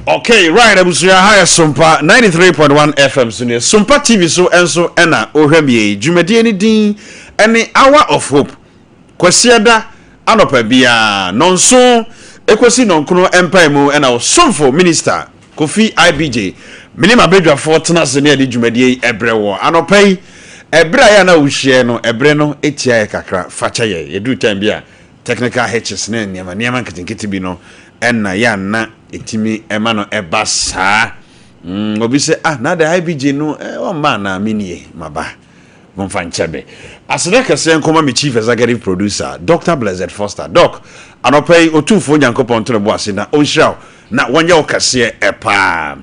Okay, right, abusua ha yɛ Sompa 93.1 FM so ne Sompa TV so nso ɛna wohwɛ me yi. Dwumadie no din ɛne Hour of Hope. Kwasiada anɔpa biara nɔnson ekosi nɔnkono mpae mu ɛna ɔsomfo minister Kofi IBJ me ne m'abadwafoɔ tena ase ne yɛde dwumadie yi ɛbrɛ wɔ anɔpa yi. Ɛberɛ a yɛ a na wohyia no ɛberɛ no ɛtia yɛ kakra fakyɛ yɛ yɛduru time bi a technical hitches ne nneɛma nneɛma nketenkete bi no ɛna yɛ a na ɛtumi ɛma no ɛba saa. Obi sɛ ah na de IBJ no ɔmma anaa menie maba. Momfa nkyɛ me. Aseda kɛseɛ nkɔma me Chief Executive Producer, Doctor Blessed Foster. Doc, anɔpa yi Otumfoɔ Nyankopɔn nto ne bo ase na ɔnhyira wo na wɔnyɛ wo kɛseɛ paa.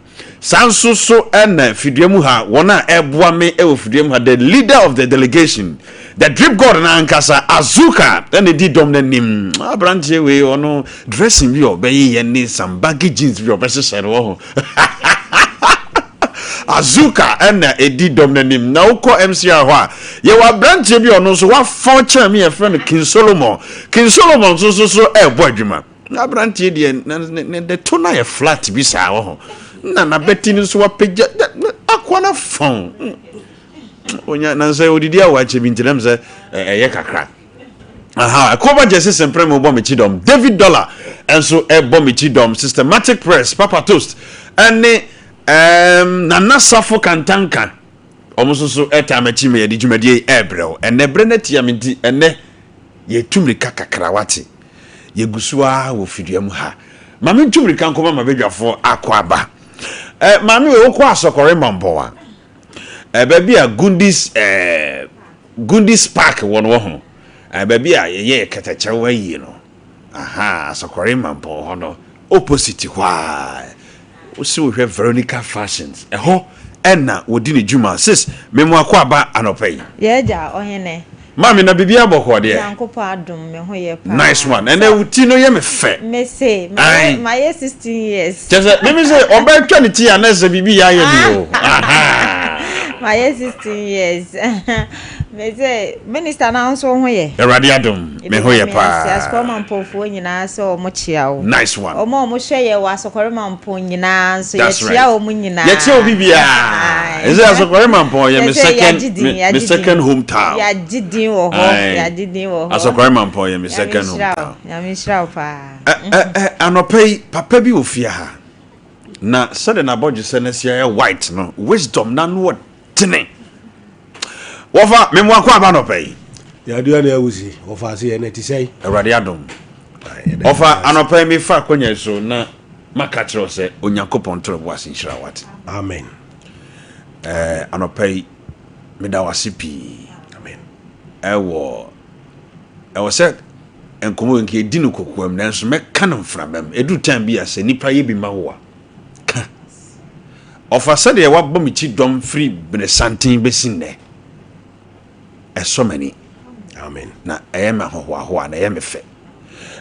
Saa nso so na fidua mu ha, wɔn a ɛreboa me wɔ fidua mu ha, the leader of the delegation, the drip god no ankasa, Azuka, na ɛdi dɔm no anim. Aberanteɛ wei, ɔno dressing bi a ɔbɛyeyɛ ne some baggy jeans bi a ɔbɛhyehyɛ no wɔ ho. Azuka na ɛdi dɔm no anim. Na wokɔ MCR hɔ a, yɛwɔ aberanteɛ bi a ɔno nso wafɔn kyɛn me, yɛfrɛ no King Solomon. King Solomon nso so so ɛrebɔ adwuma. Na aberanteɛ deɛ, ne to no ayɛ flat bi saa wɔ ho. Na n'abati no nso wapagya, akoa no afɔn. Onya, nansɛ odidi a wakyɛ bi nti nam sɛ ɛyɛ kakra. Aha, Koba Jesse Semprem bɔ me kyidɔm. David Dollar nso ɛbɔ me kyidɔm. Systematic Press, Papa Toast, ɛne um, Nana Safo Kantanka. Wɔn nso so ɛtaa m'akyi ma yɛde dwumadie yi ɛrebrɛ wo. Ɛnɛ berɛ no atia me nti, ɛnɛ yɛtu mmirika kakra wate. Yɛgu so ara wɔ fidua mu ha. Ma mentu mmirika nkɔma m'abadwafoɔ akɔ aba. Eh, maame wei wokɔ asɔkɔre mampɔn a, eh, baabi a Gundis eh, Gundis Park wɔ no wɔ ho. Eh, baabi a yɛyɛ kɛtɛkyɛw ayie no. Aha, Asɔkɔre Mampɔn hɔ no, opposite hɔ a. Wosi wohwɛ Veronica Fashions, ɛhɔ ɛna wɔdi ne dwuma. Sis, me mo akɔ aba anɔpa yi. Yɛagya ɔhene. Maame, na biribiara bɔkɔɔ deɛ? Nyankopɔn adom, me ho yɛ paa. Nice one. Ɛnɛ wo ti no yɛ me fɛ. Me se, mayɛ, mayɛ 16 years. Kyɛ sɛ, meme sɛ ɔbɛtwa ne ti a na ɛsɛ biribi yɛ ayɛ mi o. Aha. Mayɛ 16 years. Me se, minister na nso wo ho yɛ? Awurade adom, me ho yɛ paa. Asukɔre Mampɔnfoɔ nyinaa sɛ wɔn kyea wo. Nice one. Wɔn a wɔhwɛ yɛ wɔ Asukɔre Mampɔn nyinaa nso That's yɛkyea right. wɔn nyinaa. Yɛkyea obi biara. Ɛsɛ Asukɔre Mampɔn yɛ me Kyerɛ sɛ second yɛagye din, me, me yɛagye second din. hometown. Yɛagye din wɔ hɔ, Aye. yɛagye din wɔ hɔ. Asukɔre Mampɔn yɛ me Nyame second nhyira wo, hometown. Nyame nhyira wo paa. Ɛ ɛ ɛ anɔpa yi papa bi wɔ fie ha. Na sɛdeɛ n'abɔdwesɛ no asi ayɛ white no, wisdom n'ano ɔdene. Wɔfa me mmoa kɔ aba nɔpa yi. Yadua na awusi wɔfa ase yɛ na ti sɛn. Awurade adom. Ɔfa anɔpa yi mefa akonya yi so na maka kyerɛ wo sɛ Onyankopɔn toro bo ase nhyira wo ate. Amen. Ɛɛ anɔpa yi meda wo ase pii. Amen. Ɛwɔ ɛwɔ sɛ nkɔmmɔ yi nka yɛdi no kokoam nanso mɛka no mframam. Ɛduru time bi a sɛ nipa yɛ bi ma wo a ka. Ɔfa sɛdeɛ wabɔ me ti dɔm firi beresanten bɛsi nnɛ. Ɛsɔ m'ani. Amen. Na ɛyɛ me ahohoahoa na ɛyɛ me fɛ.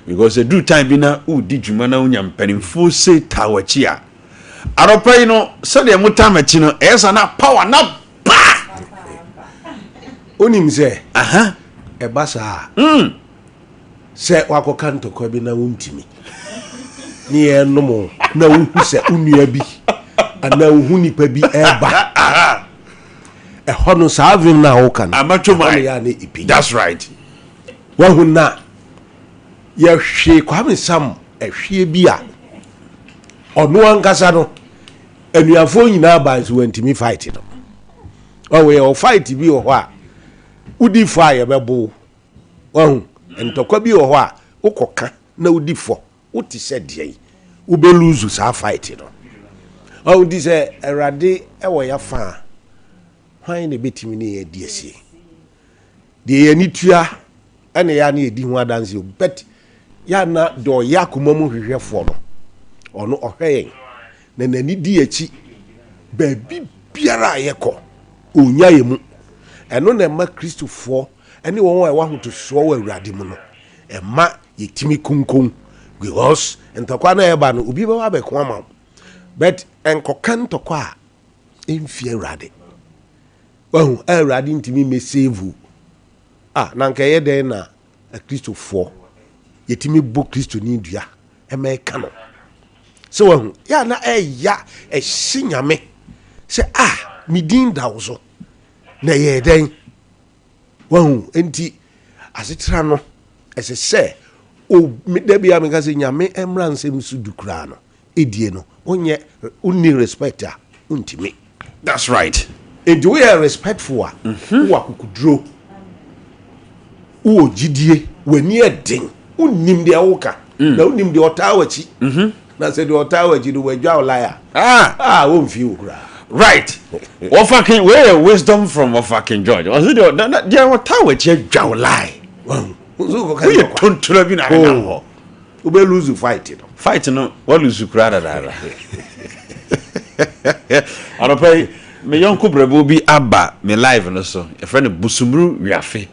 Because ɛduru time bi na wodi dwuma na wonya mpanimfoɔ se taa w'akyi a, anɔpa yi no sɛdeɛ motaa m'akyi no ɛyɛ sa na power na ba. Wonim sɛ Aha. ɛba saa a Sɛ woakɔka ntɔkwa bi na wontumi ne yɛnom wo na wohu sɛ wo nua bi anaa wohu nipa bi ɛreba ɛhɔ no saa vim no a woka no ɛhɔ no yɛ a ne ɛpagya. That's right. Wahu na yɛhwee Kwame Sam ɛhweɛ bi a ɔno ankasa no anuafoɔ nyinaa baa nso wantumi fight no. Ɔwɔ yɛ fight bi wɔ hɔ a wodi fɔ a yɛbɛbo wo. Wahu? Ntɔkwa bi wɔ hɔ a, wokɔka na wodi fɔ, wote sɛ deɛn? Wobɛ lose saa fight no. Wahu? Nti sɛ Awurade wɔ yɛafa a, hwan na ɛbɛtumi ne yɛn adi asie? Deɛ yɛn ani tua ɛna yɛ a na yɛdi ho adanseɛ o, but yɛ a na deɛ ɔyɛ akoma mu hwehwɛfoɔ no, ɔno ɔhwɛ yɛn na n'ani di yɛn akyi baabi biara a yɛkɔ, ɔnnya yɛn mu. Ɛno na ɛma Kristofoɔ ne wɔn a ɛwɔ ahotosoɔ wɔ Awurade mu no, ɛma yɛtumi konkon because ntɔkwa no a ɛba no, obi bɛba abɛko ama wo. But nkɔka ntɔkwa a ɛmfi Awurade. Wahu, a Awurade ntumi mmɛsave wo. Ah, na nka ɛyɛ dɛn na Akristofoɔ, yɛtumi bɔ Kristoni dua ma ɛka no. Sɛ wahu, yɛ a na ɛya ɛhye Nyame sɛ ah, me din da wo so, na ɛyɛɛ dɛn? Wahu, enti asetena no, ɛsɛ sɛ, o, da bi a meka sɛ Nyame mmra nsɛm so du koraa no, edie no, wonyɛ, wonni respect a, wontumi. That's right. Enti woyɛ respectful a, mhm. wowɔ akokoduro, wowɔ gyidie, w'ani yɛ den, wonnim deɛ woka, mm. na wonnim deɛ ɔtaa w'akyi. Mhm. Na sɛ deɛ ɔtaa w'akyi no wadwa wo lie a, ah, ah womfii wo koraa. Right. Wɔfa King, wei yɛ wisdom from Wɔfa King George. Ɔse deɛ deɛ ɔtaa w'akyi adwa wo lie. Woyɛ tontora bi na nenam hɔ. Wobɛ lose fight no. Fight no, wa lose koraa dadaada. Anɔpa yi, me yɔnko brɛboɔ bi aba me live no so. Yɛfrɛ no Busumuru Wiafe.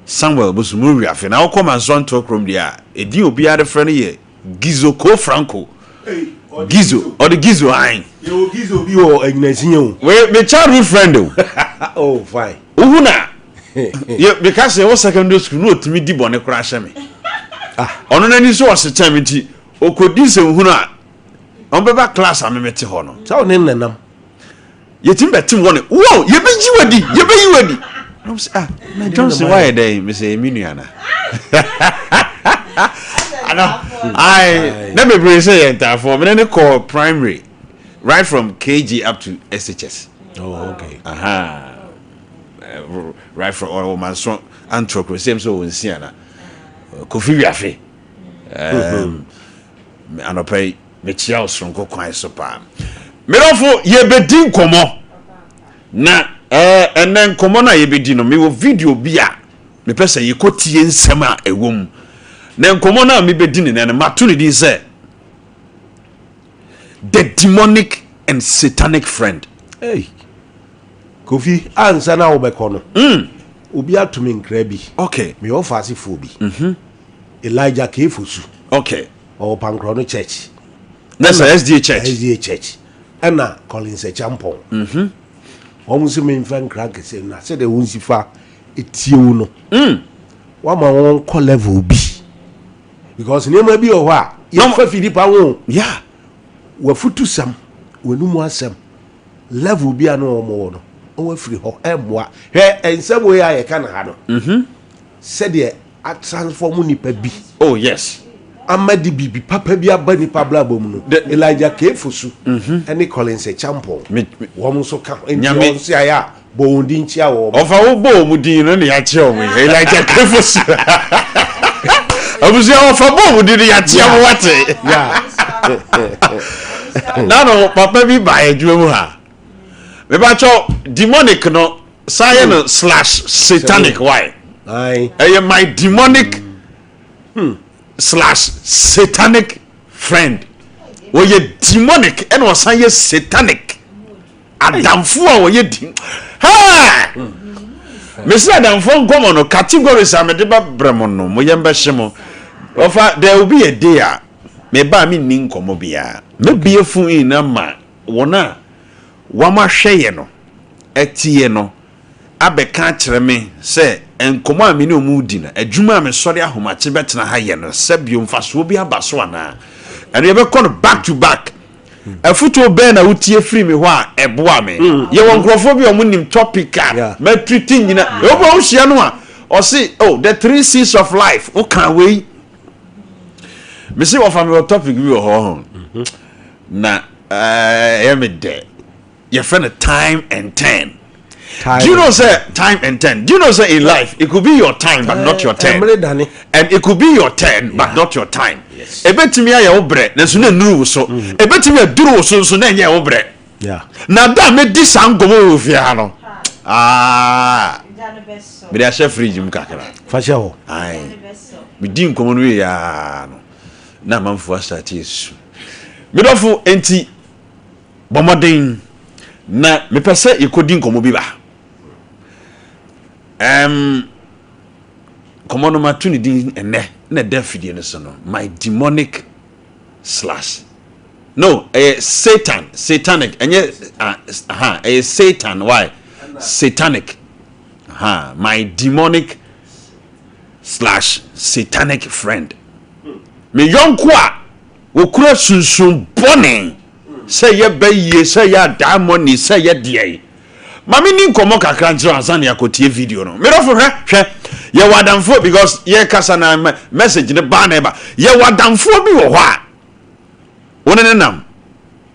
Samuel Busumuru Wiafe. Na wokɔ Mansoa Ntoa kurom deɛ a, edin obiara de frɛ no yɛ Gizo Ko Franco. Gizo, ɔde Gizo ae. Yɛwɔ Gizo bi wɔ Anyinasinya o. Wei, me childhood friend o. Oh, fine. Wohu na yɛ meka sɛ wɔ secondary school na ɔtumi di bɔne koraa hyɛ me. Ah. Ɔno n'ani so ɔsekyɛn me nti ɔkɔdi nsɛmhunu a ɔmbɛba class a memete hɔ no. Sɛ ɔne nenam. Yɛtumi bɛtem wɔ ne wo yɛbɛyi wadi yɛbɛyi wadi. Na ɔm sɛ ah na Johnson wayɛ dɛn mesɛ ɛmi nua na. Ana ai na bebree sɛ yɛ ntaafoɔ mene ne kɔɔ primary right from KG up to SHS. Oh, okay. Aha. Right from ɔwɔ manso antrɔkuro sɛm sɛ ɔwɔ nsia na Kofi Wiafe. Anɔpa yi mekyia wo soronko kwan so paa. Medɔfo yɛbɛdi nkɔmmɔ na ɛnɛ nkɔmmɔ no a yɛbɛdi no mewɔ video bi a mepɛ sɛ yɛkɔtie nsɛm a ɛwɔ mu. Na nkɔmmɔ no a mebɛdi ne nɛ no mato ne din sɛ The Demonic and Satanic Friend. Hey. Kofi, ansa na wobɛkɔ no, mm. obi ato me nkra bi. Okay. Meyɛ ɔfaasefoɔ bi. Mm -hmm. Elijah Kefosu. Okay. Ɔwɔ Pankorɔ no church. Na sɛ SDA church. SDA church. Ɛna Collins Acheampong. Mhm. Wɔn nso memfa nkra nkɛseɛ na sɛdeɛ wɔn si fa etie wo no. Mm. Wama wɔn kɔ level bi. Because nneɛma bi wɔ hɔ a yɛfa fi nipa ho. Yeah. Wafutusɛm, w'anum asɛm, level bi a na wɔn wɔ no, wɔn afiri hɔ ɛmmoa. Hwɛ nsɛm wei a yɛka no ha no. Mhm. Sɛdeɛ atransform nipa bi. Oh yes. Ama de biribi papa bi aba nipa abrabɔ mu no. Elijah K. Fosu mhm. ne Collins Acheampong. Wɔn nso ka ho. Nti wɔn nso ayɛ a bɔ wɔn din kyia wɔn. Ɔfa wo bɔ wɔn din no na yɛakyia wɔn yi. Elijah K. Fosu. Abusua wɔfa bɔ wɔn din no yɛakyia wɔn wate. Nano papa bi ba adwuma mu ha. Mebakyɛw demonic no Saa yɛ no slash satanic why? Ɛyɛ my demonic hmm. slash satanic friend. Wɔyɛ demonic ɛna ɔsan yɛ satanic. Adamfo a wɔyɛ di. Ha! Mesi adamfo nkɔmɔ no categories a mede bɛbrɛ mo no mo yɛn bɛhye mo. Ɔfa there will be a day a meba a menni nkɔmɔ biara. Mebie phone in ama wɔn a wɔahwɛ yɛ no atie no abɛka akyerɛ me sɛ nkɔmmɔ a me ne wɔn redi no, adwuma a mesɔre ahomakye bɛtena ha yɛ no, sɛ bio mfasoɔ bi aba so anaa. Ɛno yɛbɛkɔ no back to back. Afotuo bɛn na wotie firi me hɔ a ɛboa me? Mm. Yɛwɔ nkurɔfoɔ bi a wɔn nim topic a matriti nyina. Ɛwɔ bi a wohyia no a ɔse, oh, the three C's of life, woka wei. Mese wɔfa me wɔ topic bi wɔ hɔ ho. Mm-hmm. Na ɛyɛ me dɛ. Yɛfrɛ no time and turn. Time. Do you know say time and turn? Do you know say in life it could be your time but not your turn. And it could be your turn but not your time. Yes. Ebetumi ayɛ wo brɛ nanso na nnuru wo so. Mm. Ebetumi aduru wo so nso na ɛnyɛ wo brɛ. Na da a medi saa nkɔmɔ wɔ fie ha no. Ah. Mede ahyɛ fridge mu kakra. Fa hyɛ hɔ. Aye. Medi nkɔmɔ no wie yaa no. Na amanfoɔ asate esu. Medɔfo enti Bɔ mmɔden na mepɛ sɛ yɛkɔdi nkɔmmɔ bi ba. Um, nkɔmmɔ no mato ne din ɛnɛ na ɛda afidie no so no, my demonic slash. No, ɛyɛ Satan, satanic, ɛnyɛ, aha, ɛyɛ Satan, why? Satanic. Aha, my demonic. slash satanic friend. Me yɔnko a wɔkura sunsum bɔne, sɛ ɛyɛ bayie, sɛ ɛyɛ adaemone, sɛ ɛyɛ deɛn. Ma me ni nkɔmmɔ kakra nkyerɛ ansa na yɛakɔtie video no. Me dɔfo hwɛ, hwɛ, yɛwɔ adamfoɔ because yɛkasa na message no baa na ɛba. Yɛwɔ adamfoɔ bi wɔ hɔ a, wo ne ne nam.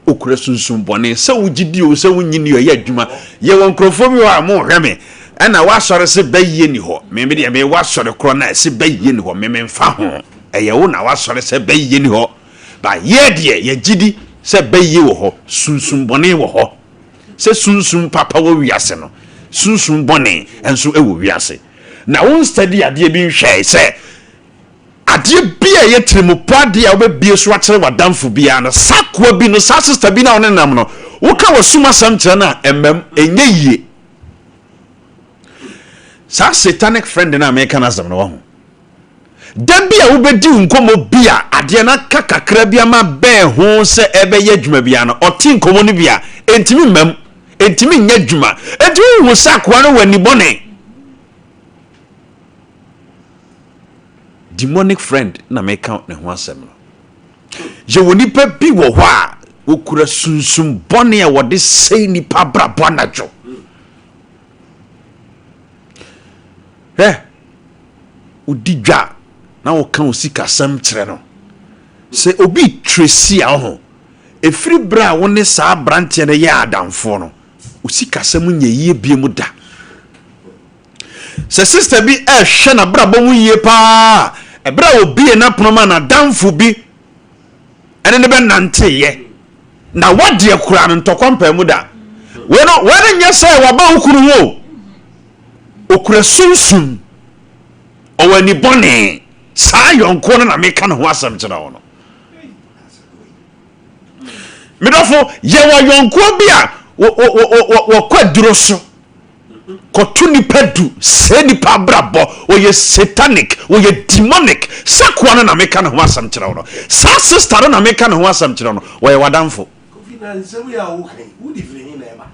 Okura sunsum bɔne. Sɛ wogye di o, sɛ wonnye nni o, ɛyɛ adwuma. Yɛwɔ nkurɔfoɔ bi wɔ hɔ a, mohwɛ me, ɛna w'asɔre se bɛyie nni hɔ. Me me deɛ mewɔ asɔre korɔ no a ɛse bɛyie nni hɔ, me memfa ho. Ɛyɛ wo na w'asɔre sɛ bɛyie nni hɔ. But yɛ deɛ yɛgye di sɛ bɛyie wɔ hɔ, sunsum bɔne wɔ hɔ. Sɛ sunsum papa wɔ wiase no, sunsum bɔne nso wɔ wiase. Na wo nstudy adeɛ bi nhwɛe sɛ Adeɛ bi a ɛyɛ tirimupɔ adeɛ a wobɛbie so akyerɛ w'adamfo biara no, saa akoa bi no, saa sista bi no a wo ne no nam no, woka w'asum asɛm kyerɛ no a, ɛmmam, ɛnyɛ yie. Saa satanic friend no a meka no asɛm no, wahu. Da bi a wobɛdi wo nkɔmmɔ bi a adeɛ no aka kakra bi ama bɛn ho sɛ ɛbɛyɛ adwuma biara no, ɔte nkɔmmɔ no bi a, ɛntumi mmam, ɛntumi nyɛ adwuma. Ɛnti wohu sɛ akoa no wɔ anibɔne. Demonic friend na meka ne ho asɛm no. Yɛwɔ nipa bi wɔ hɔ a wɔkura sunsum bɔne a wɔde sɛe nipa abrabɔ anadwo. Hwɛ, wodi dwa na woka wo sikasɛm kyerɛ no. Sɛ obi tracy a ho, ɛfiri berɛ a wo ne saa aberanteɛ no yɛ adamfoɔ no, wo sikasɛm nyɛ yie bie mu da. Sɛ sista bi rehwɛ n'abrabɔ mu yie paa a, ɛberɛ a ɔbie n'apono ma n'adamfo bi ɛne ne bɛnanteeɛ na wadeɛ koraa no ntɔkwa mpaa mu da. Wei no, wei no nyɛ sɛ waba wo kunu ho o. Okura sunsum, ɔwɔ ani bɔne. Saa yɔnkoɔ no na meka ne ho asɛm kyerɛ wo no. Medɔfo, yɛwɔ yɔnkoɔ bi a wɔkɔ aduro so. Kɔto nipa du sɛe nipa abrabɔ wɔyɛ satanic wɔyɛ demonic sakoa no na meka ne ho asɛm kyerɛ wo no saa sister no na meka ne ho asɛm kyerɛ no wɔyɛ w'adamfo. Kofi na nsɛm yi a woka yi wode firi he na ɛba?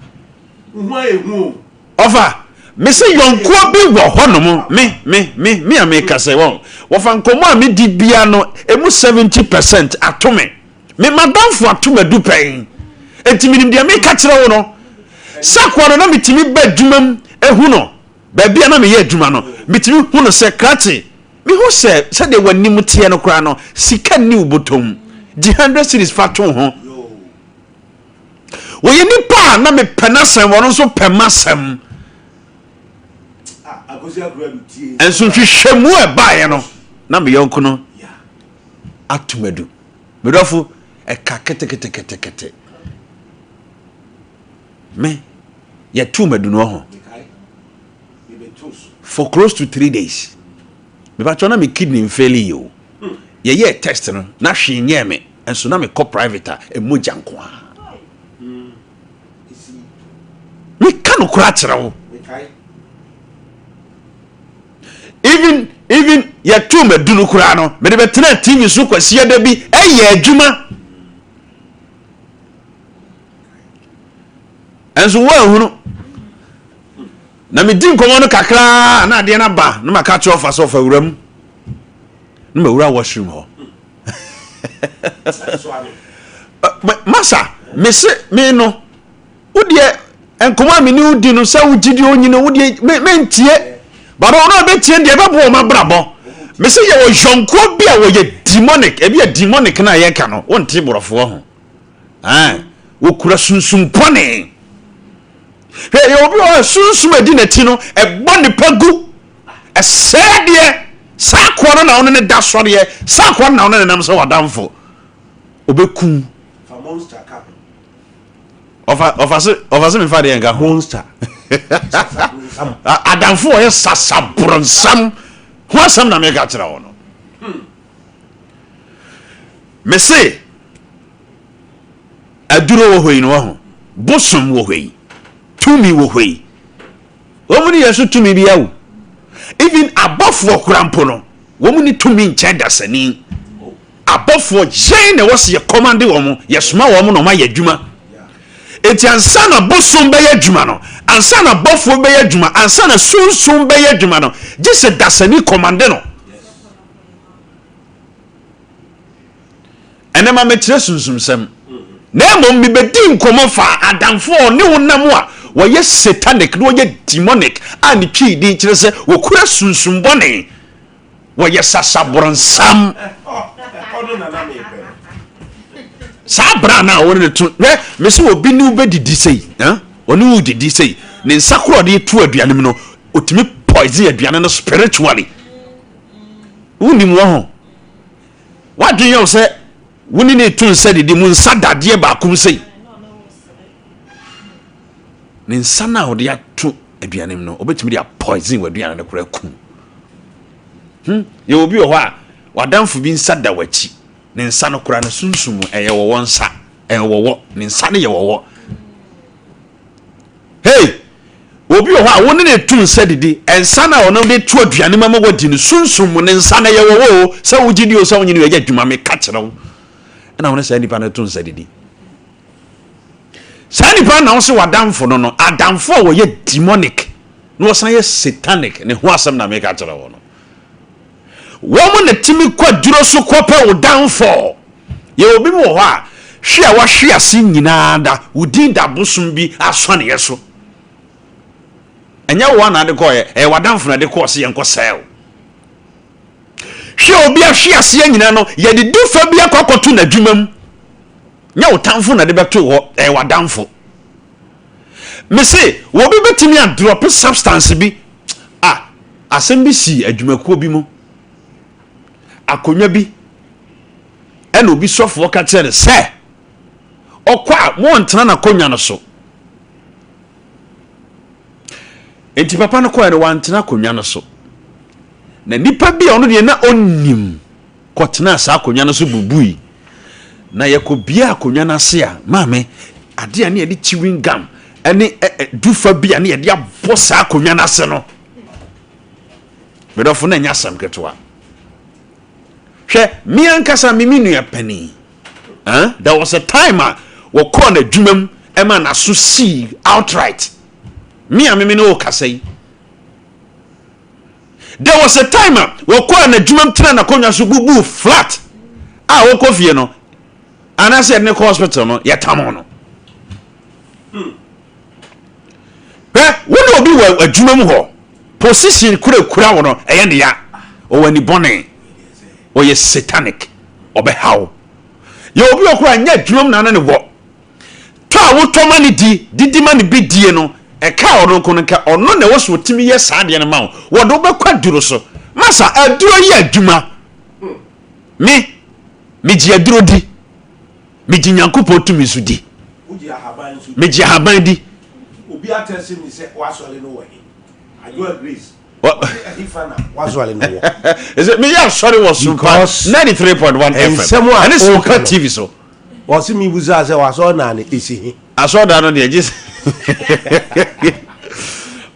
Wo ho ayɛ hu o. Ɔfa, me se yɔnkoɔ bi wɔ hɔ nom, me, me, me, me a meka sɛ wɔn, wɔfa nkɔmmɔ a medi bia no, emu 70% ato me. Me madamfo ato me adu pɛn. Enti menim deɛ meka kyerɛ wo no. Sakoa no, na metumi ba adwuma mu hu no. Baabi a na meyɛ adwuma no, metumi hu no sɛ, Krakye, mehu sɛ sɛdeɛ w'anim teɛ no koraa no, sika nni wo bɔtɔ mu. Gye hundred cedis fa to wo ho. Wɔyɛ nipa a na mepɛ n'asɛm, wɔn nso pɛ m'asɛm. Nso nhwehwɛmu a ɛbaeɛ no, na me yɔnko no ato me adu. Me dɔfo, ɛka keteketekete. Me, yɛtoo m'adu no ho. For close to 3 days. Mebatwɛ na me kidney mfeeli yi o. Yɛyɛɛ test no, na hwee nyɛɛ me. Nso na mekɔ private a, ɛmogya nko ara. Meka nokorɛ akyerɛ wo. Even yɛtoo m'adu no koraa no, mede bɛtenaa TV so Kwasiada bi ɛyɛ adwuma. Ɛnso woanhunu. Na medi nkɔmmɔ no kakraa na adeɛ no aba na maka kyerɛ ɔfa sɛ ɔfa wura mu. Na mawura washroom hɔ. Masa, mese me no Wo deɛ nkɔmɔ a me ne wo di no sɛ wo gye di onyi no wo deɛ me mentie but ɔno a bɛtie deɛ ɛbɛboa wɔn abrabɔ. Me sɛ yɛwɔ yɔnkoɔ bi a wɔyɛ demonic, ebi yɛ demonic no a yɛka no wonte borɔfoɔ ho. Ɛn, wɔkura sunsum bɔne. Hwɛ yɛ obi wɔ sunsum adi n'akyi no ɛbɔ nipa gu ɛsɛe adeɛ. Saa akoa no na wo ne ne da sɔreɛ, saa akoa no na wo ne ne nam sɛ w'adamfo. Ɔbɛku. Ɔfa ɔfa se ɔfa se mefa deɛ nka ho. Monster. Adamfo ɔyɛ sasaborɔnsam ho asɛm na meka kyerɛ wo no. Mese aduro wɔ hɔ yi no wɔ ho, bosom wɔ hɔ yi, tumi wɔ hɔ yi. Wɔn ne yɛn so tumi bi awu. Even abɔfoɔ kora mpo no, wɔn ne tumi nkyɛn dasani. Abɔfoɔ, yɛn na ɛwɔ sɛ yɛ kɔmande wɔn, yɛsoma wɔn na wɔn ayɛ adwuma. Enti ansa na bosom bɛyɛ adwuma no, ansa na bɔfoɔ bɛyɛ adwuma, ansa na sunsum bɛyɛ adwuma no, gye sɛ dasani kɔmande no. Ɛnɛ ma mekyerɛ sunsumsɛm. Na mmom mebɛdi nkɔmmɔ fa adamfo a ɔne wo nam a wɔyɛ satanic na wɔyɛ demonic a ne Twi din kyerɛ sɛ wɔkura sunsum bɔne. Wɔyɛ sasaborɔnsam. Saa bra no a wɔne no to hwɛ mese obi ne wo bɛdidi sei ɔne wo didi sei ne nsa korɔ ɔde to aduane mu no ɔtumi poison aduane no spiritually. Wonim wɔ ho. W'adwene yɛ wo sɛ wo ne no reto nsa didi mu nsa dadeɛ baako mu sei. Ne nsa no a ɔde ato aduane mu no, ɔbɛtumi de apoison w'aduane no koraa kum. Hmm, yɛ obi wɔ hɔ a, w'adamfo bi nsa da w'akyi. Ne nsa no koraa no sunsum mu ɛyɛ wɔwɔ nsa, ɛyɛ wɔwɔ, ne nsa no yɛ wɔwɔ. Hey! Obi wɔ hɔ a, wo ne no to nsa didi. Nsa no a ɔno de to aduane mu ama woadi no, sunsum mu, ne nsa no, ɛyɛ wɔwɔ o, sɛ wogye di o, sɛ wonnye di o, ɛyɛ adwuma, meka kyerɛ wo. Ɛna wo ne saa nipa no to nsa didi. Saa nipa no na wo se w'adamfo no no, adamfo a wɔyɛ demonic na wɔsan yɛ satanic, ne ho asɛm na meka kyerɛ wo no. Wɔn na tumi kɔ aduro so kɔpɛ wo downfall. Yɛwɔ obi mu wɔ hɔ a, hwe a wahwe ase nyinaa da, wo din da bosom bi asɔneɛ so. Ɛnyɛ wo a na ade kɔɔyɛ, ɛyɛ w'adamfo na ɛde kɔɔ se yɛnkɔ sɛe wo. Hwɛ obi ahwe aseɛ nyinaa no, yɛde dufa bi akɔ akɔto n'adwuma mu. Nyɛ wo tamfo na ɛde bɛto hɔ, ɛyɛ w'adamfo. Mese, obi bɛtumi adrɔpe substance bi. Ah, asɛm bi sii adwumakuo bi mu. Akonnwa bi, ɛna obi sɔfoɔ ka kyerɛ no sɛ, ɔkɔ a, wɔntena n'akonnwa no so. Enti papa no kɔɛ no, wantena akonnwa no so. Na nipa bi a ɔno deɛ na ɔnnim kɔtenaa saa akonnwa no so bubui. Na yɛkɔbia akonnwa no ase a, maame, adeɛ a ne yɛde chewing gum ne dufa bi a ne yɛde abɔ saa akonnwa no ase no, medɔfo na ɛnyɛ asɛm ketewa. Hwɛ, me ankasa me me nua panin, eh, there was a time a wɔkɔɔ n'adwuma mu ɛma n'aso sii outright. Me a me me ne wo kasa yi, There was a time a wɔkɔɔ n'adwumam tena n'akonnwa so bubuu flat a wɔkɔ fie no anaasɛ yɛde no kɔ hospital no yɛtam no. Hwɛ, wo ne obi wɔ adwuma mu hɔ, position kurakura wo no ɛyɛ ne ya, ɔwɔ ani bɔne, ɔyɛ satanic, ɔbɛha wo. Yɛ obi wɔ koraa nyɛ adwuma mu na ne ne wɔ. Tɔ a wotɔ ma no di, didi ma no bi die no, ɛka ɔno nko no, nka ɔno na ɛwɔ sɛ ɔtumi yɛ saa adeɛ no ma wo. Wɔde wo bɛkɔ aduro so. Masa, aduro yɛ adwuma. Me, megye aduro di. Megye Nyankopɔn tumi nso di. Megye ahaban di. Obi atɛse mi sɛ wasɔre no wɔ he? Adwoa Grace. Wasɔre no wɔ. Ɛsɛ meyɛ asɔre wɔ Sompa 93.1 FM. Ɛne Sompa TV so. Ɔse me busaa sɛ w'asɔrdan no esi he? Asɔrdan no deɛ gye sɛ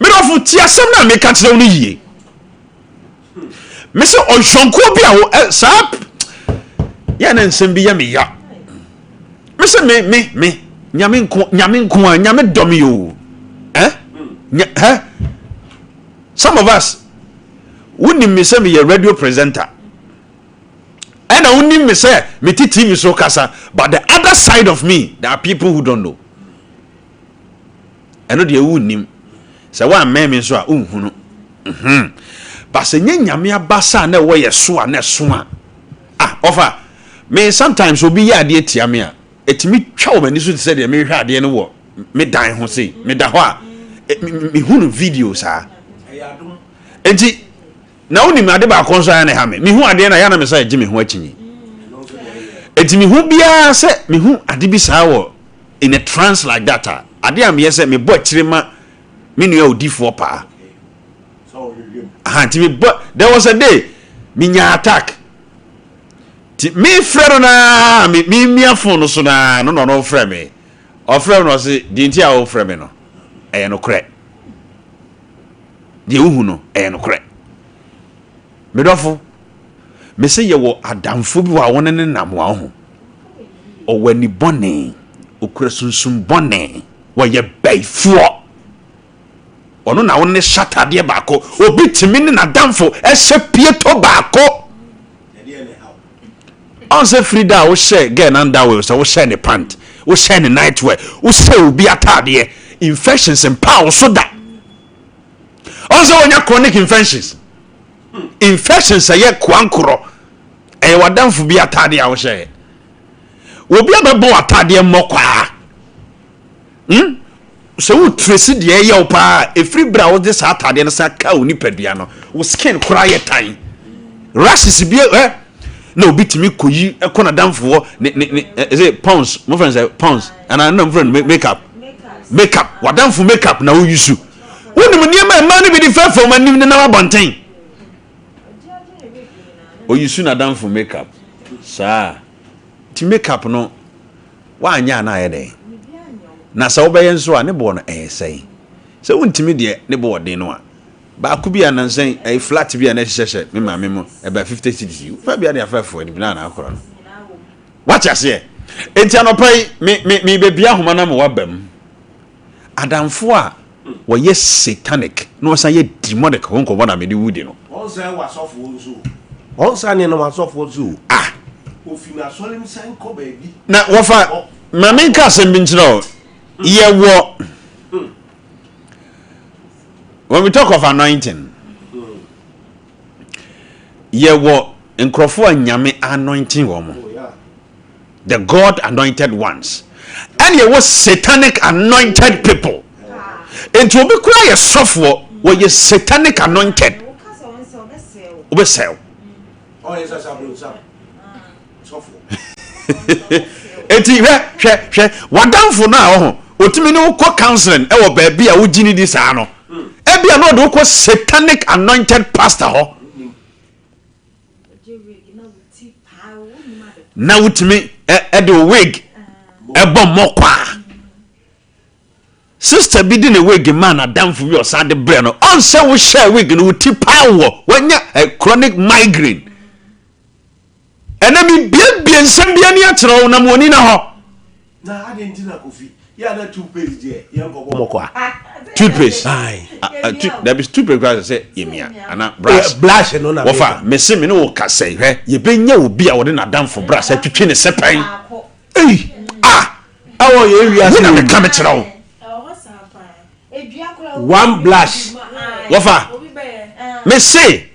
Me dɔfo tie asɛm no a meka kyerɛ wo no yie. Me sɛ ɔyɔnkoɔ bi a wo saa yɛ na nsɛm bi yɛ me ya. Me sɛ me me me nyame nko nyame nko a nyame dɔ me o. Eh? Nya, eh? Some of us wonim me sɛ meyɛ radio presenter. Ɛna wonim me sɛ mete TV so kasa but the other side of me there are people who don't know. Ɛno deɛ wonnim. Sɛ woammɛn me nso a wonhunu. Mhm. But sɛ nyɛ Nyame abasa a na ɛwɔ yɛ so a na ɛso a ah ɔfa me sometimes obi yɛ adeɛ tia me a ɛtumi twa wɔ m'ani so te sɛ deɛ mehwɛ adeɛ no wɔ me dan ho sei meda hɔ a mehunu video saa. Enti Na wonim ade baako nso a ɛyɛ na ɛha me? Mehu adeɛ no a, ɛyɛ a na me nsa regye me ho akyinnye. Enti mehu biara sɛ mehu ade bi saa wɔ in a trance like that a, adeɛ a meyɛ sɛ mebɔ akyire ma me nua odifoɔ paa. Aha, nti mebɔ, there was a day, menya attack. Nti mefrɛ no naa, me memia phone no so naa, no na ɔno frɛ me. Ɔfrɛ me na ɔse, deɛ nti a wofrɛ me no, ɛyɛ nokorɛ. Deɛ wohu no, ɛyɛ nokorɛ. Me dɔfo, mese yɛwɔ adamfo bi wɔ a wɔne ne nam a ɔho. Ɔwɔ ani bɔne, ɔkura sunsum bɔne, wɔyɛ bayifoɔ. Ɔno na wo ne hyɛ atadeɛ baako. Obi tumi ne n'adamfo hyɛ pieto baako. Ɔn sɛ firi da a wohyɛ girl no underwear sɛ wohyɛ ne pant, wohyɛ ne night wear, wohyɛ obi ataadeɛ, infections mpaa wo so da. Ɔn sɛ wonya chronic infections. Infections ɛyɛ koankorɔ. Ɛyɛ w'adamfo bi ataadeɛ a wohyɛɛ. Obi a bɛbɔ w'ataadeɛ mmɔ kwaa. Hmm? Sɛ wo trace deɛ ɛyɛ wo paa, ɛfiri berɛ a wode saa ataadeɛ no san ka wo nipadua no, wo skin koraa yɛ tan. Rashes bi ɛ na obi tumi kɔyi kɔ n'adamfo hɔ ne ne ne ɛsɛ pounds mo fɛn sɛ pounds anaa na mo fɛn no makeup makeup w'adamfo makeup na woyi su. Wonim nneɛma mmaa no bi de fɛfɛ wɔn anim nenam abɔnten. Oyi su n'adamfo makeup saa ti makeup no. Woanyɛ a na ayɛ dɛn? Na sɛ wobɛyɛ nso a, ne boɔ no ɛyɛ sɛn? Sɛ wontumi deɛ ne bo wɔ den no a, baako bi a nansa yi, ɛyɛ flat bi a na ɛhyehyɛhyɛ me maame mu, ɛbaa 50 cedis yi, wofa bi a de afa afuo anim na na akora no. Wate aseɛ? Enti anɔpa yi, me, me, mebɛbia ahoma no ama woaba mu. Adamfo a wɔyɛ satanic na wɔsan yɛ demonic ho nkɔmmɔ na mene wo di no. Ɔnsan wɔ asɔfoɔ nso o. Ɔnsan ne nom asɔfoɔ nso o. Ah. Ofi n'asɔre mu san kɔ baabi. Na wɔfa, ma menka asɛm bi nkyerɛ wo. Yɛwɔ, when we talk of anointing, yɛwɔ nkurɔfoɔ a Nyame anointing wɔn. The God anointed ones. Ɛna ɛwɔ satanic anointed people. Nti obi kura yɛ sɔfoɔ, wɔyɛ satanic anointed. Wobɛsɛe wo. Eti hwɛ hwɛ hwɛ wadamfo no a ɔho otumi ne wokɔ counseling ɛwɔ baabi a wogye ne di saa no. Ebia na ɔde wokɔ satanic anointed pastor hɔ. na wotumi de wo wig ɛbɔ mmɔ kwaa sister bi de ne wig maa n'adamfo bi ɔsan de brɛ no ɔnsɛ wohyɛ wig no wo ti paa wɔ wanya chronic migraine ɛnna mebiebie nsɛm bi ani akyerɛ wo na mo ani na hɔ Na adɛn nti na Kofi yɛ a na toothpaste deɛ yɛnkɔbɔ mɔkɔ a? Toothpaste? Ae. Ah, ah, tu, dabi toothpaste koraa sɛ sɛ yɛmia ana brush. Eh, brush no na Wɔfa, mese me ne wo kasa yi, hwɛ, yɛbɛnya obi a wɔde n'adamfo brush atwitwi ne se pɛn. Ei! Ah! Ɛwɔ yɛn wiase Wo na wei mu. meka mekyerɛ wo. One blush. Wɔfa, mese.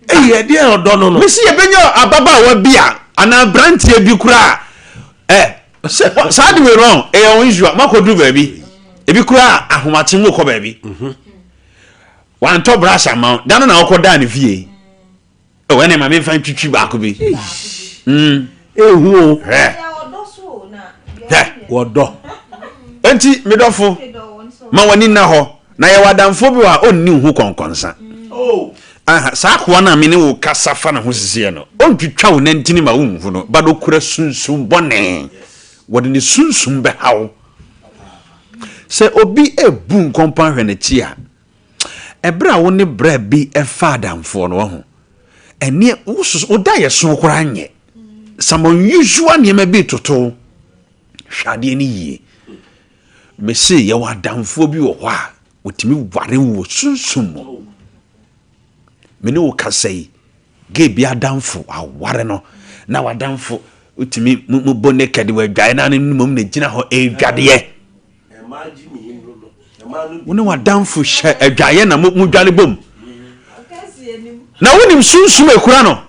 Eyi ɛdeɛ ɔdɔ no no. Mese yɛbɛnya ababaawa bi a anaa aberanteɛ bi koraa ɛ sɛ saa de wei no ɛyɛ unusual moakɔduru baabi ebi koraa ahomakye mu kɔ baabi mhm. wantɔ brush ama wo da no na wokɔ daa ne fie ɛwɔ ɛna ma memfa ntwitwi baako bi mm. ehu o hwɛ hwɛ wɔdɔ enti medɔfo ma w'ani nna hɔ Na yɛwɔ adamfoɔ bi wɔ ha, ɔnni wo ho kɔnkɔnsa. Aha, saa akoa no a me ne wo kasa fa ne ho seseɛ no, ɔntwitwa wo nantini ma wonhu no, but ɔkura sunsum bɔne. Wɔde ne sunsum bɛha wo. Sɛ obi rebu nkɔmpɔn ahwɛ n'akyi a, ɛberɛ a wo ne bra bi fa adamfoɔ no, wahu, ɛneɛ wo da yɛ so koraa nyɛ. Some unusual nneɛma bi retoto wo. Hwɛ adeɛ no yie. Mese yɛwɔ adamfoɔ bi wɔ hɔ a wɔtumi ware wo wɔ sunsum mu. Me ne wo kasa yi, gay bi adamfo aware no na w'adamfo wotumi mo bɔ naked wɔ adwaeɛ na ne mmom na gyina hɔ ɛredwadeɛ. Wo ne w'adamfo hyɛ adwaeɛ na mo dware bom. Na wonim sunsum ekura no.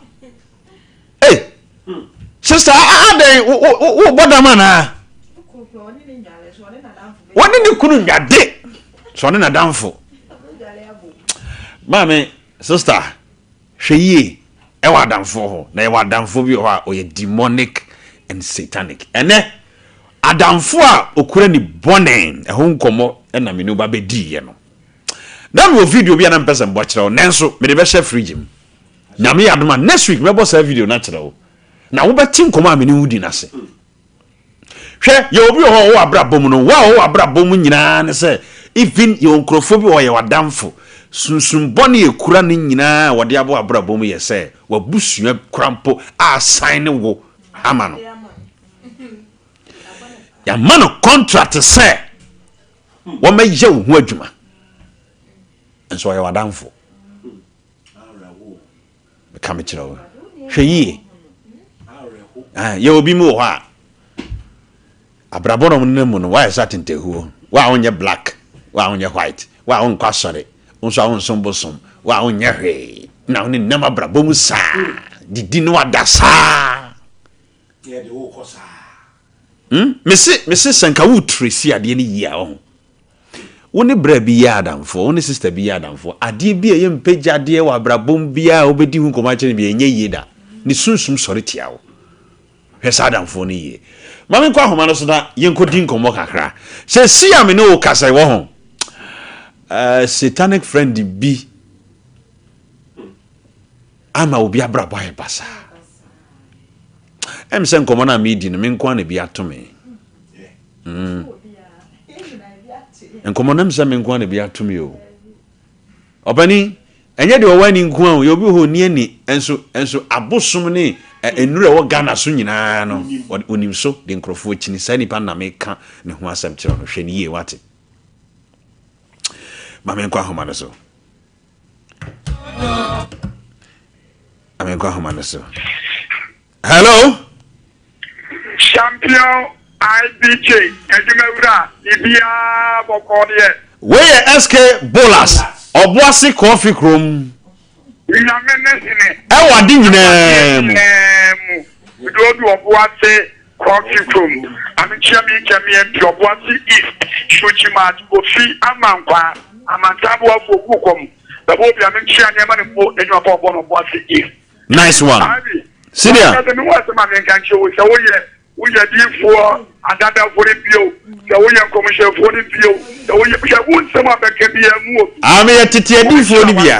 Ei, sista adɛn wobɔ dam anaa? Wɔne ne kunu nwade sɛ ɔne n'adamfo. Maame, sista, hwɛ yie ɛwɔ adamfoɔ hɔ na yɛwɔ adamfoɔ bi wɔ hɔ a ɔyɛ demonic and satanic. Ɛnɛ adamfoɔ a okura ni bɔne ɛho nkɔmmɔ ɛna me ne wo ba bɛdiiɛ no. Na mewɔ video bi a na mpɛ sɛ mbɔ kyerɛ wo nanso mede bɛhyɛ fridge mu. Nyame yɛ adom a next week mɛbɔ saa video no akyerɛ wo na wobɛte nkɔmmɔ a me ne wo di no ase. Hwɛ, yɛwɔ obi wɔ hɔ a ɔwɔ abrabɔ mu no, wo a ɔwɔ abrabɔ mu nyinaa ne sɛ even yɛwɔ nkurɔfoɔ bi wɔ hɔ yɛ w'adamfo, sunsum bɔne a ɛkura no nyinaa a wɔde abɔ abrabɔ mu yɛ sɛ w'abusua kura mpo asan ne wo ama no. Yɛama no contract sɛ wɔmɛyɛ wo ho adwuma nso ɔyɛ w'adamfo. Meka mekyerɛ wo, hwɛ yie. Yɛwɔ bi mu wɔ hɔ a, abrabɔ na wɔnenam mu no, woayɛ sɛ atentehuo. Wo a wonyɛ black, wo a wonyɛ white, wo a wonkɔ asɔre, wo nso a wonsom bosom, wo a wonyɛ hwee, na wonenam abrabɔ mu saa, didi na wada saa. Hmm? Mese, mese sɛ nka wo tracy adeɛ no yie a, ɔho. Wo ne bra bi yɛ adamfoɔ, wo ne sister bi yɛ adamfoɔ, adeɛ bi a ɛyɛ mpagyadeɛ wɔ abrabɔ mu biara a wobɛdi ho nkɔmmɔ akyerɛ no bi ɛnyɛ yie da. Ne sunsum sɔre tia wo. Hwɛ saa adamfoɔ no yie. Ma menkɔ ahoma no so na yɛnkɔdi nkɔmmɔ kakra. Seesei a me ne wo kasa yi, wɔ ho, uh, satanic friend bi ama obi abrabɔ ayɛ basaa. Ɛm sɛ nkɔmmɔ no a medi no, me nko ara na bi ato me. Mm. Nkɔmmɔ no ɛm sɛ me nko ara na bi ato me o. Ɔpani, ɛnyɛ deɛ ɔwɔ ani nko ara o, yɛ obi hɔ ɔni ani, nso nso abosom ne nnuro ɛwɔ Ghana so nyinaa no, ɔnim so de nkurɔfoɔ kyini. Saa nipa na meka ne ho asɛm kyerɛ no, hwɛ ne yie wate. Ma menkɔ ahoma no so. Ma menkɔ ahoma no so. Hello. Champion IBJ adwumawura biribiara bɔkɔɔ deɛ. Wei yɛ SK Bolas Ɔboase Kɔɔfi kurom. Nyame ne hene. Ɛwɔ ade nyinaa mu. Nyinaa mu. Mede odu Ɔboase Kɔɔfi kurom. Amekyia mi nkyɛ me MP Ɔboase East Shuchimat Kofi Amankwaa Amansan Boafo Ogu Kɔm. Bɛbɔ obi amekyia nneɛma ne mpo n'adwuma pa ɔbɔ no Ɔboase East. Nice one. Abi, Senior. Sɛ me wɔ asɛm a menka nkyerɛ wo sɛ woyɛ woyɛ diifoɔ adadafoɔ no bio sɛ woyɛ nkɔmhyɛfoɔ no bio sɛ woyɛ hwɛ wo nsɛm a bɛka biara mu wɔ Ah, meyɛ tete adiifoɔ no bia.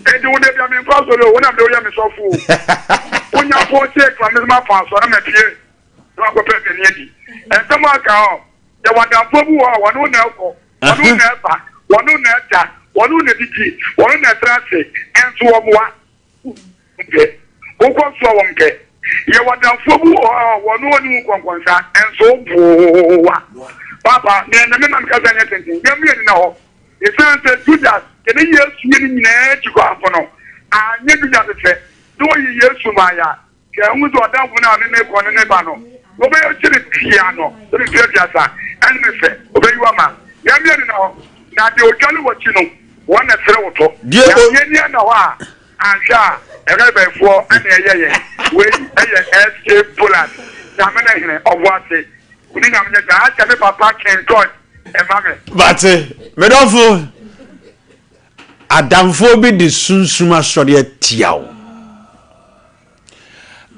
Enti wo da bia menkɔ asɔre o wo na mede woyɛ me sɔfo o wonya fo sɛ kra me ma fa asɔre ma pie na wakɔpɛ aduane adi nsɛm a aka hɔ yɛ wadamfoɔ bi wɔ hɔ a wɔne wo na ɛkɔ wɔne wo na ɛba wɔne wo na ɛda wɔne wo na ɛdidi wɔne wo na ɛtra ase ɛnso wɔboa mpɛ wokɔ so a wɔmpɛ yɛ wadamfoɔ bi wɔ hɔ a wɔne wo ne wo nkɔnkɔnsa ɛnso woboa papa neɛ na mema mekasa nyɛ tenten yɛmmue ne na hɔ ɛsiane sɛ Judas yɛne Yesu yɛ ne nyinaa akyi kwanfo no anyɛ Judas fɛ na ɔyi Yesu maa yɛ a Sɛ ehu sɛ ɔdamfo no a ɔne no rekɔ no ne ba no, wobɛyɛ kyere pia no sɛ mfe aduasa, ɛne me fɛ, obeyi wo ama. Nyame ani na hɔ, na deɛ odwane w'akyi no, wɔn na ɛsrɛ wo tɔ. Deɛ o. Nyame ani anna hɔ a, anhwɛ a, ɛrɛbɛnfoɔ na ɛyɛ yɛn. Wei yɛ SK Pollard, Nyame ne hene, ɔboase. Wo ne Nyame nyɛ daa, akyɛ me papa King George mma me. Mate, me dɔfo. Adamfoɔ bi de sunsum asɔre atia wo.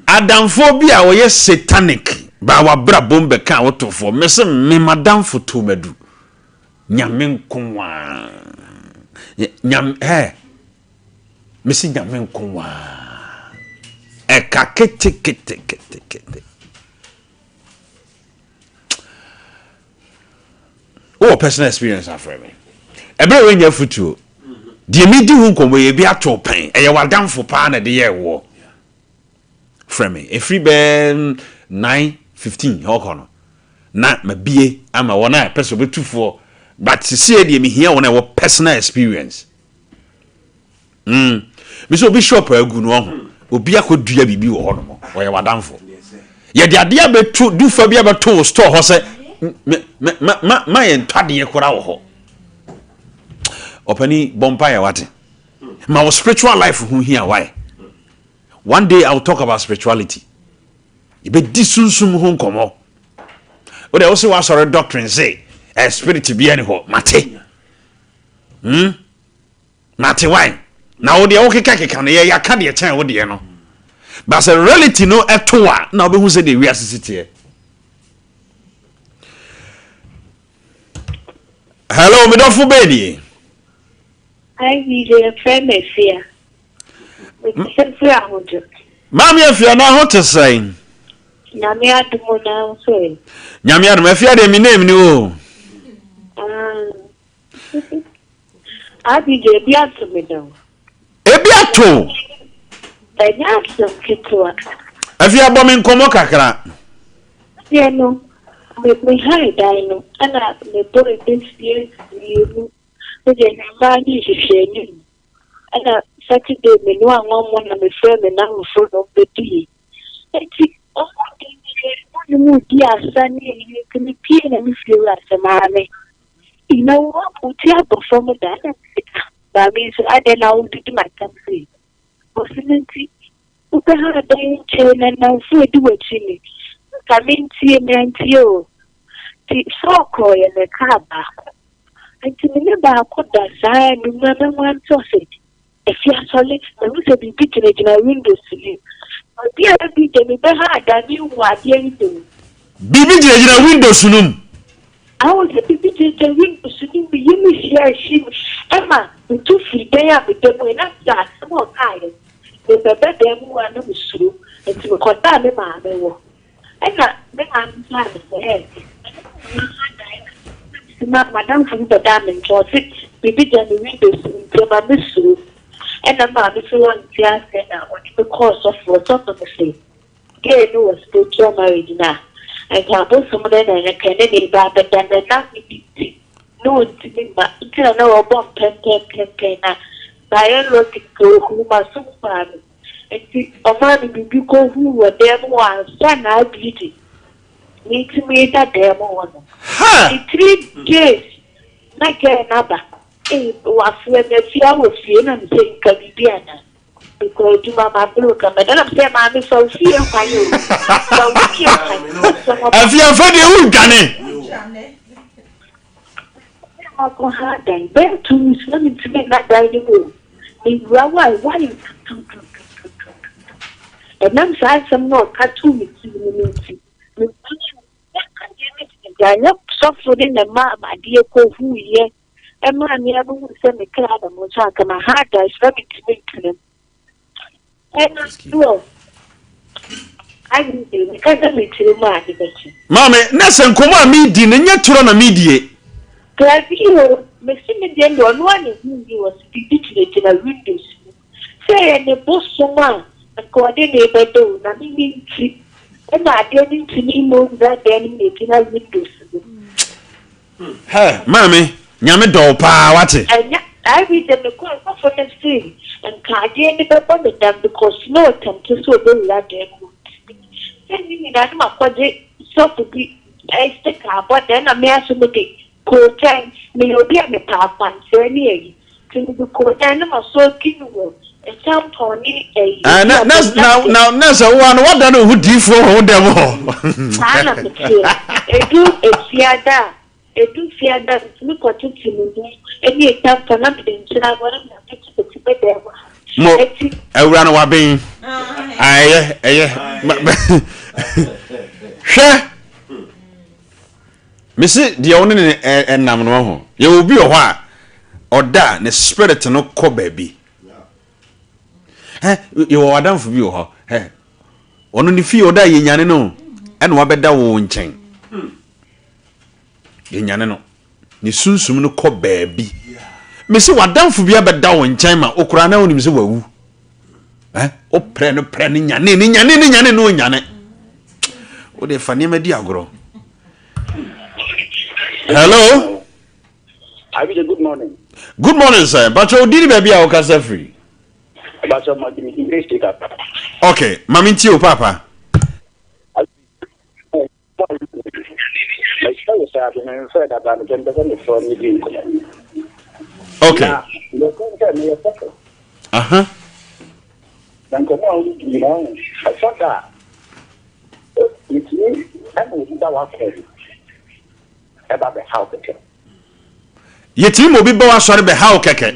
Adamfoɔ bi a ɔyɛ satanic baa w'abrabɔ mu bɛkaa wo tofoɔ. Mese me m'adamfo too m'adu. Nyame nkoaa. Nyame hɛ. Mese nyame nkoaa. Ɛka kete kete kete kete. Wowɔ personal experience afrɛ me. Ɛberɛ a woanya afutuo, deɛ medi ho nkɔmmɔ yi, ebi ato pɛn, ɛyɛ w'adamfo paa na ɛde yɛɛ woɔ. Frɛ me, ɛfiri bɛɛ 9:15 hɔ kɔ no, na mabie ama wɔn a ɛpɛ sɛ wɔbɛtu foɔ, but seesei deɛ mehia wɔn a ɛwɔ personal experience. Mm. Me sɛ obi shop agu no ɔho. Obi akɔdua biribi wɔ hɔ nom. Ɔyɛ w'adamfo. Yɛde adeɛ abɛto dufa bi abɛto wo store hɔ sɛ me me ma ma ma yɛn ntɔ adeɛ koraa wɔ hɔ. Ɔpani bɔ mpa yɛ wate. Ma wo spiritual life ho hia why? One day I will talk about spirituality. Yɛbɛdi sunsum ho nkɔmmɔ. Wo deɛ wo se w'asɔre doctrine se eh, spirit bi ani hɔ. Mate. Hmm? Mate why? Na wo deɛ wokeka keka no yɛ yɛaka deɛ kyɛn wo deɛ no. But sɛ reality no ɛto a na wobɛhu sɛ deɛ wiase si teɛ. Hello, me dɔfo bɛn nie? Hi, DJ, yɛfrɛ me Afia. Mekasa firi Ahodwo. Maame Afia, na ho te sɛn? Nyame adom na nso ɛ. Nyame adom, Afia deɛ me name ni o. Ah. Abigail, ebi ato me da o. Ebi ato wo? Ɛnyɛ asɛm ketewa. Afei abɔ me nkɔmmɔ kakra. Adeɛ no, me me hae dan no, ɛna me boy bɛsiesie mu. Me deɛ me mmaa ne nhwehwɛani mu. Ɛna Saturday me noa anwammɔ na me frɛ me nnamfo na wɔbɛdii. Enti. Ɔmo de me ne mu di asa ne eyi nti mepie na me fie wura sɛ maame na wo wo ti abɔ fam da na mese ah maame yi so adɛn na wodidi m'atam sei ɔse me nti wobɛha dan nkyɛn na nnamfo edi w'akyi ni nka mentie mantie o nti sɔɔ kɔɔyɛ na ɛkaa baako nti me ne baako da saa anwummerɛ mɛnwante ɔse Efi asɔre, mahu sɛ biribi gyinagyina windows no mu. Obi a ebi de me bɛha ada me nhu adeɛ no bi. Biribi gyinagyina windows no mu. Ahu sɛ biribi gyinagyina windows no mu, yi me hyia ahyi mu, ɛma metu firi dan a meda mu ɛnam sɛ asɛm a ɔkaeɛ no, mebɛba dan mu hɔ a na mesuro, nti mekɔdaa me maame hɔ. Ɛna me maame bisaa me sɛ, Ɛ, ɛno na woaha dan no? Ɛna mese, Ma, m'adamfo bi bɛdaa me nkyɛn, ɔse biribi gyina me windows mu nti ɛma mesuro. Ɛna me maame se ɔnte aseɛ na ɔde me kɔɔ sɔfo hɔ, sɔfo no se, girl no wɔ spiritual marriage na nka abosom no na nka ɛne ne reba abɛda na ɛnam me bi nti na ɔntumi mma nti na na ɔbɔ mpɛmpɛmpɛmpɛn na mayɛ lucky nka ɔhuu m'asom maa me. Enti ɔmaa me biribi kohuu wɔ dan mu hɔ ansa na abiri metumi da dan mu hɔ no. Nti 3 days na girl no aba. Ei, wafrɛ me afie awɔ fie na mesɛ nka biribi anaa? Mekɔ adwuma mabrɛ o ka mɛda na mesɛ maame fa wo fie kwan o. Fa wo fie kwan. Asɛm aba. Afie afa deɛ wodwane. Na makɔha dan bɛyɛ 2 weeks na mentumi nna dan no mu o. Mewura hɔ a ɛhɔ ayɛ tututututututu. Ɛnam saa asɛm no a ɔka too me tirim no nti, mewura hɔ a na adeɛ no gyinagyina. Anyɛ sɔfo no na ɛmaa m'adeɛ kɔhuiɛ ɛmaa me ara mehuu sɛ me kra da mu nso anka maha dan so na mentumi ntena mu. Maame, na sɛ nkɔmmɔ a meredi no nyɛ torɔ na meredie. Dabi o, mese me deɛ deɛ ɔno ara na ɛhu mi wɔ so biribi gyinagyina windows mu sɛ ɛyɛ ne bosom a nka ɔde ne rebɛda o na me me nti ɛna adeɛ no ntumi mmɔ nwura dan no mu na ɛgyina windows mu. Hɛ maame nyame dɔ wo paa wate. Ɛnyɛ every day me kɔ sɔfo no se nka adeɛ no bɛbɔ me dam because na ɔtɛmte sɛ ɔbɛwura dan mu ɔntumi sɛ ne nyinaa na makɔgye sɔfo bi sticker abɔ dan na me aso mede koogyan meyɛ obi a mepɛ akwankyerɛ ne ayi nti mede koogyan na masɔɔki no wɔ kyampɔn ne ayi Ah, na na na na na sɛ wo ano wada ne ho diifoɔ wɔ wo dɛm hɔ. Saa na meteɛ. Edu efiada a, edu fiada a, metumi kɔtete me mu ne akyampa na mede nkyene abɔ na mede apetepete me dan mu ha. Mo, Eti. awura no waben. Ah, ɛyɛ, ɛyɛ. Hwɛ! Mese deɛ wo ne ne ɛnam no ho. Yɛwɔ obi wɔ hɔ a, ɔda a ne spirit no kɔ baabi. Hɛ, yɛwɔ w'adamfo bi wɔ hɔ. Hɛ, ɔno ne fie ɔda a yɛnyane no ɛna wabɛda wo nkyɛn. Yɛnyane no. Ne sunsum no kɔ baabi. Mese w'adamfo bi abɛda wo nkyɛn ma okura na wonim sɛ wawu. Ɛ, woprɛ no prɛ no nyane ne nyane ne nyane no onyane. Wode fa nneɛma di agorɔ. Hello. Abije, good morning. Good morning, sir. Bacho, odi ni baabi a wokasa firi. Bacho, ma di mi kakra. Okay, ma me ntie o papa. Okay. Aha. Na nkɔmɔ a wodi nyinaa ho ɛsɔ da a metumi ɛna obi ba w'asɔre ɛba bɛhaw kɛkɛ. Yɛtumi ma obi ba w'asɔre bɛhaw kɛkɛ.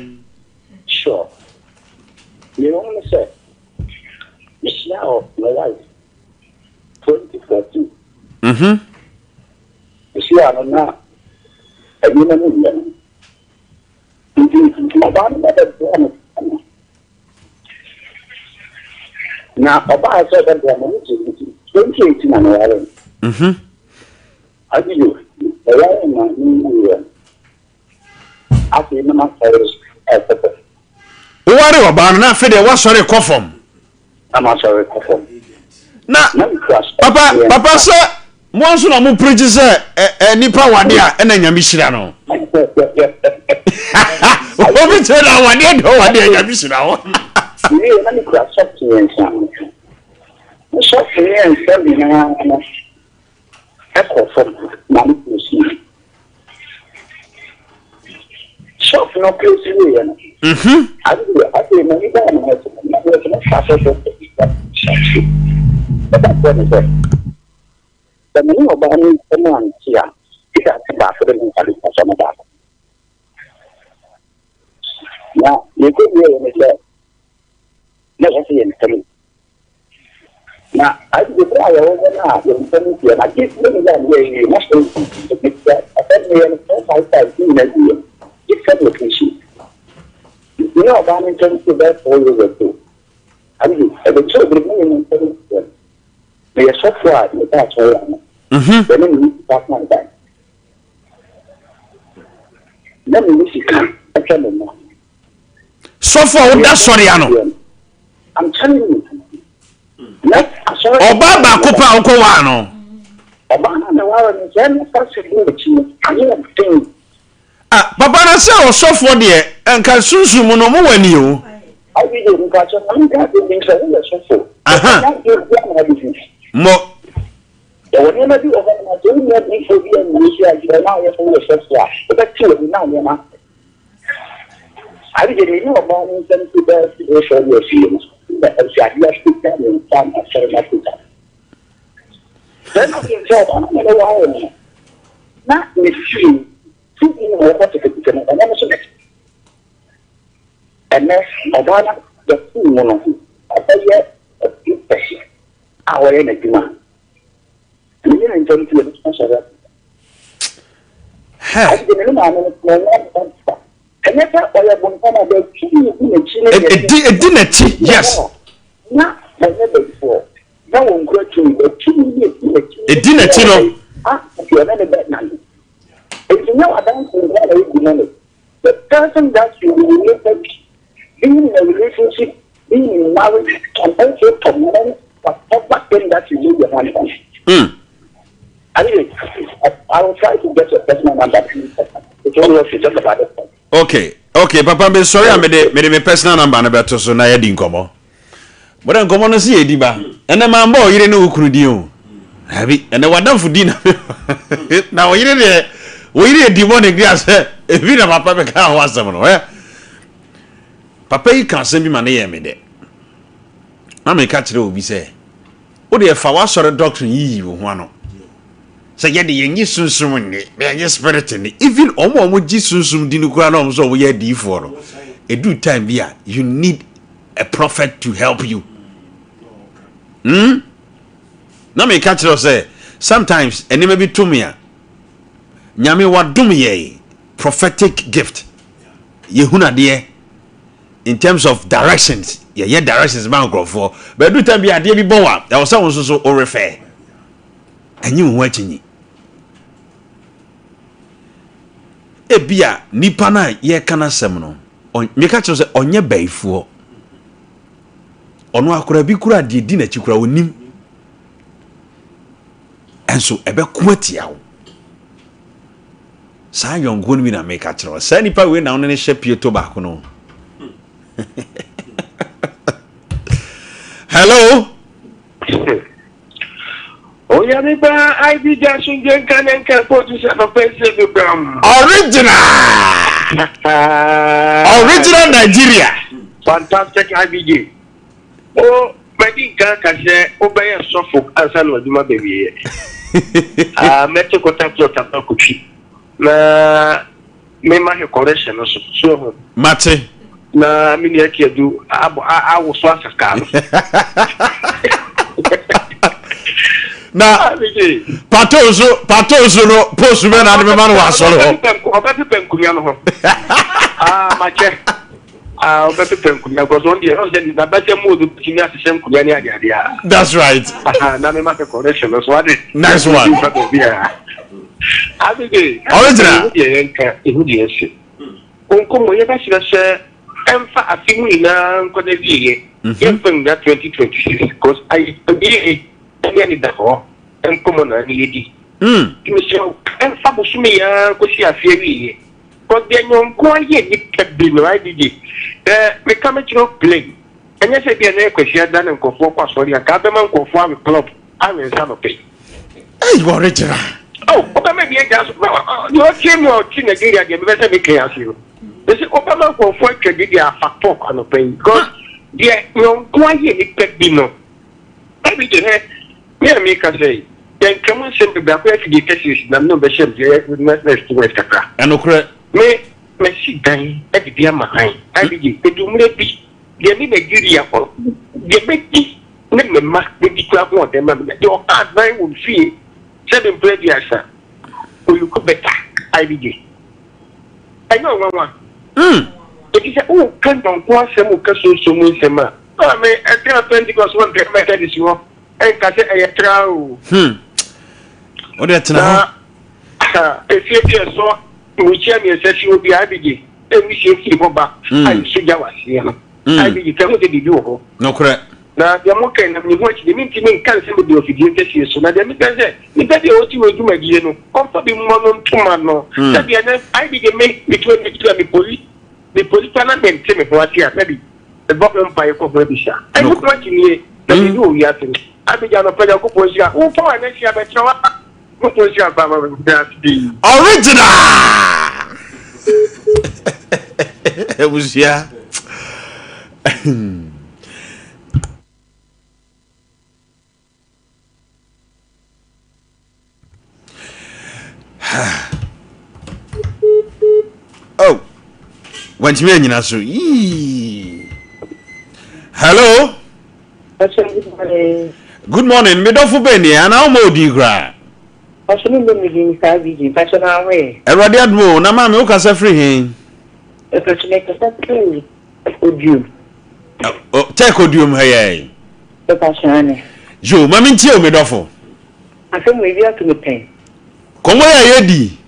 Sure. Nea ɛwɔ mu ne sɛ mehyia my wife 2014. Mhm. Mehyia no na nneɛma mu nyɛ no. Nti ɔbaa no bɛbɛboa me na ɔbaa sɛ ɔbɛboa me no gye nti 2018 na meware no. Mhm. Abiyo, meware ma menwuiɛ. Afei na masɔre ɛkɔ fam. Woware ɔbaa no na afei deɛ woasɔre kɔ fam. Na masɔre kɔ fam. Na papa papa sɛ mo nso na mo pirikyi sɛ ɛ ɛ nipa wade a ɛna nyame hyira no. Obi kyerɛ na awadeɛ deɛ ɔwade a nyame hyira wo. Wie na mekura socks mmiɛnsa. Me socks. Yɛ nsɛm nyinaa no ɛkɔ fam ma no close yie. Shop no close wieɛ no, afei afei m'ani baa me ho so no, na meyɛ sɛ mɛfa asɛ sɛ hyɛ Ɛka kyerɛ me sɛ, sɛ me ne ɔbaa no ntam ante a, Peter ase baako de me nsa de asɔ no baako. Na yɛkɔ wieɛ ne sɛ, na ɛwɔ sɛ yɛn ntam Na afei bere a yɛwɔ hɔ no a yɛn ntam teɛ no, agye yɛn yɛ a yɛyɛ yie na sɛ ɛsɛ meyɛ no 455 ne nyinaa wie gye sɛ mefiri so. Nti na ɔbaa no ntam te bɛyɛ 4 years ago. Afei ɛbɛkyerɛ bere mu ne ne ntam teɛ no. Meyɛ sɔfo a yɛba asɔre ano. Yɛne me ne sika kan dan. Na me ne sika ɛhwɛ me mma. Sɔfo a woda sɔre ano. I'm telling you. Na asɔre. Ɔbaa baako pɛ a wokɔ waa no. Ɔbaa no na ware no sɛ ɛna fa sɛ bi akyi no ayɛ den. Ah, papa na sɛ ɔsɔfoɔ deɛ nka sunsun mu no ɔmo wɔ ani o. Ayi de mpakyɛ ma menka asɛm bi sɛ woyɛ sɔfo. Aha. Ɛnyɛ adeɛ bi a na ade fi. Mo. Yɛwɔ nneɛma bi wɔ hɔ nom a sɛ wonni adiyifoɔ bi anwie so a gyina na ayɛ sɛ woyɛ sɔfo a wobɛte w'ani na nneɛma Ade deɛ menni ɔbaa no nsam ti bɛyɛ three four years nie no na Awurade apagya me nsa na asɔre no apagya me. Bɛrima bi nso ɔbaa no na meware no na ne fie fie na wɔkɔ tetetete no ɛnɛ no so na ɛnɛ ɔbaa no yɛfii mu no ɔbɛyɛ ɔbi a ɔyɛ n'adwuma. Me ne ne ntam ti yɛbɛtumi asɔre ase. Hɛ. Ade me ne maame no tena ɛnyɛ ade da. Ɛnyɛ sɛ ɔyɛ bonsam a bɛ tumi di n'akyi ne deɛ. Edi edi n'akyi yes. Na ɔnyɛ bɛyifoɔ na wɔn kura tumi bɛ tumi ne edi n'akyi. Edi n'akyi no. Ah nti ɔne ne bɛ nane. Nti nyɛ w'adanfo nkoa na ɛyɛ demonic. The person that you related to being in a relationship, being in marriage can also torment whatever thing that you lay your hand on. Anyway, I, I will try to get your personal number. It's only okay, just about it. Okay, okay, Papa, me sorry, I'm the me me personal number no beto so na yɛ nkɔmɔ. Mo de nkɔmɔ no si yɛ di ba. Ɛnɛ maa mbɔ ɔyere ne okunu din o. Abi, ɛnɛ wadamfo din na na ɔyere deɛ ɔyere yɛ demonic deɛ asɛ ebi na papa bɛka ho asɛm no ɛ. Papa yi ka asɛm bi ma ne yɛɛ me dɛ. Na meka kyerɛ obi sɛ, wo deɛ fa w'asɔre doctrine yiyi wo ho ano. Sɛ yɛde yɛnye sunsum nni, na yɛnye spirit nni. Even wɔn a wɔgye sunsum di no koraa na wɔn nso wɔyɛ adiyifoɔ no, ɛduru time bi a, you need a prophet to help you. Hmm? Na meka kyerɛ wo sɛ, sometimes nneɛma bi to me a, Nyame wadom yɛn prophetic gift. Yɛhunu adeɛ in terms of directions, yɛyɛ directions ma nkurɔfoɔ. But ɛduru time bi adeɛ bi bɔ wa, ɛwɔ sɛ wo nso so wo refer. Ɛnye wo ho akyinyi. Ebia nipa no a yɛreka n'asɛm no, meka kyerɛ sɛ ɔnyɛ bayifoɔ. Ɔno akora bi kura deɛ di n'akyi kura ɔnim. Ɛnso ɛbɛko atia wo. Saa yɔnkoɔ no bi na meka kyerɛ wo. Saa nipa wei na wo ne no hyɛ pieto baako no. Hello. Onyame ba ID gya asomdwe nka ne nka kootu sɛ papa nsie bi bram. Original. Original Nigeria. Fantastic IBJ. O madi nka ka sɛ wobɛyɛ sɔfo ansa na w'adwuma bɛwieɛ. Ah, mɛte kɔta plot aba kotwi na mema he correction no so. So ho. Mate. Na me nua Kiadu abɔ awoso asakaa no. Na pato nso pato nso no post bɛ na ade bɛma no wɔ asɔre hɔ. Ɔbɛpepa nkonnwa no ho. Ah, makyɛ. Ah, ɔbɛpepa nkonnwa because ɔno deɛ ɔn sɛ n'abasa mu odu betumi ahyehyɛ nkonnwa ne adeade a. That's right. Aha, na mema sɛ correction no so ade. Nice one. Nfa baabi a. Abebe. Original. Ehu deɛ yɛnka, ehu deɛ ɛsi. Nkɔmmɔ yɛbɛsrɛ sɛ ɛmfa afe mu nyinaa nkɔ n'awieɛ. Yɛmfa nwura 2026 because ayɛ ɛne anidahɔ nkɔmmɔ na ne yɛdi. Nti mesrɛ wo ɛmfa bosome yi ara nkɔsi afe awieɛ. Because deɛ nyɔnko ayɛ nipa bi no IDG, eh, meka mekyerɛ wo plain. Ɛnyɛ sɛ ebia na ɛyɛ Kwasiada na nkurɔfoɔ kɔ asɔre a, anka abɛma nkurɔfoɔ awe club, awe nsa anɔpa yi. Ei, wɔregyina. Oh, wobɛma bi agya so. Deɛ ɔtie mu a ɔte Nigeria deɛ mebɛ sɛ meka ase no. Mese wobɛma nkurɔfoɔ atwa bi de afa talk anɔpa yi. Because deɛ nyɔnko ayɛ nipa bi no, ɛbi de hɛ, me a meka sɛ yɛnka mu nsɛm bebree akɔyɛ afidie kɛseɛ si na me ne wobɛhyɛ mu deɛ next word kakra. Ɛnokorɛ. Me, masi dan de bi ama han. IBJ, ɛdu mmerɛ bi, deɛ me Nigeria hɔ, deɛ mɛdi ne me mma bɛdi koraa ahoɔden ma me. Na deɛ ɔka adan wɔ fie sɛ me mpere aduasa, oluku bɛta, IBJ. Ɛnyɛ ɔnwanwa. Enti sɛ woka nyɔnko asɛm, woka sunsum mu nsɛm a, maame, ɛtra Pentecost hɔ ntra Methodist hɔ, ɛnka sɛ ɛyɛ tra o. Hmm. Wode tena hɔ. Na efie bi a ɛsɔ mmukyia mmiɛnsa si hɔ bi a IBJ nwusie firi hɔ ba a nsu gya wɔ aseɛ no. IBJ ka ho sɛ biribi wɔ hɔ. Nokorɛ. Na deɛ moka yi, na menni ho akyinnye, mentumi nka nsɛm bebree wɔ fidie kɛseɛ so. Na deɛ mepɛ ne sɛ, nipa bi a ɔte wei dwumadie no, ɔmfa bi mmɔ no ntoma no. Sɛdeɛ na IBJ me, metu akyiri a mepoli, mepoli koraa na mente me ho ase a, sɛbi mebɔ ho mpaeɛ kɔ ho abisa. Ɛno ho akyinnye, na biribi wɔ wiase no. IBJ anɔpa Nyankopɔn nhyira wo. Wopɔn a na hyia bɛkyerɛ wo. Original! Abusua. Oh, wantumi anyina so. Yee. Hello. Good morning. Me dɔfo bɛn ni ana woma odin koraa? Mpakyɛ me mbɔ me din saa VG mpakyɛ na ho yɛ. Awurade adom o na maame wo kasa firi he? Mpakyɛ me kasa firi Odiom. Tech Odiom ha yɛ. Mpakyɛ ane. Yo ma me ntie o me dɔfo. Asɛm wei bi ato me pɛn. Kɔmɔ yɛ yɛ di.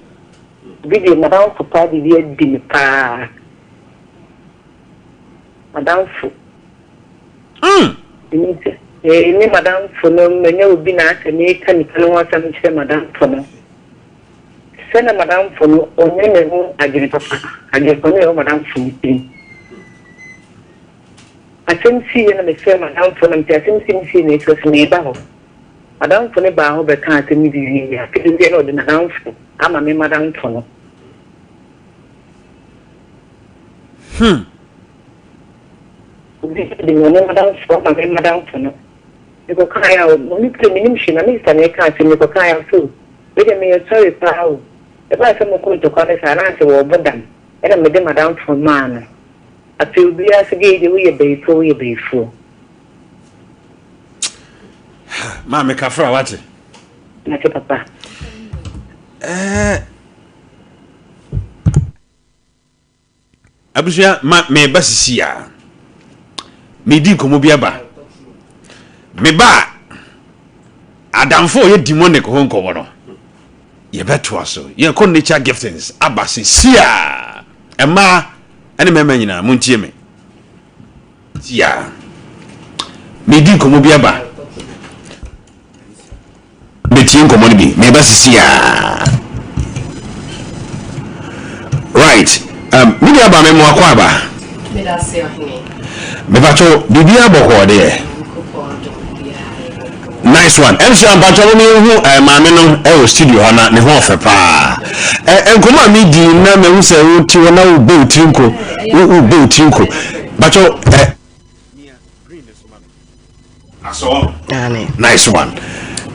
Bi deɛ madamfo paa de bi adi me paa. Madamfo. Mm. Nti eh, me madamfo no manya obi na asɛ meka nipa no ho asɛm kyerɛ madamfo no. Sɛ na madamfo no ɔnyɛ ne ho adwene papa, adwene bɔne ɛwɔ madamfo no tirim. Asɛm siiɛ na mefrɛ madamfo no, mete asɛm sii sii na ɛsɛ sɛ meba hɔ. Madamfo no baa hɔ bɛkaa asɛm no bi wieeɛ. Afei de wieɛ na ɔde n'adamfo ama me madamfo no. Hmm. Obi de me ɔne madamfo ama me madamfo no. Mekɔkaeɛ a, ɔno pɛ menim hwee na me sista na ɛka asɛm mekɔkaeɛ a so wei deɛ meyɛ sorry paa o. Ɛbaa sɛ mokɔ ntɔkwa no saa na asɛ wɔrebɔ dam ɛna mede madamfo maa no. Afei obiara sɛ gei deɛ woyɛ bayifoɔ woyɛ bayifoɔ. Maame kafra wate. Mate papa. Ɛɛ. Eh. Abusua ma meba sisi a. Medi nkɔmmɔ bi aba. Meba a adamfo a ɔyɛ demonic ho nkɔmmɔ no yɛbɛtoa so. Yɛkɔ nature giftings aba sisi a. Mmaa ne mmarima nyinaa montie me. Tia. Medi nkɔmmɔ bi aba. Bɛtie nkɔmmɔ no bi. Meba sisi a. Right. Um, me nua ba me mmoa kɔ aba. Mepatwo biribiara bɔkɔɔ deɛ. Nice one. MC Ampatwa mo mehu eh, maame no ɛwɔ eh, studio ha na ne ho ɔfɛ paa. Eh, nkɔmɔ a medi na mehu sɛ wote hɔ na wobɔ wo tiri nko, wobɔ wo tiri nko. Batwɔ eh, Asɔ. Nice one.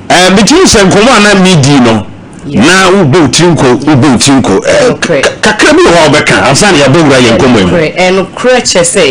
Eh, metumi sɛ nkɔmɔ a na medi no na wobɔ wo tiri nko, wobɔ wo tiri nko. Eh, kakra bi wɔ hɔ a wobɛka ansa na yɛabɔ wura yɛn nkɔmɔ yi mu. Ɛnokorɛ kyerɛ sɛ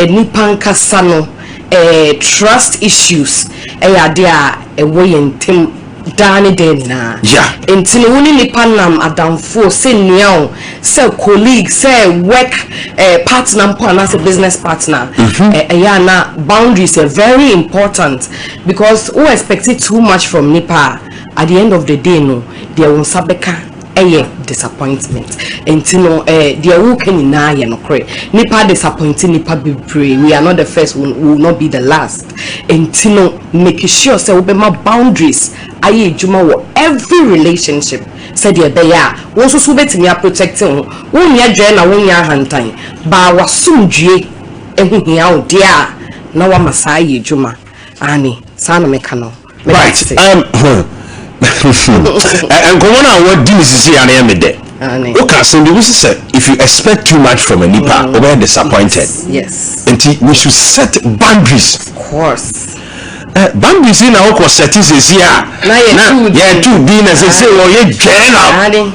nnipa nkasa no Eh, trust issues ɛyɛ adeɛ a ɛwɔ yɛn ntam daa ne daa nyinaa. Yeah. Nti no wo ne nipa nam adamfoɔ sɛ nua o, sɛ colleague, sɛ work eh, partner mpo anaasɛ business partner. Eh, ɛyɛ a na boundaries yɛ very important because wo expect too much from nipa a, at the end of the day no, deɛ wo nsa bɛka ɛyɛ disappointment nti no eh deɛ woka nyinaa yɛ nokorɛ nipa disappoint nipa bebree we are not the first we will not be the last nti no make sure sɛ wobɛma boundaries ayɛ adwuma wɔ every relationship sɛdeɛ ɛbɛyɛ a wo nso so wobɛtumi a protect wo ho wonyɛ dwɛɛ na wonyɛ ahantan baa w'asomdwie ho hia wo deɛ a. na wama saa ayɛ adwuma. Aane, saa na meka no. Meda Right. ase. Nkɔmmɔ no a wɔadi no sisi ya no yɛ me dɛ. Aane. Woka asɛm bi, wosi sɛ if you expect too much from a nipa, wobɛyɛ disappointed. Yes. Nti we should set boundaries. Of course. Boundaries yi na wokɔ set sisi a. Na yɛtu din. Yɛtu din na sisi wɔyɛ dwɛɛ na. Aane.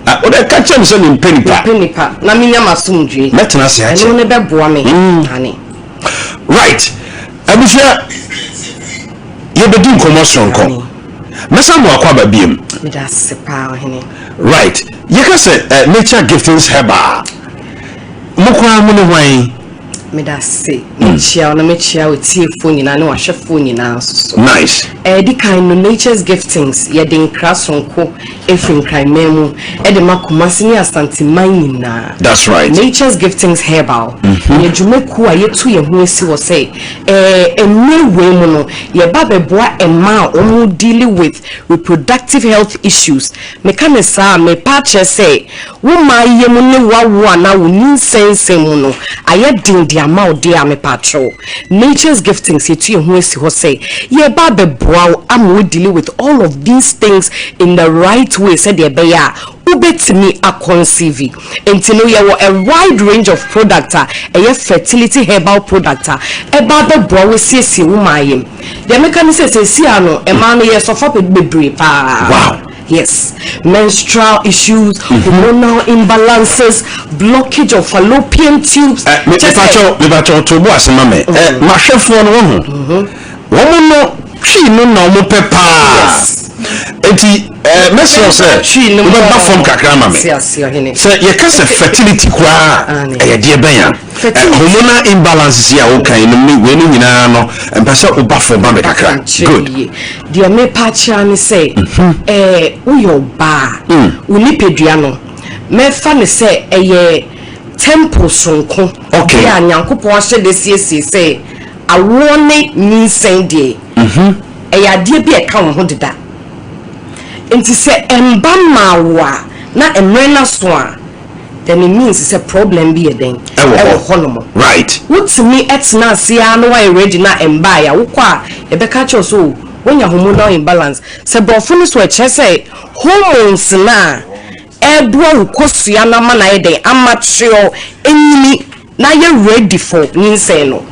Ah, wode ka kyerɛ me sɛ mempɛ nipa. Mempɛ nipa na menya m'asomdwoe. Mɛtena ase akyɛ. Ɛno ne bɛboa me. Aane. Right. Abusua, yɛbɛdi nkɔmmɔ soronko. Mɛsan mo akɔ aba biom. Meda ase paa, ɔhene. Right. Yɛka sɛ Nature Giftings Herbal. Mo koraa mo ne hwan? Meda ase. Mekyia wo na mekyia w'atiefoɔ nyinaa ne w'ahwɛfoɔ nyinaa nso so. Nice. Ɛdi kan no, Nature's Giftings, yɛde nkra sononko firi Nkranman mu de ma Kumasi ne Asanteman nyinaa. That's right. Nature's Giftings Herbal yɛ dwumakuo a yɛtu yɛn ho asi hɔ sɛ mmerɛ wei mu no, yɛba bɛboa mmaa a wɔn dealing with reproductive health issues. Meka no saa a, merepa akyerɛ sɛ wo mmaayɛ mu ne w'awoɔ anaa wo nyinsɛnsɛm mu no ayɛ den de ama wo deɛ a, mepaakyɛw, Nature's Giftings yɛtu yɛn ho asi hɔ sɛ yɛreba abɛboa wo ama wo dealing with all of these things in the right way sɛdeɛ ɛbɛyɛ a wobɛtumi akɔnsiivi. Nti no yɛwɔ a wide range of product a ɛyɛ fertility herbal product a ɛba abɛboa wo asiesie wo mmaayɛ mu. Deɛ meka ne sɛ seesei ara no mmaa no yɛsɔfa bebree paa. Wow. Yes, menstrual issues, hormonal imbalances, blockage of fallopian tubes. Kyɛ sɛ. Mepakyɛw, mepakyɛw, to bo ase ma me. Mahwɛfoɔ no, wahu, wɔn no Twi no na wɔn pɛ paa. Yes. Enti mɛsrɛ wo sɛ Twi no wobɛba fam kakra ama me. Te ase, ɔhene. Sɛ yɛka sɛ fertility koraa a, Aane. ɛyɛ deɛ bɛn a? Fertility. Hormonal imbalances yi a woka yi nom ne wei no nyinaa no, mpɛ sɛ woba fam ma me kakra. Kyerɛ Good. yie. Deɛ mepa akyerɛ ara ne sɛ, woyɛ ɔbaa a, wo nipadua no, mɛfa no sɛ ɛyɛ temple soronko bi a Nyankopɔn ahyɛ da asiesie sɛ awoɔ ne nyinsɛn deɛ, ɛyɛ adeɛ bi a ɛka wo ho deda. Nti sɛ ɛmba mmaa wo a, na mmerɛ no aso a, then it means sɛ problem bi yɛ dɛn? Ɛwɔ hɔ nom. Right. Wotumi tena ase ara na woayɛ ready na ɛmbaeɛ a, wokɔ a, yɛbɛka akyerɛ wo sɛ oh, woanya hormonal imbalance. Sɛ borɔfo no so a, ɛkyerɛ sɛ hormones no a ɛreboa wo kosua no ama no ayɛ dɛn? Amature, anyini na ayɛ ready for nyinsɛn no,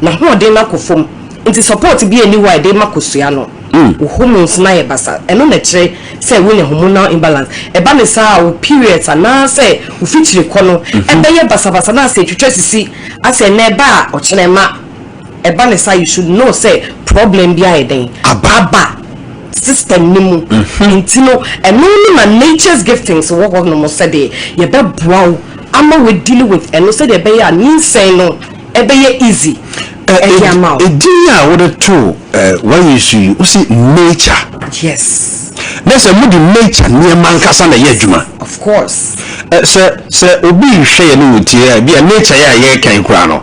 n'ahoɔden no akɔ fam. Nti support biara nni hɔ a ɛde rema kosua no. Wo hormones no ayɛ basaa. Ɛno na ɛkyerɛ sɛ woanya hormonal imbalance. Ɛba no saa a, wo periods anaasɛ wo fikyire kɔ no ɛbɛyɛ basabasa na asɛ ɛtwitwa sisi, asɛ ɛnnɛ ɛba a ɔkyena ɛmma. Ɛba no saa a, you should know sɛ problem bi ayɛ dɛn? Aba system no mu. Nti no, ɛno no na nature's giftings wɔ hɔ nom sɛdeɛ yɛbɛboa wo ama wo deal with ɛno sɛdeɛ ɛbɛyɛ a nyinsɛn no ɛbɛyɛ easy ɛde ama wo. Edin a wode too w'ayi so yi, wose nature. Yes. Na sɛ mode nature nneɛma ankasa na ɛyɛ adwuma. Of course. Sɛ sɛ obi rehwɛ yɛn ne wɔtie a, ebia nature yɛ a yɛreka yi koraa no,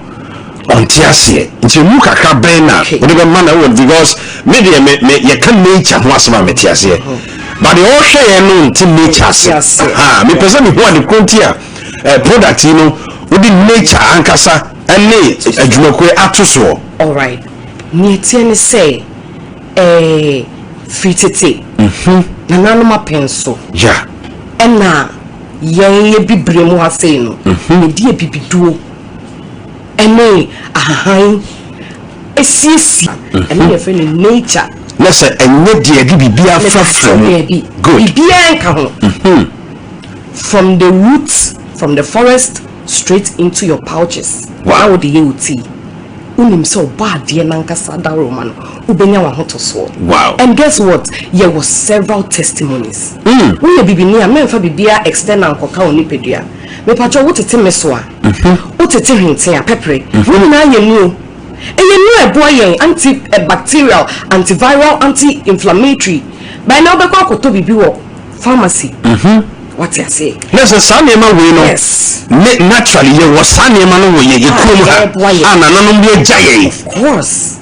ɔnte aseɛ. Nkyerɛmu kakra bɛn na wode bɛma no wɔ because me deɛ me me yɛka nature ho asɛm a mete aseɛ. But deɛ ɔrehwɛ yɛn no nte nature ase. Aha, mepɛ sɛ mehu ade ko nti a product yi no wode nature ankasa ne adwumakuo ato soɔ. Alright, nea ɛteɛ ne sɛ ɛɛ firi tete nananom apɛn so ɛna yɛn abibire mu ha sei no yɛde abibiduo ɛne ahahan asiesie ɛno na yɛfrɛ no nature. Na sɛ ɛnyɛ deɛ yɛde biribi afrafra mu. Daabi, Good. biribiara nka ho. From the roots, from the forest straight into your pouches. Wow. Na wode yɛ wo tea. Wonim sɛ ɔbɔ adeɛ no ankasa dawuroma no, wobɛnya w'ahotɔsoɔ. Wow. And guess what? Yɛwɔ several testimonies. Woyɛ bibini a, mɛmfa biribiara external nkɔka wo nipadua. Mepakyɛw, wotete meso a, wotete hwenten a, pɛprɛ, ne nyinaa yɛ nnuro. Ɛyɛ nnuro a ɛboa yɛn, anti-bacterial, anti-viral, anti-inflammatory. By now wobɛkɔ akɔtɔ biribi wɔ pharmacy. Wate aseɛ? Na sɛ saa nneɛma wei no, Yes. ne naturally yɛwɔ saa nneɛma no wɔ yɛn yɛ kurom ha ɛboa yɛn. a nananom de agya yɛn. Of course.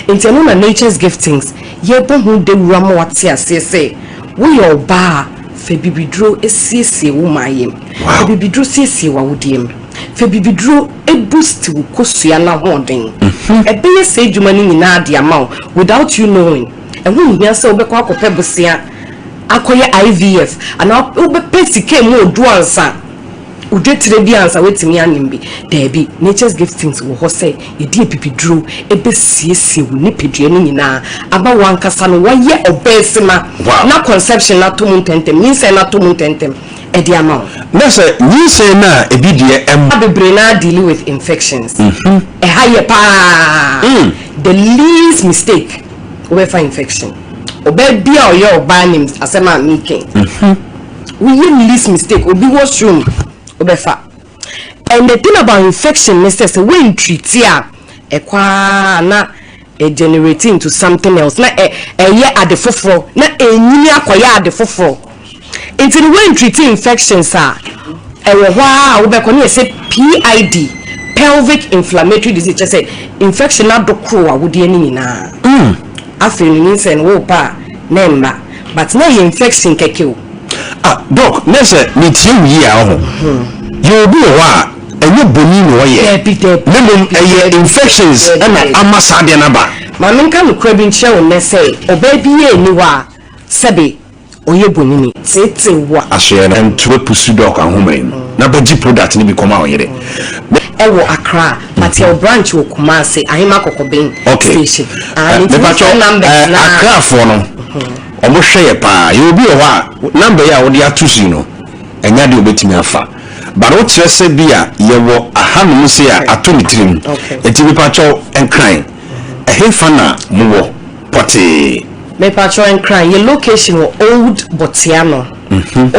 Nti ɛno na Nature's Giftings yɛbɔ ho dawuro ama wate aseɛ sɛ woyɛ ɔbaa a, fa bibiduro siesie wo mayam. Fa bibiduro siesie w'awodeɛ mu. Fa bibiduro boost wo kosua no ahoɔden. Ɛbɛyɛ saa adwuma no nyinaa de ama wo without you knowing. Ɛho nhia sɛ wobɛkɔ akɔpɛ bosea akɔyɛ IVF anaa wobɛpɛ sika mu odu ansa, wo dwetire bi ansa woatumi anyem bi. Daabi, Nature's Giftings wɔ hɔ sɛ yɛde abibiduro bɛsiesie wo nipadua no nyinaa ama wo ankasa no woayɛ ɔbaasima na conception no atɔ mu ntɛmntɛm, nyinsɛn no atɔ mu ntɛmntɛm. de ama wo. Na sɛ nyinsɛn no a ebi deɛ ɛm. Bebree no ara dealing with infections. Ɛha yɛ paa. The least mistake wobɛfa infection. Ɔbaa bi a ɔyɛ ɔbaa nim asɛm a meka yi. Woyɛ least mistake obi washroom wobɛfa. And the thing about infection ne sɛ sɛ woantreat a ɛkɔ ara na ɛ generate into something else na ɛ ɛyɛ ade foforɔ na ɛnyini akɔyɛ ade foforɔ. Nti no woantreat infections a ɛwɔ hɔ ara a wobɛkɔ ne yɛsɛ PID, pelvic inflammatory disease, kyerɛ sɛ infection no adokoro awodeɛ no nyinaa. Afei no nyinsɛn no worepɛ a na ɛmma but na ɛyɛ infection kɛkɛ o. Ah doc na sɛ metie wo yie a ɔho yɛwɔ obi wɔ hɔ a ɛnyɛ boni na ɔyɛ na mmom ɛyɛ infections ɛna ama saa adeɛ no aba. Ma menka nokorɛ bi nkyerɛ wo nnɛ sɛ ɔbaa biara nni hɔ a sɛbe ɔyɛ bonini teetee wo a. Asoɛɛ no nto pusu dɔk ahoma yi mu na bɛgye product no bi kɔma wo yere. Ɛwɔ Accra but yɛwɔ branch wɔ Kumasi, Ahema Kɔkɔben Okay station. Ah, nti mepakyɛw wofrɛ numbers eh, no a. Accra foɔ no ɔmo hwɛ yɛ paa. Yɛwɔ bi wɔ hɔ a number yi a wode ato so yi no ɛnyɛ adeɛ a obetumi afa but wokyerɛ sɛ bi a yɛwɔ ahanom sei a ato ne tirim. Okay. Nti mepakyɛw Nkran ɛhefa na mowɔ pɔtee? Mepakyɛw Nkran yɛ location wɔ Old Botiano,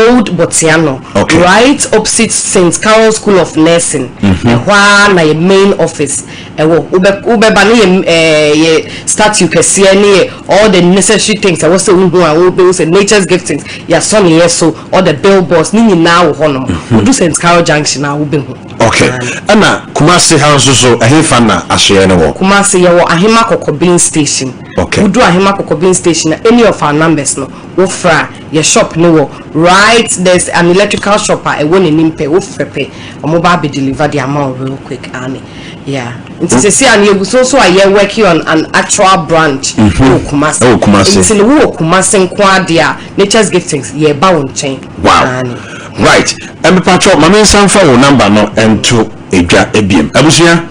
Old Botiano, Okay. right opposite Saint Carol School of Nursing, ɛhɔ ara na yɛ main office ɛwɔ. Wobɛ wobɛba ne yɛ ɛɛ yɛ statue kɛseɛ ne yɛ all the necessary things ɛwɔ sɛ wohu a wobɛhu sɛ Nature's Giftings yɛasɔ ne yɛ so, all the billboards ne nyinaa wɔ hɔnom. Wodu Saint Carol Junction a wobɛhu. Okay. Ɛna Kumasi ha nso so ɛhefa na asoɛɛ no wɔ? Kumasi yɛwɔ Ahema Kɔkɔben station. Okay. Wodu Ahema Kɔkɔben station a any of our numbers no wofrɛ a yɛ shop no wɔ right there's an electrical shop a ɛwɔ n'anim pɛ wofrɛ pɛ ɔmo ba abɛ deliver de ama wo real quick aane yeah nti sɛsi a no yɛgu so nso a yɛ working on an actual branch ɛwɔ Kumasi Ɛwɔ Kumasi. nti no wowɔ Kumasi nko ara deɛ a Nature's Giftings yɛreba wo nkyɛn Wow. aane. Right. Mepakyɛw ma mensan mfa wo number no nto dwa biom. Abusua.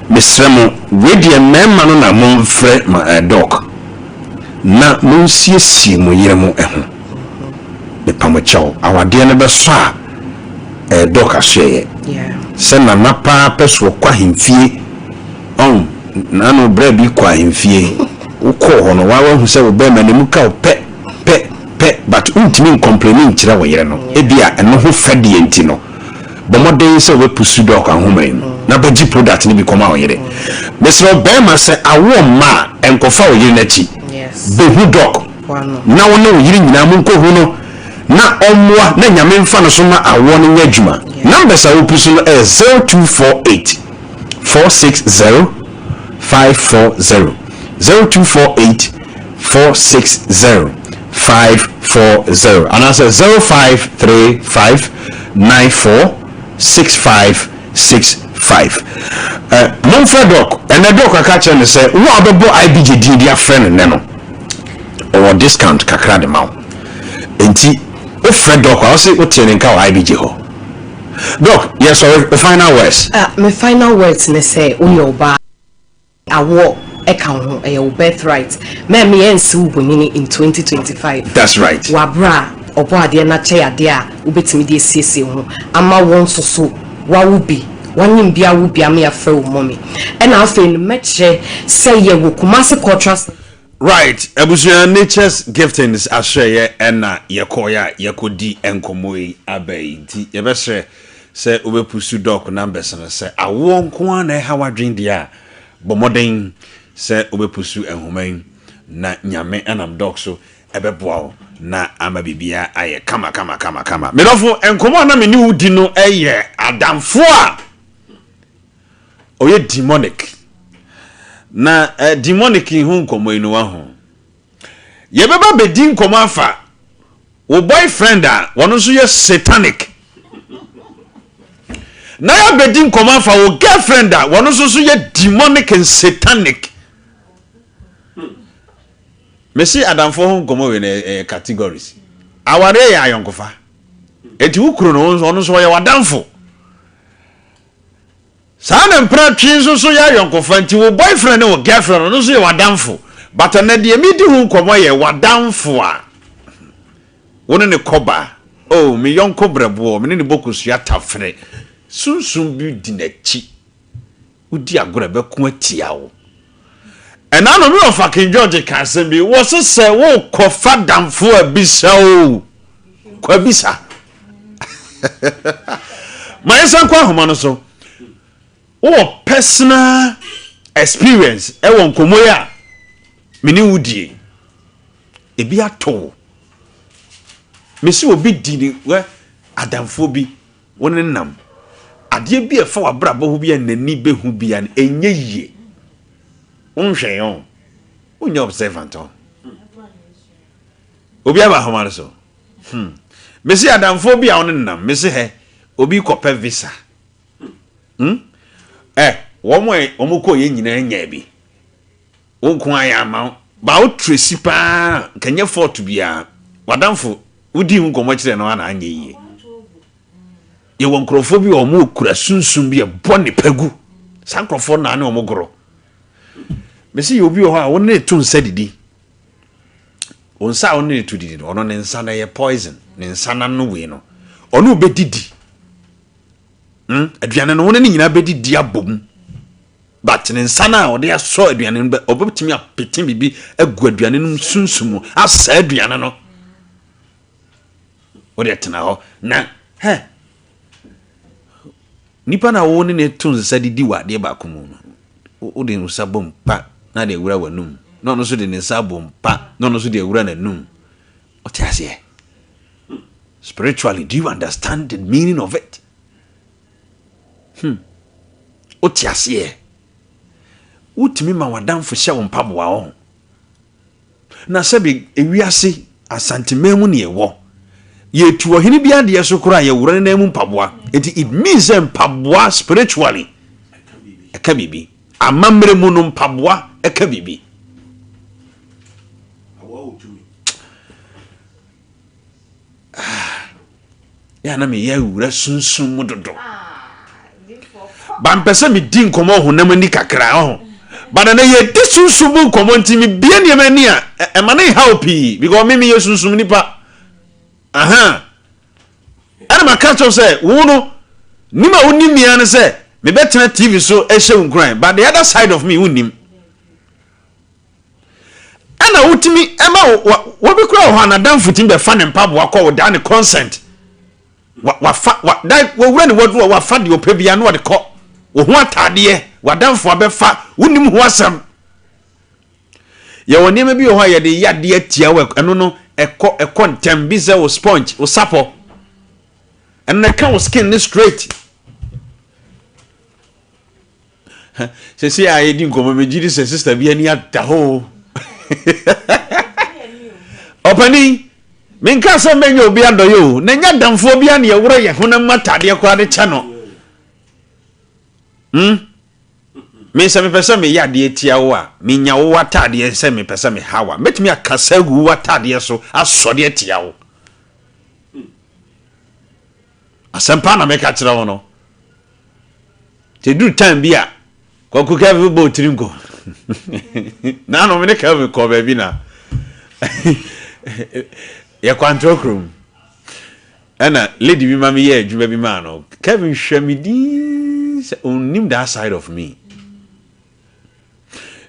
Mesrɛ mo, wei deɛ mmarima no na momfrɛ ma eh, Doc, na monsiesie mo yere mo ho. Mepa mo kyɛw, awadeɛ no bɛsɔ a eh, Doc asoɛeɛ. Sɛ Nana paa pɛ so ɔkɔ ahemfie, ɔn, Nano berɛ bi kɔ ahemfie, wokɔɔ hɔ no, waa wahu sɛ wo bɛrima no emu ka wo pɛ, pɛ, pɛ, but wontumi nkɔmpleni nkyerɛ wo yere no, ebia ɛno ho fɛdeɛ nti no. Bɔ mmɔden sɛ wobɛpusu Doc nhoma yi mu na bɛgye product no bi kɔma wo yere. Mesrɛ wo barima sɛ awoɔ mma a, nkɔfa wo yere no akyi. Bɛhu Doc na wo ne wo yere nyinaa monkɔhu no na ɔmmoa na Nyame mfa no so ma awoɔ no nyɛ adwuma. Numbers a wopusu no yɛ 0248 460 540, 0248 460 540 anaasɛ 0535 94 6565. Eh, momfrɛ Doc. Ɛnɛ Doc aka kyerɛ no sɛ wo a wobɛbɔ IBJ din de afrɛ no nnɛ no, ɔwɔ discount kakra de ma wo. Enti wofrɛ Doc a, wose wotee ne nka wɔ IBJ hɔ. Doc, yɛsɔre, wo final words. Ah, me final words ne sɛ woyɛ ɔbaa. Awoɔ ka wo ho, ɛyɛ wo birth right. Mɛmma yɛnsi wo bonyini in 2025. That's right. Wɔ aberɛ a Ɔbɔadeɛ no akyɛ yɛ adeɛ a wobɛtumi de asiesie wo ho ama wo nso so woawo bi, woanyem bi awo bi ama yɛafrɛ wo mummy. Ɛna afei no mɛkyerɛ sɛ yɛwɔ Kumasi Cultural Centre. Right abusua Nature's Giftings ahyɛeɛ ɛna yɛkɔeɛ a yɛkɔdi nkɔmmɔ yi aba yi nti yɛbɛsrɛ sɛ wobɛpusu Doc numbers no sɛ awoɔ nko ara na ɛha w'adwene deɛ a bɔ mmɔden sɛ wobɛpusu nhoma yi na Nyame nam Doc so ɛbɛboa wo na ama biribiara ayɛ kama kama kama kama. Me dɔfo nkɔmmɔ a na me ne wo di no yɛ adamfoɔ a Ɔyɛ demonic. Na eh, demonic ho nkɔmmɔ yi no wahu. Yɛbɛba bɛdi nkɔmmɔ afa wo boyfriend a wɔn nso yɛ satanic. Na yɛabɛdi nkɔmmɔ afa wo girlfriend a wɔno nso so yɛ demonic and satanic. Mese adamfoɔ ho nkɔmmɔ wei no ɛyɛ categories. Awareɛ yɛ ayɔnkofa. Enti wo kunu no ɔno nso ɔyɛ w'adamfo. Saa na mpena twe nso so yɛ ayɔnkofa nti wo boyfriend ne wo girlfriend ɔno nso yɛ w'adamfo. But ɛnɛ deɛ medi ho nkɔmmɔ yɛ w'adamfo a wo ne ne kɔba. Oh me yɔnko brɛboɔ me ne ne bɔ kosua tafere. Sunsum bi di n'akyi. Wodi agorɔ a ɛbɛko atia wo. Ɛna no me ɔfa King George ka asɛm bi wɔ se sɛ wokɔfa damfo a bisa o kɔ abisa. Ma yɛnsan kɔ ahoma no so. Wowɔ personal experience ɛwɔ nkɔmmɔ yi a me ne wo die. Ebi ato wo. Mesi obi di ne adamfoɔ bi Wo ne nam. Adeɛ bi a ɛfa w'abrabɔ ho bi a n'ani bɛhu bia no, ɛnyɛ yie. Wonhwɛeɛ ɔn. Wonyɛ observant ɔn. Obi aba ahoma no so. Hmm. Mese adamfoɔ bi a wo ne nam, mese hɛ, obi kɔpɛ visa. Hmm? Eh, wɔn a wɔn kɔɔ yɛ nyinaa nyaa bi. Wo nko ara yɛ ama wo. Ba wo tracy paa nka nyɛ fault biara. W'adamfo wodii ho nkɔmmɔ kyerɛɛ no a na anyɛ yie. Yɛwɔ nkurɔfoɔ bi a wɔn kura sunsum bi a ɛbɔ nnipa gu. Saa nkurɔfoɔ naa ne wɔn gorɔ. Mesi yɛ obi wɔ hɔ a wo ne to nsa didi. Wo nsa a wo ne to didi no, ɔno ne nsa no ɛyɛ poison. Ne nsa n'ano wei no, ɔne wobɛdidi. Hmm, aduane no wo ne ne nyinaa bɛdidi abom. But ne nsa no a ɔde asɔ aduane no bɛ ɔbɛtumi apete biribi agu aduane no sunsum mu asɛe aduane no. Wode tena hɔ na hɛ nipa na wo ne ne to nsa didi wɔ adeɛ baako mu no wode nsa bom pa na de awura w'anum na ɔno nso de ne nsa abom pa na ɔno nso de awura n'anum. Ɔte aseɛ. Spiritually, do you understand the meaning of it? Hmm. Wote aseɛ? Wotumi ma w'adamfo hyɛ wo mpaboa wɔ ho. Na sɛbi ewiase Asanteman mu ne yɛwɔ. Yɛtu ɔhene bi adeɛ so koraa yɛworɔ ne nan mu mpaboa. Nti it means sɛ mpaboa spiritually ɛka biribi. Amammerɛ mu no mpaboa ɛka biribi. Ah, yɛ na meyɛ awura sunsum mu dodo. Ba mpɛ sɛ medi nkɔmmɔ honam ani kakra ɔho. Ba na yɛdi sunsum mu nkɔmmɔ nti mebie nneɛma ani a ɛma ne nhaw pii because me meyɛ sunsum nipa. Aha. Ɛna maka kyerɛ sɛ wo no nim a wonim me ara ne sɛ mebɛtena TV so ɛhyɛ wo nkuran but the other side of me wonnim. Ɛna wotumi ɛma wo wɔbi kura wɔ hɔ a n'adamfo tumi bɛfa ne mpaboa kɔ without ne consent. Wafa wa da wɔwura ne waduro wafa deɛ ɔpɛ bia na ɔde kɔ. Wo ho ataadeɛ w'adamfo abɛfa wonim ho asɛm. Yɛwɔ nneɛma bi wɔ hɔ a yɛde yɛ adeɛ atia wɔ ɛno no ɛkɔ ɛkɔ ntɛm bi sɛ wo sponge wo sapɔ ɛno na ɛka wo skin ne straight. Sɛsei a yɛdi nkɔmmɔ megye di sɛ sista bi ani ada hɔ ɔpanin menka sɛ mɛnyɛ obi adɔyɛ o na nyɛ adamfoɔ bi a ne yɛworɔ yɛ honam mu ataadeɛ koraa de kyɛ no hmm? Me sɛ mepɛ sɛ meyɛ adeɛ tia wo a menya wo ataadeɛ sɛ mepɛ sɛ meha wo a mɛtumi akasa agu wo ataadeɛ so asɔre atia wo asɛmpa na meka kyerɛ wo no Nti ɛduru time bi a, Kwaku Kelvin bɔ tiri nko. Naano me ne Kelvin kɔɔ baabi na yɛkɔ Antorɔ kurom. Ɛna lady bi ma meyɛɛ adwuma bi maa no. Kelvin hwɛ me din sɛ ɔnnim that side of me.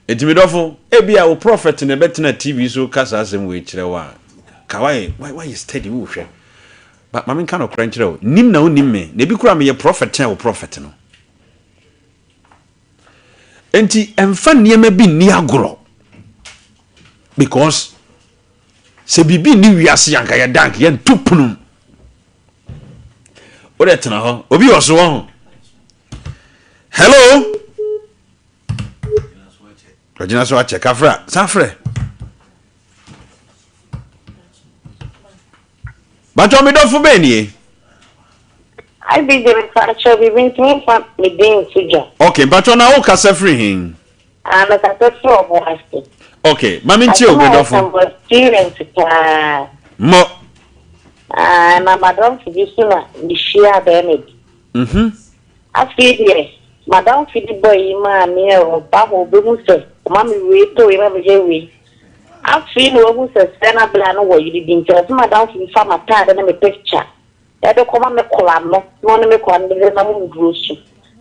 Enti me dɔfo, ebia wo prophet na ɛbɛtena TV so ka saa asɛm wei kyerɛ wo a, ka wayɛ wayɛ steady wohwɛ. Ba ma menka nokorɛ nkyerɛ wo, nim na wonim me, na ebi koraa meyɛ prophet kyɛn wo prophet no. Enti ɛmfa nneɛma bi nni agorɔ because sɛ biribi nni wiase anka yɛ dank yɛnto pono mu. Wode tena hɔ, obi wɔ so wɔ ho. Hello? Ɔgyina so akyɛ kafra san frɛ. Bàtɔ mi dɔfo bẹ́ẹ̀ nie. IBJ mepakyɛw biribi nti memfa me din nto dwa. Ok, mpakyɛw na wo kasa firi he? Ah, me kasa firi Ɔboase. Ok, ma me ntie o Asɛm a medɔfo. woka mewɔ experience paa. Mo. Ah, na madamfo bi so na mehyiaa bɛɛma bi. Mhm. Afei deɛ madamfo de boy yi maa me a ɔba hɔ ɔbɛhu sɛ ɔma me wei tɔ wei ma meyɛ wei. Afei na wahu sɛ sɛ na bla no wɔ yere bi nti ɔse madamfo bi fa m'ataade ne me picture de kɔma me kora no na ɔne me kora no de bɛma mo nduro so.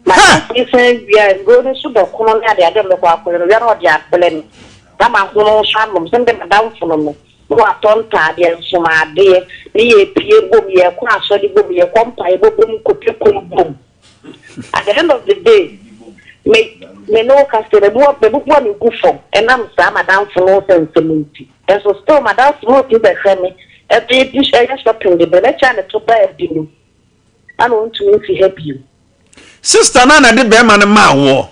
Madamfo yi san wie a nduro no so dɔkono ne adeade a ɔbɛkɔ akɔyɛ no ɔwia na ɔde abrɛ me na mahono nso anom sɛ mede madamfo no no na watɔ ntaadeɛ, nsomadeɛ ne yɛpie bom, yɛkɔ asɔre bom, yɛkɔ mpaebɔ bom, kɔpɛ kunu bom. At the end of the day, me me ne wo kasa yi, mabubu a megu fam ɛnam saa madamfo no nsɛnsɛm nti. Nso still madamfo no tumi bɛhwɛ me, ɛbɛyɛ bi ɛyɛ shopping de brɛ me, ɛkyɛ a ne to baa bi no, ɛna ɔntumi nsi ha bio. Sister no a na ɛde bɛrima no maa woɔ?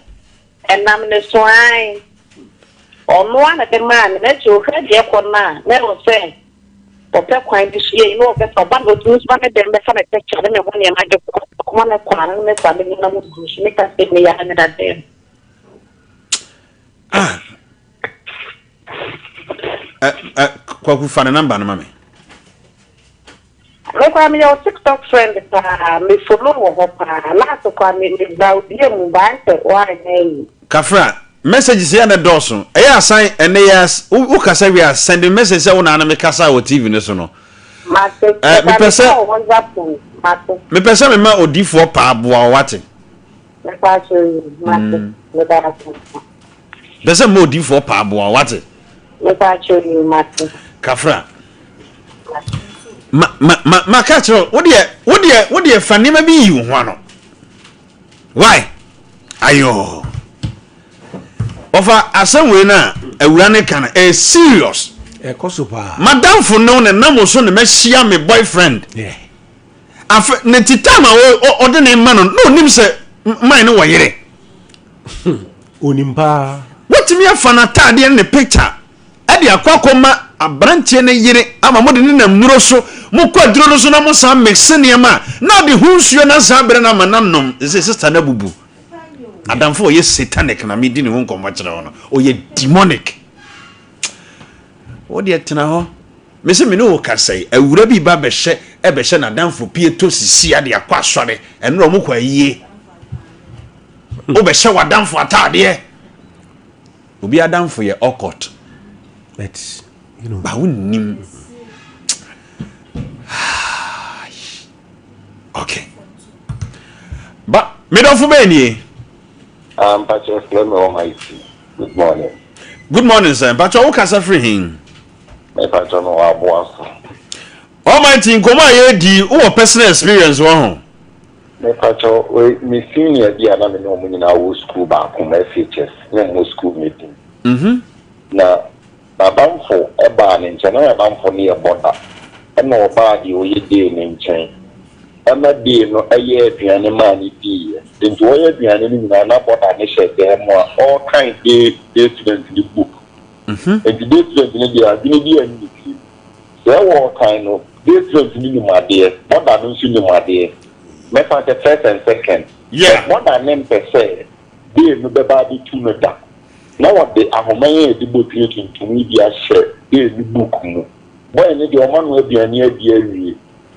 Ɛnam ne so ae. Ɔno ara na ɛde maa me. Na akyire ɔhwɛ deɛ ɛkɔ no a, na ɛwɔ sɛ ɔpɛ kwan bi so yɛ yi na ɔbɛfa ɔba no ɔtumi nso ba me dɛm bɛfa me picture ne me ho nneɛma de kɔ kɔma me kɔ ano ne me kɔ a me nam duru so meka sɛ meyɛ a meda dɛm. Ah. Eh, eh, Kwaku fa ne number no ma me. Me koraa meyɛ wo tiktok friend paa me follow wɔ hɔ paa last koraa me me ba wo DM mu but ayɛ sɛ woanyɛ ayi. Kafra, messages yɛ na ɛdɔɔso. Ɛyɛ a san ɛnɛ yi ara wo kasa wie a send me message sɛ wo na ne me kasa wɔ TV no so no. Mate, Eh, mepɛ mepɛ meka sɛ wɔ WhatsApp mu, mate. mepɛ sɛ mema odifoɔ paa boa wo wate. Mepa akyɛw yi, mate, meda ase. Pɛ sɛ mma odiyifoɔ paa boa wo, wate? Mepa kyɛw yi, mate. Kafra. Ma, ma, ma, ma ka kyerɛ wo, wodeɛ, wodeɛ, wodeɛ fa nneɛma bi yi wo ho ano. Why? Ayoo. Ɔfa asɛm wei no a awura ne ka no, ɛyɛ serious. Ɛkɔ so paa. Madamfo no ne nam so ne mahyia me boyfriend. Yeah. Afe, ne ti time a ɔde ne ma no, na onim sɛ man no wɔ yere. Onim paa. Watumi afa n'ataadeɛ ne ne picture de akɔ akɔma aberanteɛ no yere ama mode ne nam nnuro so, mokɔ aduro no so na mosan mixe nneɛma a, na ɔde ho nsuo no asan abrɛ no ama no anom. Ɛsɛ sister no abubu. Adamfo ɔyɛ satanic na medi ne ho nkɔmmɔ kyerɛ wo no. Ɔyɛ demonic. Wo deɛ tena hɔ. Mese me ne wo kasa yi, awura bi ba bɛhyɛ ɛbɛhyɛ n'adamfo pie to sisi ade akɔ asɔre. Ɛnora ɔmo kɔ ayie. Wobɛhyɛ w'adamfo ataadeɛ. Obi adamfo yɛ awkward. But, you know. Ba wonnim. Okay. Ba, medɔfo bɛɛ nie. Ah, mpakyɛ frɛ me Almighty. Good morning. Good morning sir. Mpakyɛ wo kasa firi he? Mepakyɛ me wɔ aboa so. Almighty, nkɔmɔ a yɛredi, wowɔ personal experience wɔ ho? Mepakyɛ wei, me senior bi a na me ne wɔn nyinaa wɔ school baako mu, SHS, ne mmɔ school no din. Mhm. Na n'adamfo baa ne nkyɛn, na n'adamfo no yɛ bɔda, ɛna ɔbaa deɛ ɔyɛ day no nkyɛn. Ɛma day no yɛɛ aduane maa no diiɛ. Nti ɔyɛ aduane no nyinaa na bɔda no hyɛ dan mu a ɔrekan day day student no book. Nti day student no deɛ adwene biara nni ne tirim. Sɛ wɔrekan no, day student no nim adeɛ, bɔda no nso nim adeɛ. Mɛfa sɛ first and second. Yeah. But bɔda no mpɛ sɛ day no bɛba abɛtu no da. Na wɔde ahoma yi a yɛde bɔ tire tuntum yi bi ahyɛ day no book mu. Boy no deɛ ɔma no aduane adi awie.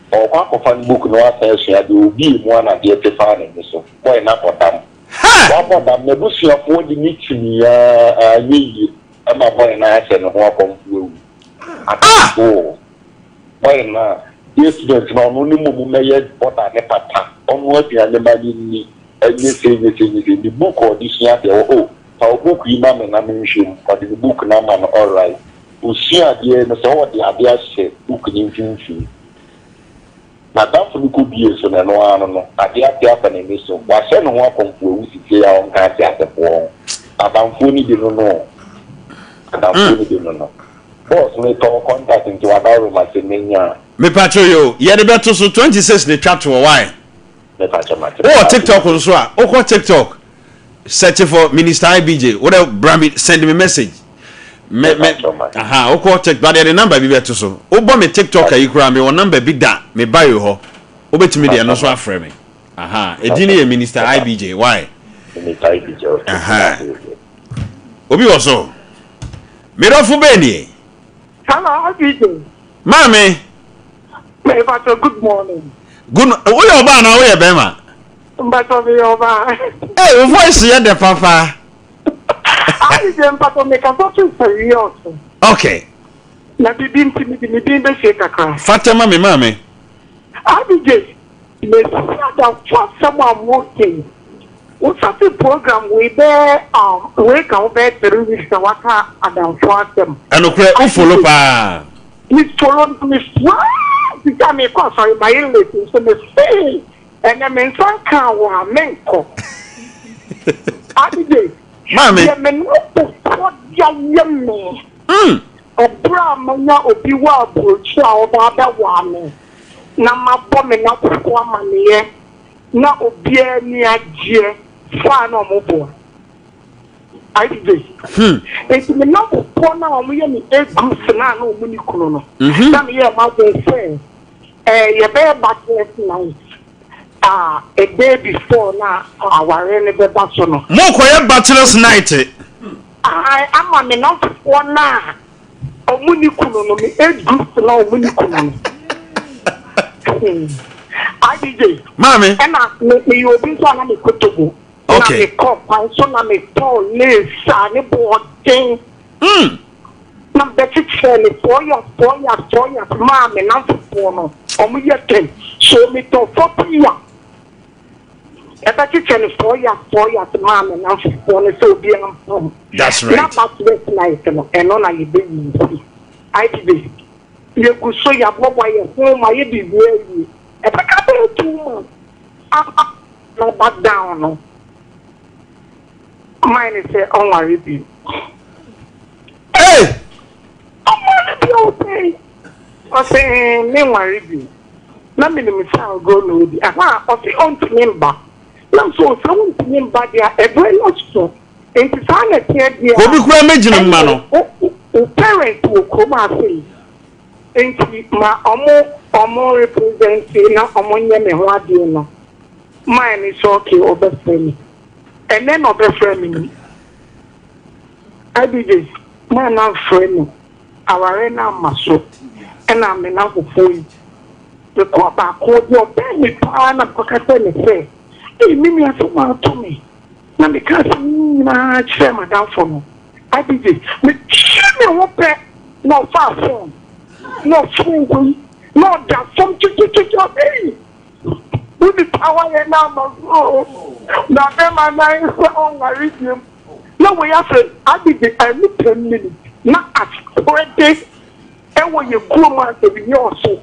Ɔrekɔ akɔfa ne book na wasan asua adeɛ, ɔbue mu a na adeɛ te faa n'ani so. Boy no abɔ dam. Wabɔ dam, n'abusuafoɔ de no kyinii ara, anyɛ yie ma boy no ahyɛ ne ho akɔmfo awu. Atamfo. Boy no a, yɛ student no, ɔno ne mmom mmɛyɛ bɔda ne papa, ɔnoa aduane ma no nni, ɛnyɛ sei, nyɛ sei, nyɛ sei. Ne book a ɔde sua adeɛ wɔ, oh, fa wo book yi ma me na menhwɛ mu. Ɔde ne book no ama no, alright. Osua adeɛ no sɛ ɔde adeɛ ahyɛ book no mfimfini. N'adamfo no kɔbie so no, ɛno ara no no, adeɛ ate afa n'ani so. Wahyɛ ne ho akɔmfo awu seesei a ɔnka ateasefoɔ ho. Adamfoɔ no bi no no o. Adamfoɔ no bi no no. Boss, metɔ wo contact nti w'adaworo ma sɛ menya a. Mepakyɛw yoo, yɛde bɛto so, 26 na etwa toɔ, why? Mepakyɛw mate. Wowɔ TikTok nso a, wokɔ TikTok, search for Minister IBJ, wodɛ bra me, send me message. Me, me, aha, wokɔ TikTok, but yɛde number bi bɛto so. Wobɔ me TikTok ayi koraa, mewɔ number bi da me bio hɔ. Wobɛtumi de ɛno nso afrɛ me. Aha, edin no yɛ Minister IBJ. Why? Minister IBJ, okay. Aha. Obi wɔ so. Medɔfo bɛn nie? Hello, IBJ. Maame. Mepacho, good morning. Good, woyɛ ɔbaa anaa woyɛ bɛrima? Mpacho, meyɛ ɔbaa. Hey, wo voice yɛ dɛ papa. IBJ, mpacho, mekasa fi Sɛwi ɔso. Okay. Na bibi nti mede me din bɛsie kakra. Fata ma me maame. IBJ, Mesi adamfo asɛm a moka yi. Wo starte program wei bɛyɛ um wei ka ho bɛyɛ 3 weeks na waka adamfo asɛm. Ɛnokorɛ wo follow paa. Me follow na me fuaa sisi a mekɔ asɔre mayɛ late nso me see ɛnɛ me nsa nkaa wo a menkɔ. Abigail, Maame. Deɛ me nnamfofoɔ de ayɛ me. Ɛberɛ a manya obi wɔ aburokyire a ɔba abɛwaa me. na mabɔ me nnamfofo amanneɛ na obiara ani agyeɛ saa na wɔn boa. IDJ. Nti me nnamfofoɔ no a wɔyɛ me age groups no a na wɔn ni kunu no, na meyɛɛ m'adwene sɛ eh, yɛbɛyɛ bachelor's night a a day before na awareɛ no bɛba so no. Mokɔyɛ bachelor's night? Ae, ama me nnamfofoɔ no a Ɔmo ni kunu no me age group na ɔmo ni kunu no. Hmm. IDJ. Maame. Ɛna me me yɛ obi nso a na me kɔ Togo. Okay. Na me kɔ kwan so na me tɔɔ lace a ne bo ɔden. Na me bɛkyekyɛ ne 4 yards 4 yards 4 yards maa me namfofoɔ no ɔmo yɛ 10 so me tɔ 40 yards. Ɛbɛkyekyɛ no 4 yards 4 yards maa me nnamfofoɔ no sɛ obiara mpam. That's right. Na bachelor's night no, ɛno na yɛbɛyi nsi. ITB, yɛgu so, yɛaboaboa yɛn ho ma yɛ biribiara awie. Ɛbɛka bɛyɛ 2 months ama na aba down no, man no sɛ ɔnware bio. Hey! Ɔnware bio sɛn? Ɔse menware bio. Na menim sɛ agorɔ na ɔredi. Aha, ɔse ɔntumi mba. Na me sɛ sɛ wontumi mba deɛ a, ɛberɛ no so. Nti saa na ɛteɛ deɛ a. Obi koraa mɛgyina mma no. Ɛne wo parents wɔ kurom ha sei. Nti ma ɔmo ɔmo represent na ɔmo nyɛ me ho adeɛ no. Man no sɛ okay ɔbɛfrɛ me. Ɛnɛ na ɔbɛfrɛ me ni. IBJ, man no amfrɛ me. Aware no amma so ɛna me nnamfofoɔ yi mekɔɔ baako deɛ ɔbɛn me paa na mekɔka kyerɛɛ no sɛ ei me nua sɛ woato me na meka asɛm yi nyinaa kyerɛɛ m'adamfo no IBJ metwe me ho pɛ na ɔfaa phone na ɔfrɛɛ wei na ɔda fam twitwitwitwi ɔsɛ ei wo nipa wayɛ no ama so na bɛma no ayɛ sɛ ɔnware biom. Na wei afei ade de ɛne 10 minutes na asprɛde ɛwɔ yɛ kurom a ebi yɛ ɔso.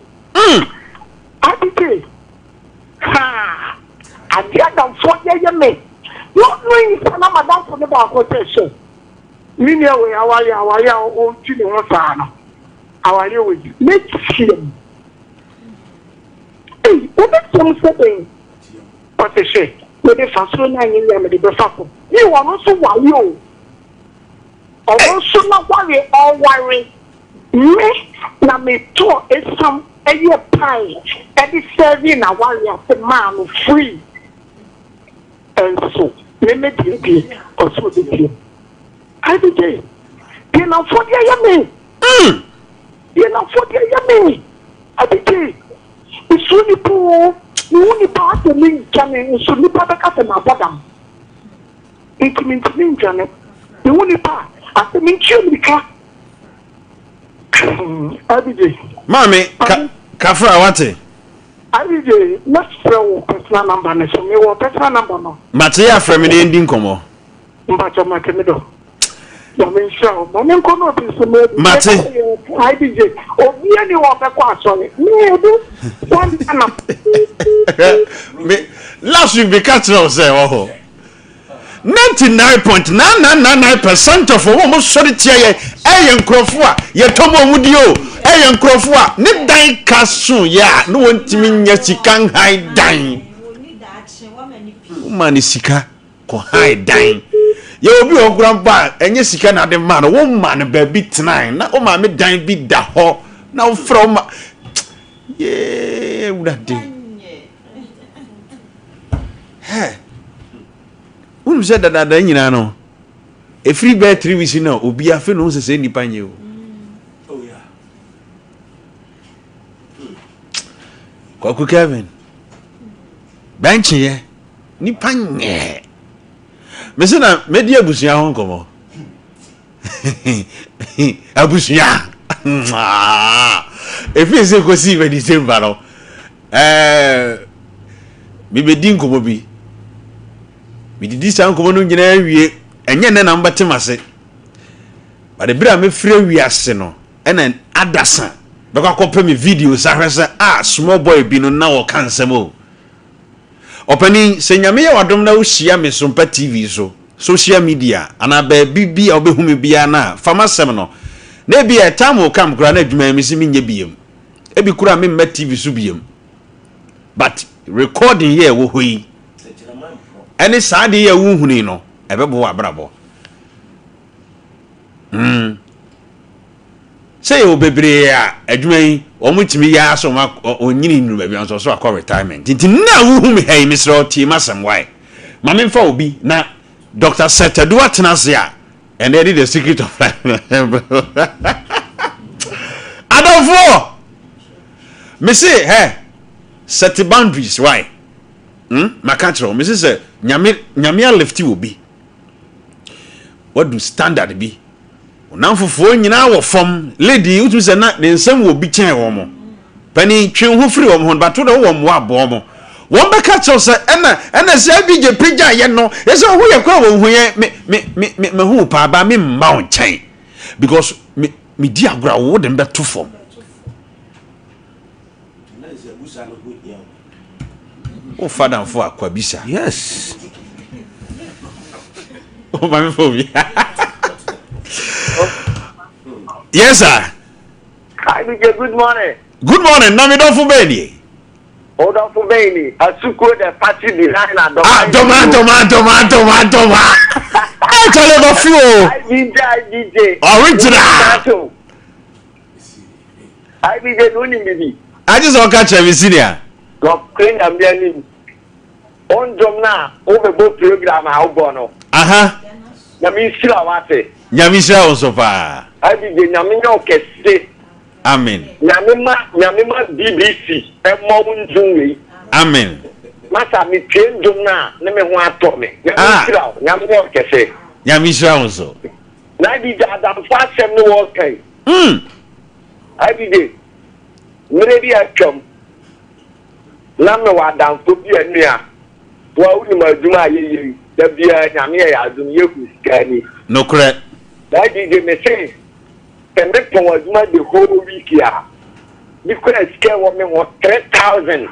Ade de haa ade adamfoɔ de ɛyɛ me na ɔno yi sɛ na madamfo ne baako sɛ hyɛ me nua wei aware aware a ɔretwi ne ho saa no aware wei mɛkyia mu. Ei wobɛkyia mu sɛ dɛn? Ɔse hwɛ mede fa soro na anyɛ yie a mede bɛfa fam. Yiw ɔno nso ware o. Ɔno nso na ware ɔware me na metɔɔ esiam yɛ pie de sɛɛvee n'aware ase maa no free. Nso me me deɛ deɛ ɔse ɔbɛtua mu. IBJ, deɛ namfoɔ de ayɛ me. Deɛ namfoɔ de ayɛ me. IBJ, mesuro nipa oo, mehu nipa a asɛ mendwane nso nipa bɛka sɛ mabɔ dam. Nti mentumi ndwane. Mehu nipa a asɛ mentua mirika. IBJ. Maame, ka, kafra wate. IBJ, mɛfrɛ wo personal number no so. Mewɔ personal number no. Mate yɛ afrɛ me na yɛndi nkɔmmɔ. Mpakyɛ mate me dɔ. Nyame nhyira wo. Ma me nkɔ na obi nso ma bi. Mate. IBJ, obi ani wɔ ɔbɛkɔ asɔre. Me edu one na. Me last week me ka kyerɛ wo sɛ wɔ hɔ. 99.9999% of wɔn a wɔsɔre tia yɛn ɛyɛ nkurɔfo a yɛtɔ mu wɔn di o, ɛyɛ nkurɔfo a ne dan ka so yɛ a ne wɔntumi nyɛ sika nhan dan. Woma ne sika kɔ han dan. Yɛ obi wɔ kura mpo a ɛnyɛ sika na ade ma no, woma no baabi tenae na wo maame dan bi da hɔ na wofrɛ wo ma yee Awurade. Hɛ! Wonim sɛ dadaada nyinaa no, ɛfiri bɛyɛ 3 weeks no a obi afe no ho sɛ sɛ nnipa nyɛ o. Kwaku Kevin, bɛnkyeeɛ, nnipa nyɛ. Mese na mɛdi abusua ho nkɔmmɔ. Abusua! Ɛfiri sɛ kɔsii bɛ December no, ɛɛ mebɛdi nkɔmmɔ bi. Medidi saa nkɔmmɔ no nyinaa wie, ɛnyɛ nnɛ na mobɛte m'ase. But berɛ a mɛfiri wiase no, ɛna adasa bɛkɔ akɔpɛ me videos ahwɛ sɛ ah small boy bi no na ɔka nsɛm o. Ɔpanin, sɛ Nyame yɛ w'adom na wohyia me Sompa TV so, social media, anaa baabi bi a wobɛhu me biara no a, fa m'asɛm no. Na ebia a time will come koraa na adwuma yi mese menyɛ biam. Ebi koraa memma TV so biam. But recording yi a ɛwɔ hɔ yi, ɛne saa adeɛ yi a wohunu yi no, ɛbɛboa w'abrabɔ. Mm. Sɛ yɛwɔ bebree a adwuma yi wɔn tumi yɛ ara sɛ wɔn wɔnyini nnuru baabi nso so akɔ retirement nti nna a wohu me ha yi mesrɛ wo tie m'asɛm wae ma memfa obi na Dr. Seth Adu atena ase a ɛnɛ yɛde the secret of life adɔfoɔ mese hɛ set boundaries why hmm? maka kyerɛ wo mese sɛ nyame nyame alefti wɔ bi wadu standard bi Wo nnamfofoɔ nyinaa wɔ fam. Lady yi, wotumi sɛ na ne nsam wɔ bi kyɛn wɔn. Panin, twe wo ho firi wɔn ho, but wo deɛ wowɔ mmoa aboa wɔn. Wɔn bɛka kyerɛ wo sɛ, ɛna, ɛna sɛ ABJ pagya yɛn no, yɛ sɛ ɔho yɛ koraa wɔn hu yɛn, me, me, me, me, me ho paa ba, me mma wo nkyɛn. Because me, me di agorɔ a, wo de me bɛto fam. Wofa damfo a kwabisa. Yes. Oh, my phone. Yes, sir. Hi, DJ. Good morning. Good morning. Na me dɔfo bɛn ni. O dɔfo bɛn ni. Asukuo the party behind adɔma. Ah, dɔma dɔma dɔma dɔma dɔma. Ẹ jale bɔ fi o. Hi, DJ. DJ. Original. IBJ no wonim bibi. Agye sɛ ɔka kyerɛ me senior. Nɔkore Nyame anim. Wo ndwom no a wo bɛbɔ program a wobɔ no. Aha. Nyame nhyira wo ase. Nyame nhyira wo nso paa. IBJ Nyame nyɛ wo kɛse. Amen. Nyame ma Nyame ma BBC ɛmmɔ wo ndwom wei. Amen. Masa me tie ndwom no a ne me ho atɔ me. Nyame ah. nhyira wo. Nyame nyɛ wo kɛse. Nyame nhyira wo nso. Na IBJ adamfo asɛm ne wɔka yi. Mm. IBJ, mmerɛ bi atwam, na mewɔ adamfo bi a nua, wo a wonim adwuma a yɛyɛ yi, da biara Nyame yɛ yɛn adom, yɛhu sika ni. Nokorɛ. Na IBJ, mese, sɛ mepɔn adwuma the whole week a, bi koraa sika ɛwɔ me ho 3000.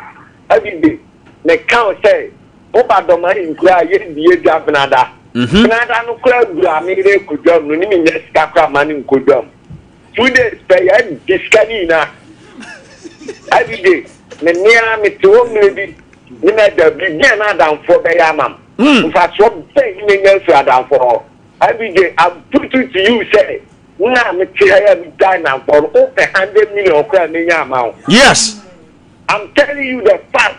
IBJ, meka wo sɛ, Woba dɔm ayi koraa a, yɛdi yɛ dwa benada. Benada no koraa duru a me yere kɔ dwam no, ne menya sika koraa ma no nkɔ dwam. 2 days pɛ yɛadi sika no nyinaa. Everyday, me mmea mete hɔ mmerɛ bi ne mɛda biribi a na adamfoɔ bɛyɛ ama m. Mfasoɔ bɛn ne menya afiri adamfoɔ hɔ? Everyday, I'm putting to you sɛ nna mete ha yi a megyae nnamfoɔ no, wopɛ 100 million koraa menya ama wo. Yes. I'm telling you the fact.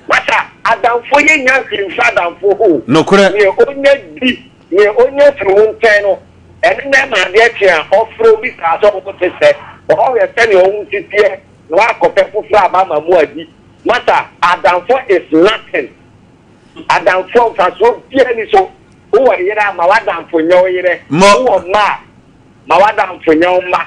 Masa, adamfoɔ yɛ nya hwee mfiri adamfoɔ hɔ o. Nokorɛ. Neɛ ɔnya di, neɛ ɔnya firi wo nkyɛn no, ɛno na ɛma adeɛ kye a, ɔfrɛ wo bisa sɛ wo te sɛ, ɔhwɛ sɛdeɛ wo ho si teɛ, na wakɔpɛ foforɔ aba ama mo adi. Masa, adamfoɔ is nothing. Adamfoɔ mfasoɔ biara nni so. Wowɔ yere a, ma w'adamfo nyɛ wo yere. Mo. Wowɔ mma a, ma w'adamfo nyɛ wo mma.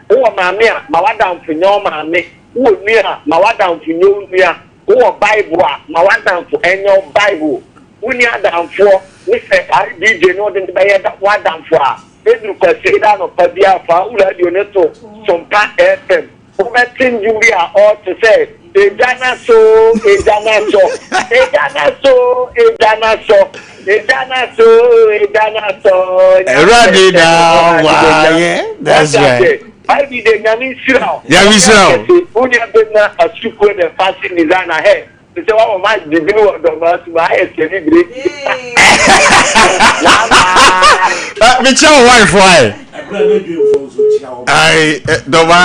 Wowɔ maame a, ma w'adamfo nyɛ wo maame. Wowɔ nua a, ma w'adamfo nyɛ wo nua. Wowɔ Bible a, ma w'adamfo nyɛ wo Bible. Wonni adamfoɔ, ne sɛ RDJ ne wode no bɛyɛ w'adamfo a, ɛduru Kwasiada anɔpa biara fa wo radio no to Sompa FM. Wobɛte nnwom bi a ɔte sɛ, Egya no asɔ o, egya no asɔ, egya no asɔ o, egya no asɔ, egya no asɔ o, egya no asɔ. Awurade na wayɛ. That's right. IBJ Nyame nhyira wo. Nyame nhyira wo. Wo nua bɛnya asukuo the fashion designer hɛ. Te sɛ wɔn ma didi wɔ dɔm asu ma ayɛ sɛ bibire. Mekyia wo wife why? Ai dɔma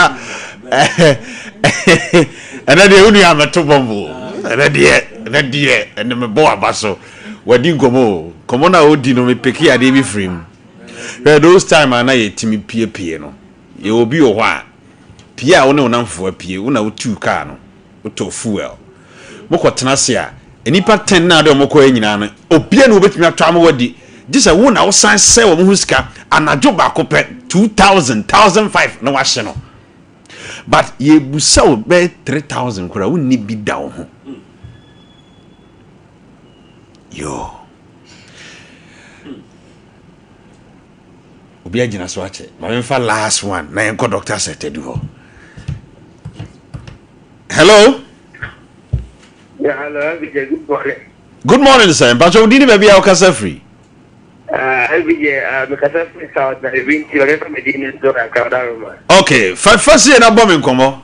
ɛnɛ deɛ wo nua mɛto bɔmbo. Ɛnɛ deɛ, ɛnɛ deɛ, ɛnɛ mebɔ w'aba so. Wadi nkɔmmɔ o. Nkɔmmɔ no a ɔdi no, mepeke adeɛ bi firi mu. Hwɛ, those time a na yɛtumi piepie no, yɛwɔ bi wɔ hɔ a, pie a wo ne wo namfofoɔ apue, wo na wotuu kaa no, wotɔɔ fuel. Mokɔtena ase a, nnipa ten no a wode wɔn kɔeɛ nyinaa no, obiara nni hɔ a ɔbɛtumi atɔ ama woadi, gye sɛ wo na wosan sɛe wɔn ho sika anadwo baako pɛ, 2000, 1005 na woahye no. But yɛbusa wo bɛyɛ 3000 koraa, wonni bi da wo ho. Yoo. Obi agyina so akyɛ. Ma memfa last one na yɛnkɔ Dr. Sɛtɛdu hɔ. Hello. Yeah, hello, Abijay. Good morning. Good morning, sir. Mpatsɔ wo din ne baabi a wokasa firi. Uh, Abijay, mekasa firi South na ebi nti ɔbɛfa me din no so kakra ɔda Roma. Okay, fa fa sie na bɔ me nkɔmmɔ.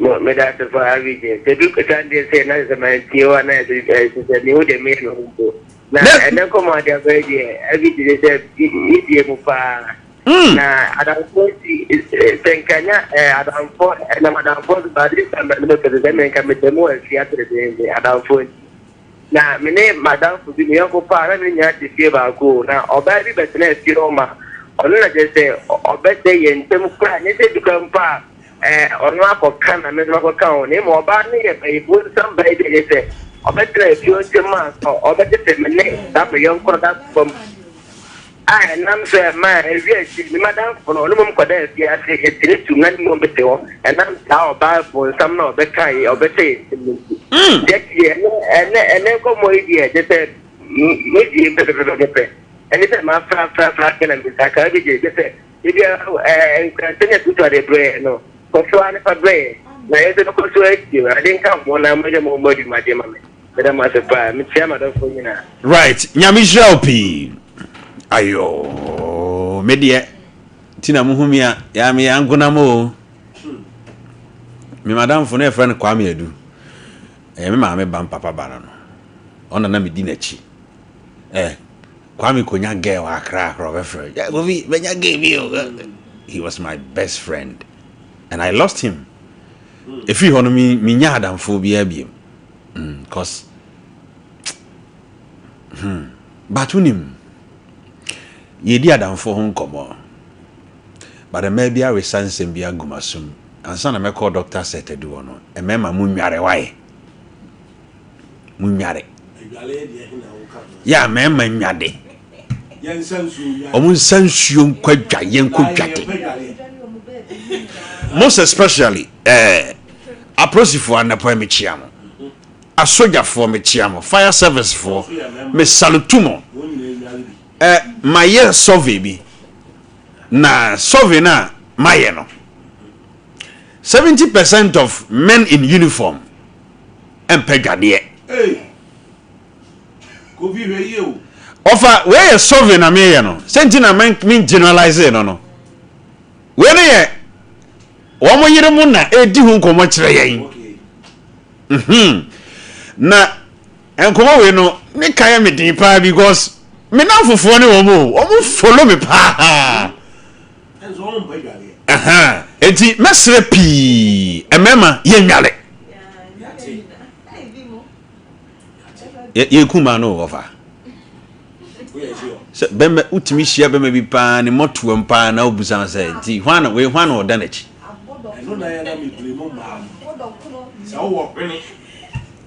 Mo meda ase fa Abijay. Sɛ du kasa deɛ sɛ na sɛ mantie hɔ a na sɛ sɛ mehu deɛ meyɛ me ho mpo. Na ɛnɛ nkɔmmɔ ade abɛyɛ deɛ Abijay sɛ medie mu paa. Na adamfoɔ nti sɛ nka nya adamfoɔ ɛnam adamfoɔ so ba de sɛ mɛ mɛ pɛsɛ sɛ mɛ nka mɛ dɛm wɔ afi atere den adamfoɔ nti. Na me ne m'adamfo bi, me yɔnko paa, na me ne nyinaa te fie baako o. Na ɔbaa bi bɛtenaa fie hɔ ma ɔno na kyerɛ sɛ ɔbɛsɛe yɛn ntam koraa. Nyɛ sɛ bi koraa mpo a ɛɛ ɔno akɔka na me nso makɔka o. Na mmom ɔbaa no yɛ bayibonsam baa bi a kyerɛ sɛ ɔbɛtenaa fie hɔ ntam a ɔbɛtete me ne saa me yɔnko no da fam. A ɛnam so ɛmaa ewiee akyiri me madamfo no, ɔno mmom kɔdaa afiase, yɛte ne tumm na ne mmom te hɔ, ɛnam saa ɔbaa bonsam no a ɔbɛka yɛ, ɔbɛhyɛ yɛn ntam no nti. Jackie, ɛnɛ, ɛnɛ, ɛnɛ nkɔmmɔ yi deɛ, kyerɛ sɛ, me die pɛpɛpɛpɛpɛ, ɛne sɛ mafrafrafra afei na me nsa aka, ebi gye, kyerɛ sɛ, ebi a, ɛɛ, nkrantɛ ne atutu ade brɛ yɛn no, kɔ so ara ne fa brɛ yɛn, na yɛn nso bɛkɔ so atie, Awurade nka ho na mo mo mmɔ adwumaden ma me. Meda mo ase paa. Mekyia m'adɔfoɔ nyinaa. Right, Nyame nhyira wo pii. Ayoo, me deɛ, ti na muhu me a, ya me yɛ ankonam o. Me madamfo no yɛfrɛ no Kwame Adu. Ɛyɛ me maame ba mpapa ba no no. Ɔna na medi n'akyi. Eh, Kwame konya girl wɔ Accra akora ɔbɛfrɛ. Yeah, Kofi, bɛnya girl bi o. He was my best friend. And I lost him. Ɛfiri hɔ no, me menya adamfoɔ biara biem. Mm, cause hmm, but wonim, yɛdi adamfoɔ ho nkɔmmɔ, but mmaa bi awesa nsɛm bi agu m'asom. Ansa na mɛkɔ Dr. Seth adu hɔ no, mmarima mo nnware wae. Mo nnware. Yɛ a mmarima nnwade. Wɔn nsa nsuo nkɔ adwa, yɛn kɔ dwade. Most especially, eh, Apolisifoɔ anɔpa yi mekyea mo. Asogyafoɔ mekyea mo. Fire service foɔ me salutu mo. Ɛ mayɛ survey bi na survey no a mayɛ no 70 percent of men in uniform mpɛ dwadeɛ. Ɔfa wei yɛ survey na meyɛ no sɛ nti na men generalize no. Wei no yɛ wɔn yere mo na ɛredi ho nkɔmmɔ kyerɛ yɛn. Na nkɔmmɔ wei no ne ka yɛ me den paa because me namfofoɔ ne wɔn o, wɔn follow me paa. Enti mɛsrɛ pii mmarima yɛnnwale. Yɛku maa no wɔ fa. Sɛ bɛma wotumi hyia bɛma bi paa ne mmɔtoam paa na wobusa no sɛ nti hwan na wei hwan na ɔda n'akyi. Ɛno na yɛ na mebrɛ mu mmaa no sɛ wowɔ hwene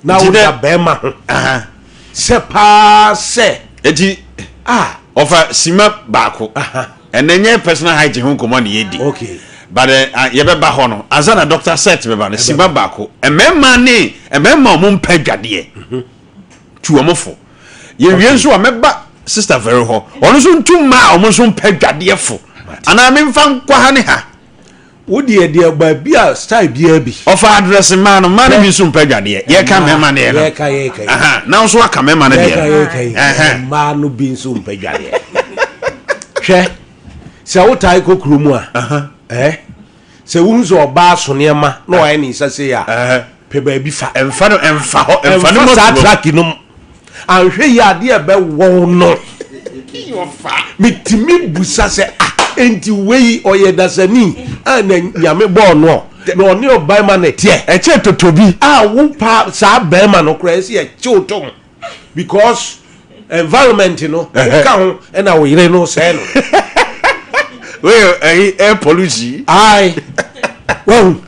na woda bɛrima ho sɛ paa sɛ. Eti ɔfa sima baako ɛnɛ nyɛ personal hygiene ho nkɔmɔ na yɛdi okay. But uh, yɛbɛba hɔ no ansa na doctor set bɛba no sima baako mmarima ne mmarima a wɔn mpɛ adwadeɛ. Mm -hmm. Tu wɔn fo. Yɛwie nso a mɛba Sister Vero hɔ. Ɔno nso ntu mmaa a wɔn nso mpɛ dwadeɛ fo. Anaa memfa nkɔ ha ne ha. Wo deɛ deɛ baabi a style biara bi. Ɔfa address mmaa no, mmaa no bi nso mpɛ dwadeɛ. Yɛka mmarima deɛ no. Yɛka yɛka yi. Aha, na nso aka mmarima no deɛ no. Yɛka yɛka yi. Mmaa no bi nso mpɛ dwadeɛ. Hwɛ, sɛ wotae kɔ kurom a, eh, Sɛ wohu sɛ ɔbaa so nneɛma na wayɛ ne nsa sei a, pɛ baabi fa. Ɛmfa no, ɛmfa hɔ, ɛmfa no Ɛmfa saa truck no mu. Anhwɛ yie adeɛ a ɛbɛwɔ no. Metumi busa sɛ, ah, enti wei ɔyɛ dasani a na Nyame bɔɔ no? Na ɔne ɔbarima na ɛteɛ. Ɛkyɛ totobi. A wo pa saa barima no koraa ɛsɛ yɛkye wo tom because environment no woka ho ɛna wo yere no sɛɛ no. Wei ɛyi air pollution. Ae wahu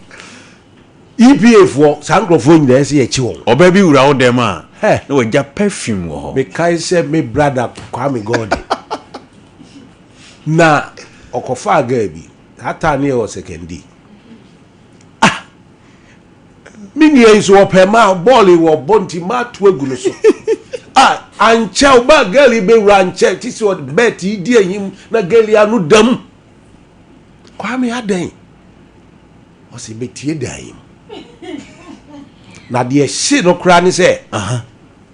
EPA foɔ saa nkurɔfoɔ nyinaa ɛsɛ yɛkye wɔn. Ɔbaa bi wura wo dɛm a na wagya perfume wɔ hɔ. Mekae sɛ me brother Kwame Gordon na ɔkɔfaa girl bi that time ne yɛwɔ sekandi. Ah! Me nua yi so ɔpɛ ma bɔɔl yi wɔbɔ nti ma ato agu no so. Ah! Ankyɛ ɔbaa girl yi bɛwura ankyɛ ti sɛ ɔde bɛt yi di ahim na girl yi ano dam. Kwame adɛn? Ɔsɛ bɛtie dan yi mu. Na deɛ ɛhye no koraa ne sɛ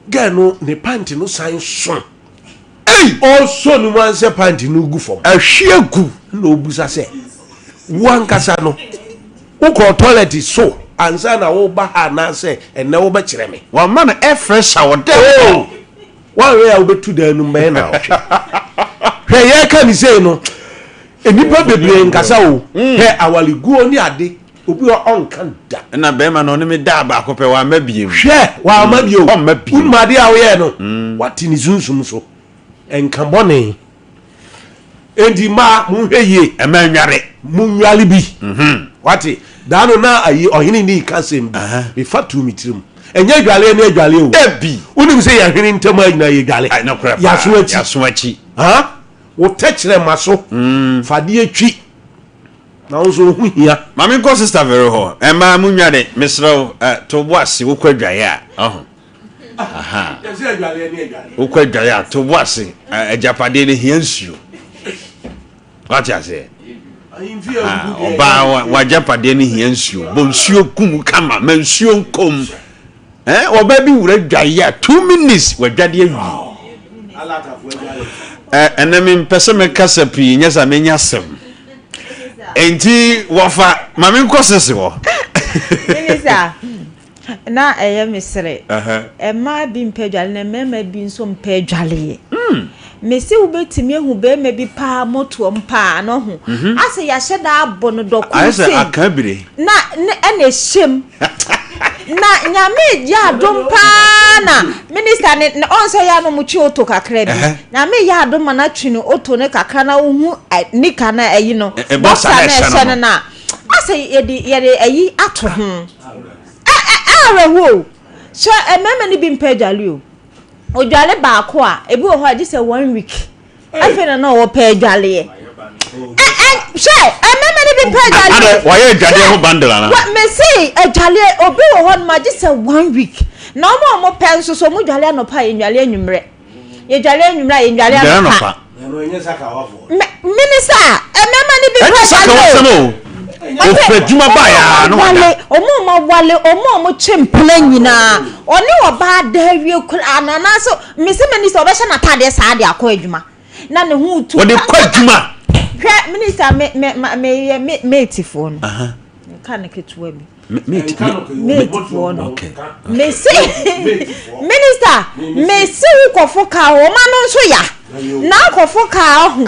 girl no ne panty no san so. Ei! Ɔsɔ ne mu ansɛ panty no gu fam. Ahwie agu. Ɛna ɔbusa sɛ, wo ankasa no, wokɔɔ toilet so ansa na woba ha anaasɛ ɛnnɛ wobɛkyerɛ me? Wama no air fresher wɔ dɛm hɔ. Oh! Woanhwɛ a wobɛtu dan no mu bɛyɛ naawɔtwe. Hwɛ yɛreka ne sei no, nnipa bebree nkasa o. Hwɛ awareguo ne ade. Obi wɔ ɔnka da. Ɛna bɛrima no ɔne me daa baako pɛ wamma biem. Hwɛ wamma bio. Ɔmma bio. Wonim adeɛ a woyɛɛ no? Wate ne sunsum so. Nka bɔne. Enti mmaa monhwɛ yie. Ɛma nnware. Monnware bi. Wate? Daa no na ayi ɔhene ni ka asɛm bi. Mefa too me tirim. Ɛnyɛ adwaleɛ ne adwaleɛ o. Dabi. Wonim sɛ yɛhwene ntam a nyinaa yɛdwale. Nokorɛ paa. Yɛaso akyi. Yɛaso akyi. Ha? Wo tɛkyerɛma so. Fa adeɛ twi. Na wo nso wo ho hia. Ma me nkɔ sister Vero hɔ. Mmaa mo nnware mesrɛ wo eh, to bo ase wokɔ adwaeɛ a ɔho aha wokɔ adwaeɛ a to bo ase eh, agyapadeɛ no hia nsuo wate aseɛ ɔbaa wagyapadeɛ no hia nsuo bɔ nsuo kum kama ma nsuo nkɔm Eh, ɔbaa bi wura dwaeɛ a 2 minutes wadwade awie. Eh, ɛnɛ mempɛ sɛ mekasa pii nyɛ sɛ menya asɛm enti wɔfa ma menkɔ sese hɔ. Minister, na ɛyɛ me sere. Mmaa bi mpɛ adwale na mmarima bi nso mpɛ adwaleɛ. Mese wobɛtumi ahu barima bi paa motoam paa na ɔho asɛ yɛahyɛ da abɔ no dɔkono Ayɛ sɛ sei aka bire. Na ne ɛna ɛhyɛm na Nyame yɛ adom paa na minister ne ne ɔn sɛ yɛ a na ɔmo twe oto kakra bi Nyame yɛ adom ma no atwe ne oto no kakra na wohu nika na ayi no Boxer boxer na na ɛhyɛ ɛhyɛ no no no. na asɛ yɛde yɛde ayi ato ho ɛ ɛ awerɛhoɔ o hwɛ mmarima no bi mpɛ adwale o. Odwale baako a, ebi wɔ hɔ a gye sɛ one week. Afei na na ɔwɔ pɛ adwaleɛ. Ɛ ɛ hwɛ mmarima no bi pɛ adwaleɛ. Adɛ wɔayɛ adwadeɛ ho bundle ana? Wa mese adwaleɛ obi wɔ hɔ nom a gye sɛ one week. Na wɔn a wɔpɛ nso so wɔn dwale anɔpa a yɛnwale anwummerɛ. Yɛdwale anwummerɛ a yɛnwale anɔpa. Minister, mmarima no bi Ɛnyɛ sakawa sɛm o. Ɔfɛ adwuma baeɛ a na wada. Ɔmo a ɔmo awale, ɔmo a ɔmo twe mpena nyinaa, ɔne ɔbaa da awie koraa no, anaasɛ mese minister ɔbɛhyɛ n'ataadeɛ saa de akɔ adwuma na ne ho retu. Wɔde kɔ adwuma. Hwɛ minister me me ma meyɛ me matefoɔ no. Nka no ketewa bi. Matefoɔ no. Mese minister mese wo kɔfo kaa hɔ ɔma no nso ya na akɔfo kaa ho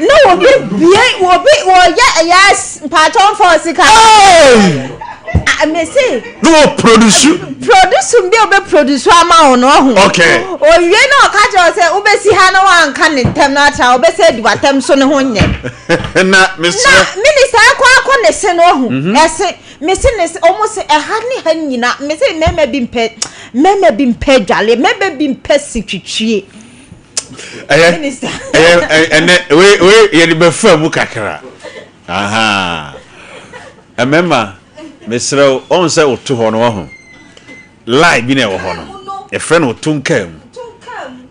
na obi bie obi wɔyɛ ɛyɛ mpakyɛw nfa ɔsika mese na wɔ produce produce bi a obe produce ama wo no ɔho okay owie na ɔka kyerɛ sɛ wobɛsi ha na wanka ne ntɛm na atra wobɛsɛ adi w'atɛm so ne ho nyɛ na mesrɛ na minister akɔ akɔ ne se no ɔho ɛse Mese ne se ɔmo se ɛha ne ha nyina mese mmarima bi mpɛ mmarima bi mpɛ adwale mmarima bi mpɛ se twitwie. Ɛyɛ ɛyɛ ɛnɛ wei wei yɛde bɛfa mu kakra ahaa mmarima mesrɛ wo ɔn sɛ woto hɔ no wahu. Line bi na ɛwɔ hɔ no, yɛfrɛ no oto nkaa mu.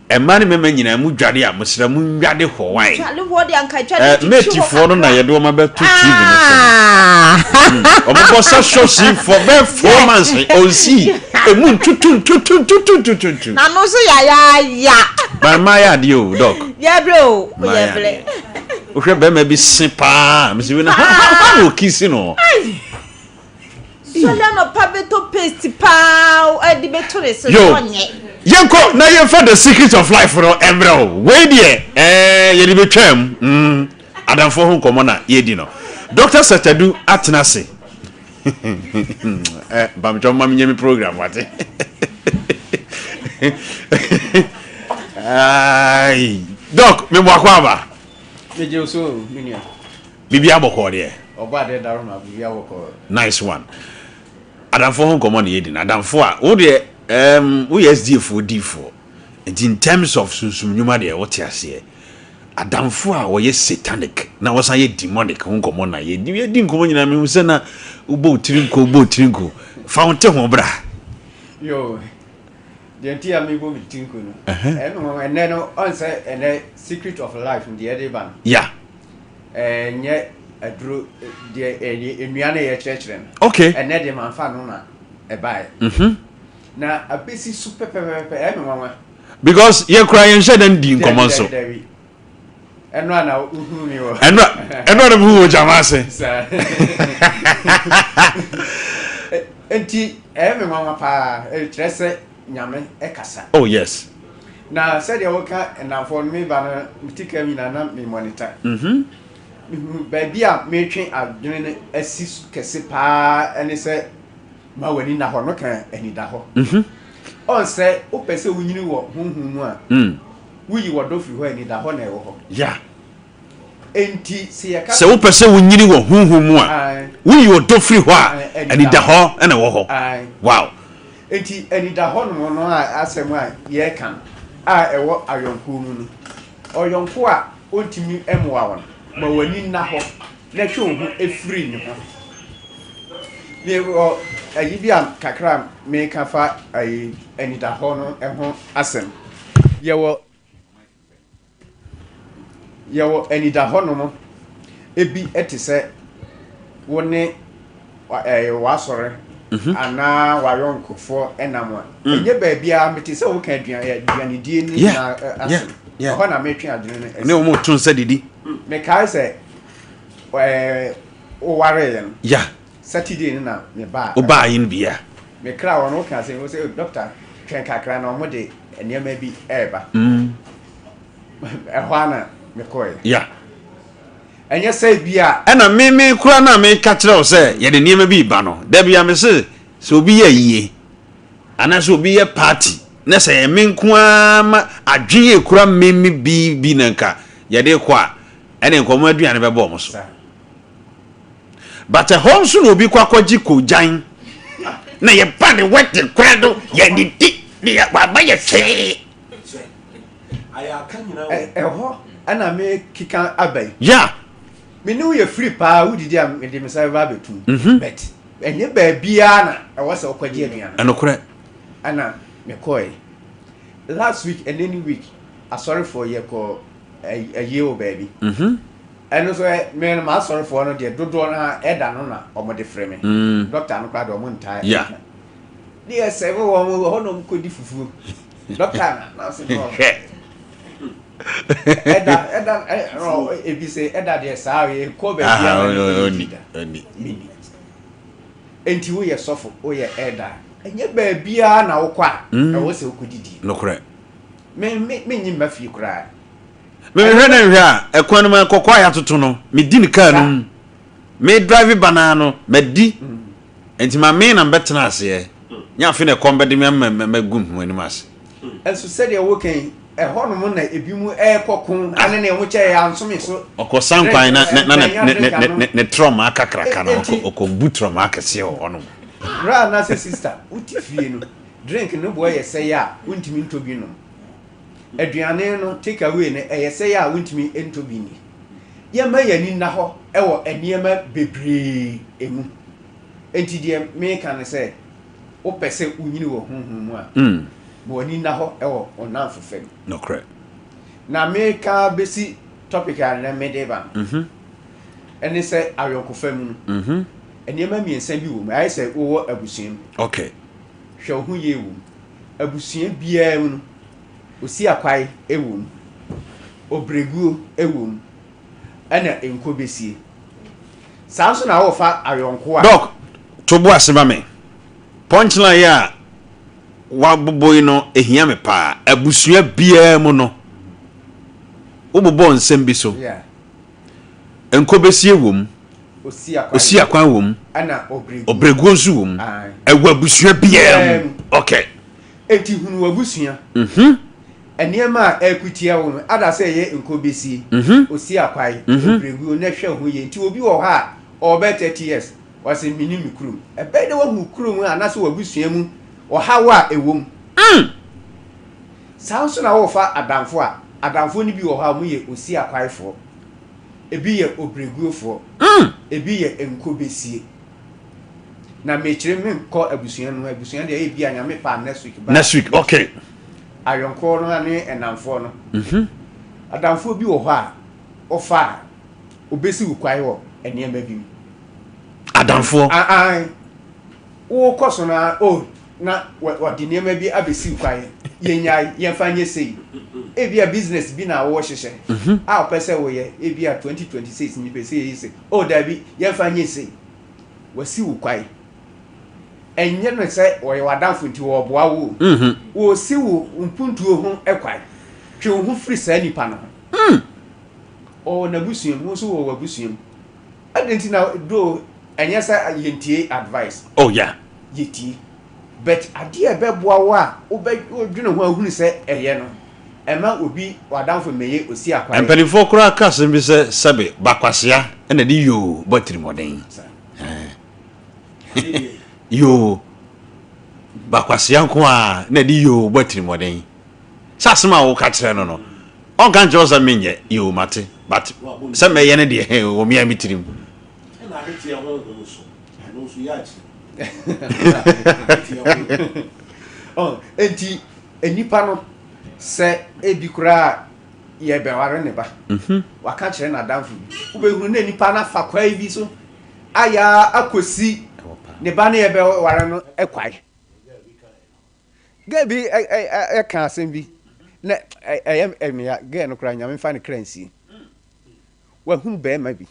Mmaa ne mmarima nyinaa mu dware a, mesrɛ mo nnware hɔ wae. Eh, metifoɔ no na yɛde wɔn abɛto TV no so no. Wɔn bɔ sɛ sɔsi for bɛɛ 4 months ɔnsi emu ntutu ntutu ntutu ntutu ntu. Na no nso yayaaya. Ba mmaa yɛ adeɛ o, doc. Yɛbrɛ o, Mmaa yɛ yɛbrɛ. adeɛ. Wohwɛ bɛrima bi se paa, mesɛ wei na ha ha ha na ɔkisi no. Sɔle anɔpa bɛtɔ paste paa ɛde bɛto ne se Yo, ɔnyɛ. yɛnkɔ na yɛmfa The Secret of Life no mmerɛ o. Wei deɛ ɛɛ yɛde bɛtwam. Mm, adamfoɔ ho nkɔmmɔ na yɛredi no. Dr. Seth Adu atena ase. Eh, mpamkyɛ ma menyɛ me program wate. Ai, Doc, me boakɔ aba. Megye wo so me nua. Biribi abɔkɔɔ deɛ. Ɔbɔ adeɛ daro ma biribi abɔkɔɔ. Nice one. Adamfo ho nkɔmmɔ na yɛdi no. Adamfo a, wo deɛ, um, woyɛ SDA foɔ diifoɔ. Nti in terms of sunsum nnwuma deɛ, wote aseɛ. Adamfo a wɔyɛ satanic na wɔsan yɛ demonic ho nkɔmmɔ na yɛdi. Yɛdi nkɔmmɔ nyinaa mehu sɛ na wobɔ wo tiri nko, wobɔ wo tiri nko. Fa wo nte ho bra. Yo, deɛ nti a mebɔ me tiri nko no, ɛno ɛnɛ no, ɔn sɛ ɛnɛ secret of life deɛ ɛde ba no. Yeah. Ɛnyɛ aduro deɛ ɛyɛ nnua na yɛkyerɛkyerɛ no. Okay. Ɛnɛ deɛ manfa no na ɛbaeɛ. Mhm. Na abɛsi so pɛpɛpɛpɛ ɛyɛ me nwanwa. Because yɛ kura yɛn hyɛ dɛn di nkɔmɔ nso. Dabi dabi. Ɛno a na wohunu mi wɔ. Ɛno ɛno a na mehu wɔ gyama ase. Nti ɛyɛ me nwanwa paa ɛkyerɛ sɛ Nyame ɛkasa. Oh yes. Na sɛdeɛ woka nnamfoɔ no, me ba no, me ti kam nyinaa na me monitor. Mehunu baabi a metwe adwene no asi so kɛse paa ne sɛ ma w'ani nna hɔ no ka anidahɔ. Ɔn sɛ wopɛ sɛ wonyini wɔ honhom mu a, woyi wɔdɔ firi hɔ a anidahɔ na ɛwɔ hɔ. Yeah. Enti sɛ yɛka Sɛ wopɛ sɛ wonyini wɔ honhom mu a, woyi ɔdɔ firi hɔ a, anidahɔ na ɛwɔ hɔ. Wow. Enti anidahɔ nom no a asɛm a yɛreka no a ɛwɔ ayɔnkoɔ mu no, ɔyɔnko a ɔntumi mmoa wo no, ma w'ani nna hɔ na twe wo ho firi ne ho. Mewɔ ayi bi a kakra a meka fa ayi anidahɔ no ho asɛm. Yɛwɔ Yɛwɔ anidahɔnom bi te sɛ wo ne w'asɔre mhm. anaa w'ayɔnkofoɔ nam a mm. ɛnyɛ baabiara mete sɛ woka aduanedie ne nyinaa asɛm ɛhɔ na metwe adwene no ne wɔn to nsa didi mekae sɛ wowareeɛ no ya Saturday no na mebaa wobaa yi no bia mekra wɔn woka sɛ wo sɛ dɔkta twɛn kakra na wɔn de nneɛma bi ɛreba mm. Ɛhɔ ara na mekɔeɛ. Yeah. Ɛnyɛ sɛ bi a. Ɛna me me kura no a meka kyerɛ wo sɛ yɛde nneɛma bi reba no, da bi a me se sɛ obi yɛ ayie anaasɛ obi yɛ party na sɛ ɛyɛ me nko ara ma adwene a ɛkura me me bi bi na nka yɛde kɔ a, ɛne nka wɔn aduane bɛbɔ wɔn so. But ɛhɔ nso na obi kɔ akɔgye kogyan na yɛba ne wedding koraa no yɛdidi ne yɛ waba yɛ hwee. Ɛhɔ na mekeka aba yi. Yeah. Me ne wo yɛ free paa wodidi a mede me nsa bɛba abɛtum. Mhm. But ɛnyɛ baabiara na ɛwɔ sɛ wokɔgye aduane. Ɛnokorɛ. Ɛna mekɔe. Last week ɛnɛ ne week asɔrefoɔ yɛkɔ ayie wɔ baabi. Mhm. Ɛno nso me no m'asɔrefoɔ no deɛ dodoɔ no ara ɛda no na wɔde frɛ me. Mm. Doctor no koraa deɛ wɔn ntaa. Yeah. Ne yɛ sɛ wɔn wɔ hɔ na wɔn kɔdi fufuo. Dɔkta na na ɔsɛ no. Hwɛ. Ɛda ɛda ɛ ebi sɛ ɛda deɛ saa yɛ kɔ baabi a na ne da. Ɔni. Mini. Enti woyɛ sɔfo woyɛ ɛda ɛnyɛ baabiara na wokɔ a mm. ɛwɔ sɛ wokɔ didi. Nokorɛ. Me me me nyi mma fie koraa. Mehwɛ na nhwɛ a ɛkwan no mu kɔkɔɔ a yɛatoto no medi ne kaa no mu me drive ba naa no madi. Mm. Enti ma me na mebɛtena aseɛ, nyɛ afei na ɛkɔm bɛde me ama magu me ho anim ase. Nso sɛdeɛ woka yi, ɛhɔnom na ebinom rekɔ ko ne nea wɔkyɛ yɛ ansome so. Ɔkɔ san kwan na na na ne ne ne ne trɔmaa kakraka no, ɔkɔ ɔkɔbu trɔmaa kɛseɛ wɔ hɔnom. Bra anaasɛ sista, wote fie no, drink no boɔ yɛ sɛe a, wontumi ntɔ bi nnom. Aduane no, take away no, ɛyɛ sɛe a, wontumi ntɔ bi nni. Yɛmma yɛn ani nna hɔ wɔ nneɛma bebree mu. Enti deɛ meka ne sɛ, wopɛ sɛ wonyini wɔ honhom mu a, ma w'ani nna hɔ wɔ wo nnamfofa mu. Nokorɛ. Na meka bɛsi topic a nnɛ mede reba no, ɛne sɛ ayɔnkofa mu no, nneɛma mmiɛnsa bi wɔ mu, ayɛ sɛ wowɔ abusua mu. Okay. Hwɛ wo ho yie wɔ mu. Abusua biara mu no, osiakwae wɔ mu, ɔbrɛguo wɔ mu, ɛna nkɔbɛsie. Saa nso na wofa ayɔnko a. Doc, to bo ase ma me. Punchline yi a woabobɔ yi no, ɛhia me paa. Abusua biara mu no, wobobɔɔ nsɛm bi so. Yeah. Nkɔbɛsie wɔ mu. Osi akwan wɔ mu. Ɛna ɔbrɛguo. Ɔbrɛguo nso wɔ mu. Ɛwɔ abusua biara mu. Okay. Enti hunu w'abusua. Nneɛma a ɛreko tia wo no, ada sɛ ɛyɛ nkɔbesie, osi akwan, ɔbrɛguo, na hwɛ ho yie. Nti obi wɔ hɔ a, ɔrebɛyɛ 30 years, ɔse mennim me kurom. Ɛbɛyɛ dɛ woahu wo kurom anaasɛ w'abusua mu ɔhaw a ɛwɔ mu. Saa nso na worefa adamfo a, adamfoɔ no bi wɔ hɔ a wɔyɛ osi akwaefoɔ. Ebi yɛ obreguofoɔ, ebi yɛ nkobesie. Na mekyerɛ menkɔ abusua no ho, abusua deɛ ebi a Nyame pɛ a next week ba. Next week, okay. Ayɔnkoɔ no ne ɛnamfoɔ no. Adamfoɔ bi wɔ hɔ a, wofa a, obesi wo kwan wɔ nneɛma bi mu. Adamfoɔ? Ae. Wokɔ so no ara, oh, na wɔde nneɛma bi abɛsi wo kwan, yɛnnyae, yɛmfa nyɛ sei. Ebia business bi na worehyehyɛ a wopɛ sɛ woyɛ, ebia 2026 mepɛ sɛ yɛyɛ sei. Oh, dabi, yɛmfa nyɛ sei. Wasi wo kwan. Ɛnyɛ no sɛ wɔyɛ w'adamfo nti wɔreboa wo o. Wɔresi wo mpuntuo ho kwan. Twe wo ho firi saa nipa no ho. Ɔwɔ n'abusua mu, wo nso wɔ w'abusua mu. Adɛn nti na though ɛnyɛ sɛ yɛntie advice. Oh yeah. Yɛtie. But adeɛ a ɛbɛboa wo a wobɛdwene ho ahunu sɛ ɛyɛ no, ɛma obi w'adamfo mmɛyɛ osi akwaeɛ. Mpanimfoɔ koraa ka asɛm bi sɛ sɛbe bakwasea na ɛde yoo bɔ atirimuɔden. Yoo. Bakwasea nko ara na ɛde yoo bɔ atirimuɔden. Sɛ asɛm a woka kyerɛ no no, ɔnka nkyerɛ wo sɛ menyɛ, yoo mate, but sɛ mɛyɛ no deɛ hɛn wɔ me a me tirim. Ɛna ahweteɛ honhom nso, ɛno nso yɛ akyiri. Ahweteɛ honhom. Oh, enti nnipa no sɛ ebi koraa yɛbɛware ne ba, mhm. waka kyerɛ n'adamfo bi, wobɛhunu na nipa no afa kwae bi so ayɛ akɔsi ne ba no yɛbɛware no kwae. Girl bi ka asɛm bi na ɛyɛ me ya. Girl no koraa Nyame mfa ne kra nsie. Wahunu barima bi,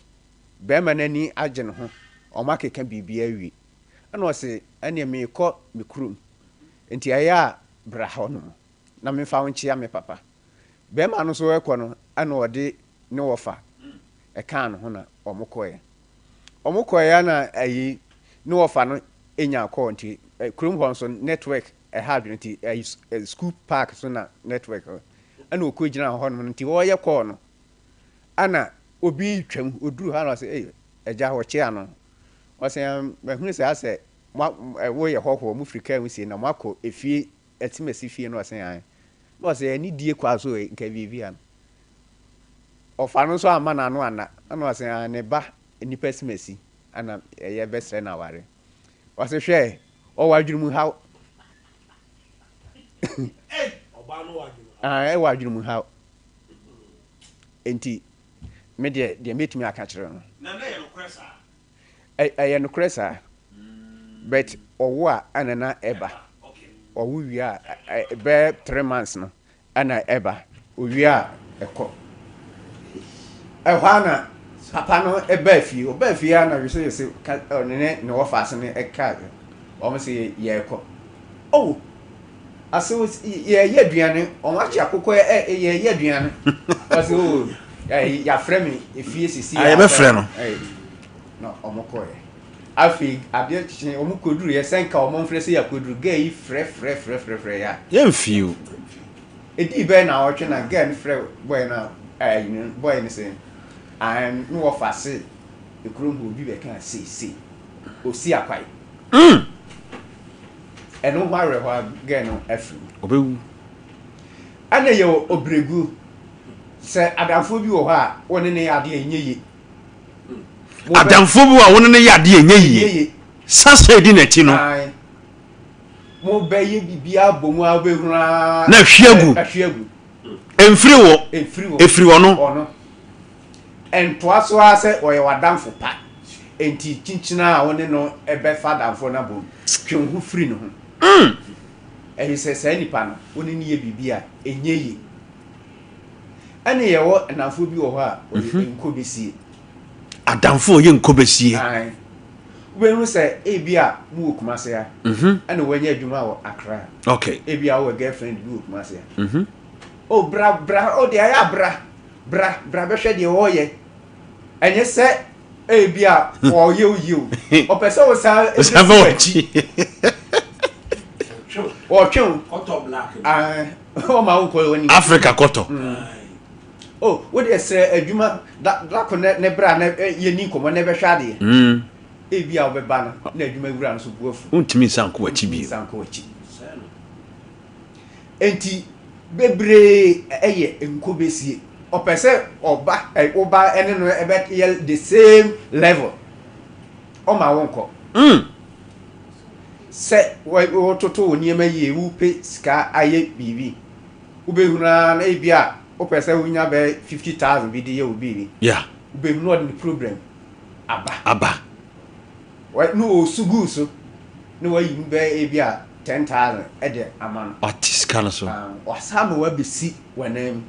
barima no ani agye ne ho, wɔn akeka biribi awie. Ɛna ɔse ɛneɛ meekɔ me kurom, nti ɛyɛ a bra hɔ nom na memfa wo nkyea me papa. Barima no nso rekɔ no ɛna ɔde ne wɔfa ɛkaa ne ho na wɔn kɔeɛ. Wɔn kɔeɛ na ayi ne wɔfa no nyaa call nti kurom hɔ nso network ɛha adwene nti ayi school park so na network ɛna ɔkɔ gyina hɔ nom nti wɔyɛ call no ɛna obi retwam oduru hɔ na ɔsɛ ei agya ɔkyea no ɔsɛ mahunu sɛ asɛ woyɛ hɔhoɔ mo firi kaa mu sie na moakɔ efie asimasi fie no ɔsɛ ae na ɔsɛ ani die kwa so nka biribi ano ɔfa no nso amma n'ano anna ɛna ɔsɛ ae ne ba nipa asimasi Ana yɛ bɛsrɛ no aware. Ɔse hwɛ ɔwɔ adwene mu haw. Ɛwɔ adwene mu haw. Enti me deɛ deɛ mɛtumi aka kyerɛ no. Ɛyɛ nokorɛ saa. But ɔwo a ɛna na ɛba. Ɔwo wie a bɛyɛ 3 months no Ɛna ɛba, owie a ɛkɔ. Ɛhɔ ara na papa no baa fie. Ɔbaa fie ara na wesewese ka ɔne ne ne wɔfaase no ɛka wɔn se yɛrekɔ. Oh, ase yɛyɛ aduane, wɔn akye akokɔ ɛ yɛyɛ aduane. Ɔse oh, yɛafrɛ me efie sisi a. Yɛbɛfrɛ no. Na wɔn kɔɛ. Afei adeɛ kye wɔn kɔduru yɛ sɛ nka wɔn mfrɛ sɛ yɛakɔduru gɛɛ yi frɛ frɛ frɛ frɛ frɛ yɛ a. Yɛmfii o. Ɛdii bɛyɛ naawɔtwe na gɛɛ no frɛ bɔɛ no a ɛɛ no bɔɛ no sɛ aane ne wɔfa se ekurom hɔ obi bɛkaa sei sei ɔsi akwae. Mm. Ɛno ho awerɛhoɔ a gɛɛ no afiri mu. Ɔbɛwu. Ɛna yɛwɔ ɔbrɛguo sɛ adamfoɔ bi wɔ hɔ a wo ne no yɛ adeɛ a ɛnyɛ yie. Adamfoɔ bi wɔ a wo ne no yɛ adeɛ ɛnyɛ yie. Sasa edi n'akyi no. Mobɛyɛ biribiara bɔ mu a wobɛhunu ara. Na ahwie agu. Ahwie agu. Ɛmfiri wo. Ɛmfiri wo. Ɛfiri ɔno. Ɔno. Ɛntoa so ara sɛ ɔyɛ w'adamfo pa. Enti kyinkyin a wo ne no bɛfa adamfoɔ no abom, twe wo ho firi ne ho. Ɛfiri sɛ saa nipa no, wo ne no yɛ biribi a, ɛnyɛ yie. Ɛne yɛwɔ nnamfoɔ bi wɔ hɔ a wɔyɛ mhm. nkɔbɛsie. Adamfoɔ ɔyɛ nkɔbɛsie. Ae. Wobɛhu sɛ ebi a mowɔ Kumase ha mhm. ɛna wanya adwuma wɔ Accra. Okay. Ebi a wowɔ girlfriend bi wɔ Kumase ha. Mhm. Oh bra bra oh deɛ ayɛ abra bra bra bɛhwɛ deɛ ɔreyɛ. Ɛnyɛ sɛ. Ebi a ɔyɛ wo yie o. Ɔpɛ sɛ wosan Wosan fa w'akyi. Ɔtwe wo. Kɔtɔ black. Ɔma wo nkɔ w'anim. Africa kɔtɔ. Oh, wo deɛ srɛ adwuma da dako ne ne bra na yɛni nkɔmmɔ na ɛbɛhwɛ adeɛ. Ebi a wobɛba no na adwuma wura no so bo afu. Wontumi nsan nkɔ w'akyi bio. Wontumi nsan nkɔ w'akyi. Enti bebree yɛ nkobesie. Ɔpɛ sɛ ɔba ɛ woba ne no bɛyɛ the same level. Ɔma wo nkɔ. Mm. Sɛ wototo wo nneɛma yie, wopɛ sika ayɛ biribi, wobɛhunu ara na ebi a wopɛ sɛ wonya bɛyɛ 50,000 bi de yɛ wo biribi. Yeah. Wobɛhunu na ɔde ne problem aba. Aba. Wɔ na ɔresu guu so na wayi mu bɛyɛ ebi a 10,000 de ama no. Wate sika no so. Ah, wasan ama wabɛsi w'anan mu.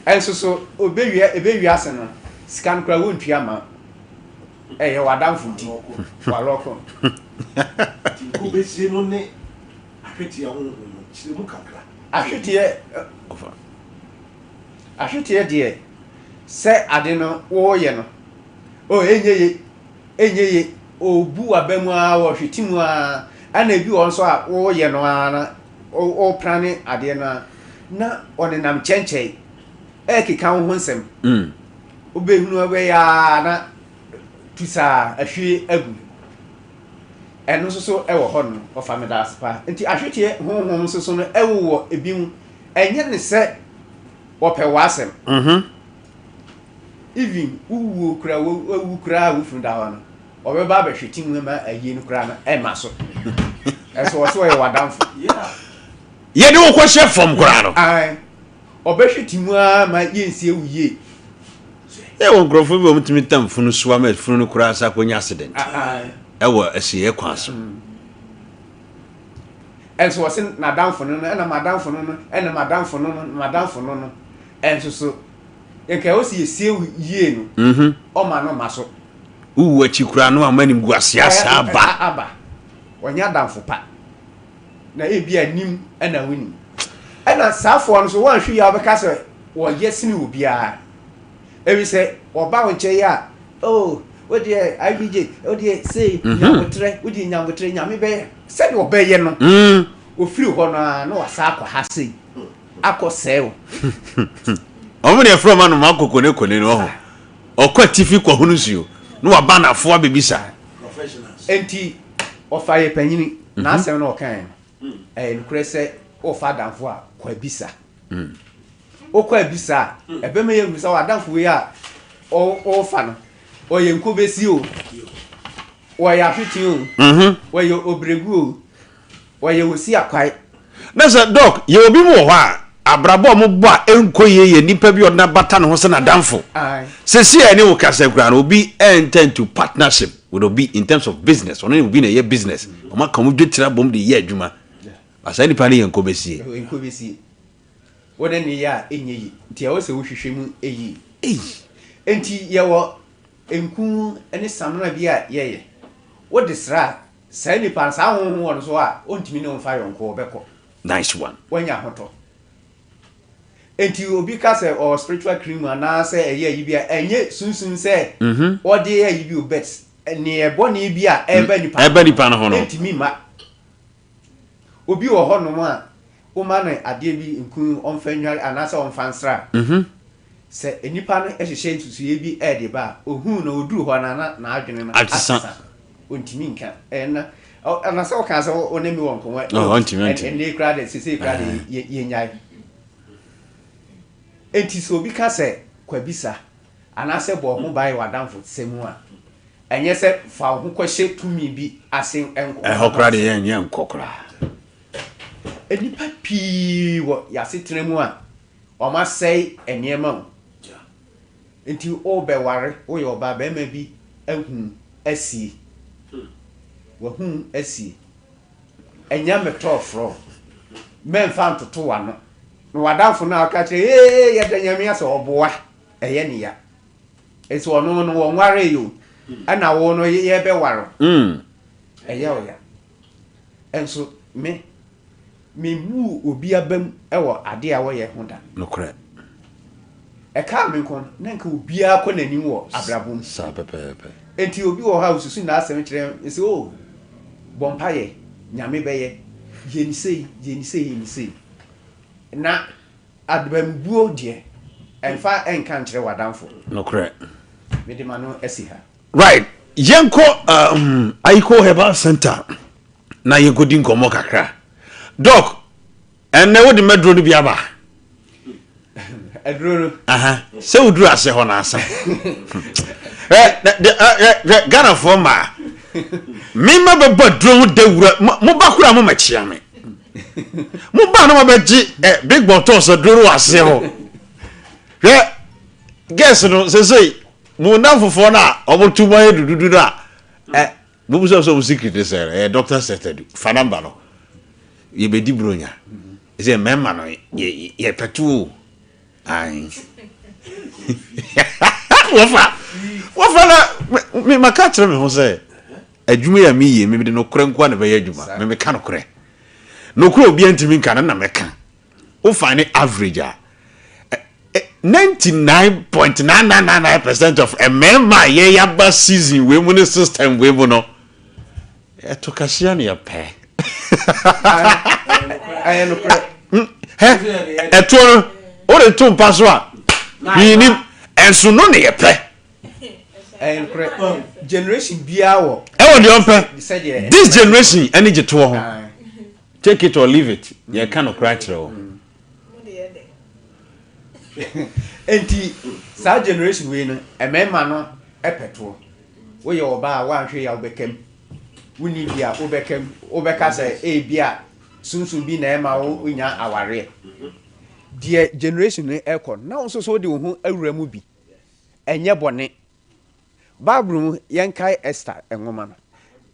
Ɛnso so obewie ebewie ase no, sika no koraa wontua mma wo. Ɛyɛ w'adamfo nti, walɔko. Nti nkobesie no ne ahweteɛ honhom no, kyerɛ mu kakra. Ahweteɛ, ahweteɛ deɛ, sɛ ade no woreyɛ no, Oh, ɛnyɛ ye, ɛnyɛ ye, ɔbu w'aba mu ara, ɔhwete mu ara, ɛna ebi wɔ hɔ nso a woyɛ no ara na woprane adeɛ no ara na ɔnenam kyɛnkyɛn ɛrekeka wo ho nsɛm. Mm. Wobɛhunu ɛbɛyɛ ara na tusaa ahwie agu. Ɛno nso so ɛwɔ hɔ no, ɔfa me daase paa. Nti ahweteɛ honhom nso so no ɛwowɔ ebi mu. Ɛnyɛ ne sɛ wɔpɛ w'asɛm. Mm -hmm. Even wo wuo koraa wawu koraa a wo funu da hɔ no ɔbɛba abɛhwete mu ma ayie no koraa no ɛma so ɛso ɔso ɔyɛ w'adamfo. Yɛde wo kɔhyɛ fam koraa no. Ae ɔbɛhwete mu ara ma yɛnsie wo yie. Yɛ wɔ nkurɔfoɔ bi a wɔtumi tam funu soa ma funu no koraa sa akɔnya accident ɛwɔ asieɛ kwan so. Ɛnso ɔse n'adamfo no no ɛna m'adamfo no no ɛna m'adamfo no no m'adamfo no no ɛnso so Nka ɛwɔ sɛ yɛsie wo yie no, ɔma no ma so. Wowu akyi koraa no ama animguaseɛ asan aba. Aba. Ɔnyɛ adamfo pa. Na ebia nim na wonim. Ɛna saafoɔ no nso woanhwɛ yie a wobɛka sɛ wɔyɛ sene obiara. Ɛfiri sɛ wɔba wo nkyɛn a, oh, wo deɛ IBJ, wo deɛ sei, nyaboterɛ, wo deɛ nyaboterɛ, Nyame bɛyɛ. Sɛdeɛ ɔbɛyɛ no, ɔfiri hɔ no ara na wasan akɔ ha sei. akɔ sɛe wo. Wɔn deɛ frɛ wɔn anoma kokone kone no ɔho. Ɔkɔ atifi kɔhono nsuo na waba anafoɔ abɛbisa. Enti ɔfa yɛ panyini n'asɛm na ɔkaeɛ no ɛyɛ nokorɛ sɛ wofa adamfo a kɔ abisa. Wokɔ abisa a ɛbɛma yɛahu sɛ w'adamfo wei a wofa no ɔyɛ nkobesi o, ɔyɛ ahwete o, ɔyɛ obregu o, Wɔyɛ wo si akwae. Na sɛ Doc, yɛwɔ binom wɔ hɔ a, abrabɔ a wɔbɔ a ɛnkɔ yie yɛ nipa bi a ɔde no abata ne ho sɛ n'adamfo. Seesei a yɛne wo kasa yi koraa no, obi enter into partnership with obi in terms of business, ɔno ne obi na ɛyɛ business, wɔaka wɔn dwetire abom de reyɛ adwuma, but saa nipa no yɛ nkɔbɛsie. Nkɔbɛsie. Wo ne no yɛ a ɛnyɛ yie, nti ɛwɔ sɛ wohwehwɛ mu yie. Nti yɛwɔ nku ne samina bi a yɛyɛ, wode sra a, Saa nipa no, saa honhom wɔ no so a, ɔntumi ne wo mfa yɔnko, ɔbɛkɔ. Nice one. Wanya ahotɔ. Enti obi ka sɛ ɔwɔ spiritual cream anaasɛ ɛyɛ ayi bi a, ɛnyɛ sunsum sɛ ɔde yɛ ayi bi o, but neɛ bɔne bi a ɛreba nipa Ɛba nipa no ho no. ɛntumi mma. Obi wɔ hɔnom a, woma no adeɛ bi nku ɔmfa nnware anaasɛ ɔmfa nsra. Sɛ nnipa no hyehyɛ nsusuiɛ bi de ba a, ɔhuu no, ɔduru hɔ no a, na n'adwene no asesa. Ɔntumi nka. Ɛna, ɛna sɛ ɔkaa sɛ wo ne me wɔ nkɔmmɔ, ɔntumi, ɔntumi. Ɛnne yi koraa deɛ, seesei koraa deɛ, yɛnnyae. Enti sɛ obi ka sɛ kwabisa anaasɛ bɔ wo ho ban wɔ w'adamfosɛm mu a, ɛnyɛ sɛ fa wo ho kɔhyɛ tumi bi ase nko ara. Ɛhɔ koraa deɛ, yɛnkɔ koraa. Nnipa pii wɔ yɛn asetena mu a, Wɔasɛe nneɛma o. Nti worebɛware, woyɛ ɔbaa, barima bi ahu wo asie. Wahu wo asie. Ɛnyɛ metɔɔ frɛ wo. Mɛmfa ntoto w'ano. Na w'adamfo no a woka kyerɛ, ee yɛda Nyame ase, ɔboa. Ɛyɛ ne ya. Nso ɔno no wɔnwaree o. Ɛna wo no yɛrebɛware wo. Ɛyɛ wo ya. Nso me, Memmuu obi abam wɔ ade a wɔyɛ ho da. Nokorɛ. Ɛkaa me nko no, na nka obiara kɔ n'anim wɔ abrabɔ mu. Saa pɛpɛɛpɛ. Enti obi wɔ hɔ a osusu n'asɛm kyerɛ me sɛ, Oh, bɔ mpaeɛ, Nyame bɛyɛ. Yɛ no sei, yɛ no sei, yɛ no sei. Na abamubuo deɛ, ɛmfa nka nkyerɛ w'adamfo. Nokorɛ. Mede m'ano asi ha. Right, yɛnkɔ um, Aiko Herbal Center na yɛnkɔdi nkɔmmɔ kakra. Doc, ɛnnɛ wode maduro no bi aba? Aduro no. Aha, sɛ woduru ase hɔ no asa. Ghanafoɔ mmaa, mema bɛbɔ aduro ho dawura, moba koraa momakyia me. Moba na mabɛgye big bottles aduro no wɔ aseɛ hɔ. Hwɛ, girls no, sesei, mo nnamfofoɔ no a wɔto mu ayɛ dududu no a, ɛ, mobisa sɛ wɔn secret ne sɛ, ɛyɛ Dr. Seth fa number no, yɛbɛdi buronya. Sɛ mmarima no, yɛ, yɛpɛto o. Ae. Wɔfa, wɔfa na, me, maka kyerɛ me ho sɛ, adwuma yi a meyɛ, mede nokorɛ nko ara na ɛbɛyɛ adwuma. Me, meka nokorɛ. Nokorɛ a obiara ntumi nka no na mɛka. Wo find average a, 99.9999 percent of mmarima a yɛyaba season wei mu ne system wei mu no, ɛto kahyia ne yɛpɛ. Ɛyɛ nokorɛ. Ɛtoɔ no, wode to mpa so a, hwee nim. Ɛnso no ne yɛpɛ. Ɛyɛ nokorɛ. Generation biara wɔ. Ɛwɔ deɛ ɔmpɛ. This generation ɛne gye toɔ ho. Take it or leave it, yɛka nokorɛ akyerɛ wo. Enti saa generation wei no, mmarima no pɛ toɔ. Woyɛ ɔbaa a woanhwɛ yie a wobɛka mu. Wonni bi a wobɛka mu. Wobɛka sɛ ebi a sunsum bi na ɛma wonya awareɛ. Deɛ generation no ɛkɔ no, na wo nso so wode wo ho awura mu bi. Ɛnyɛ bɔne. Bible mu, yɛnkae Esther nwoma no.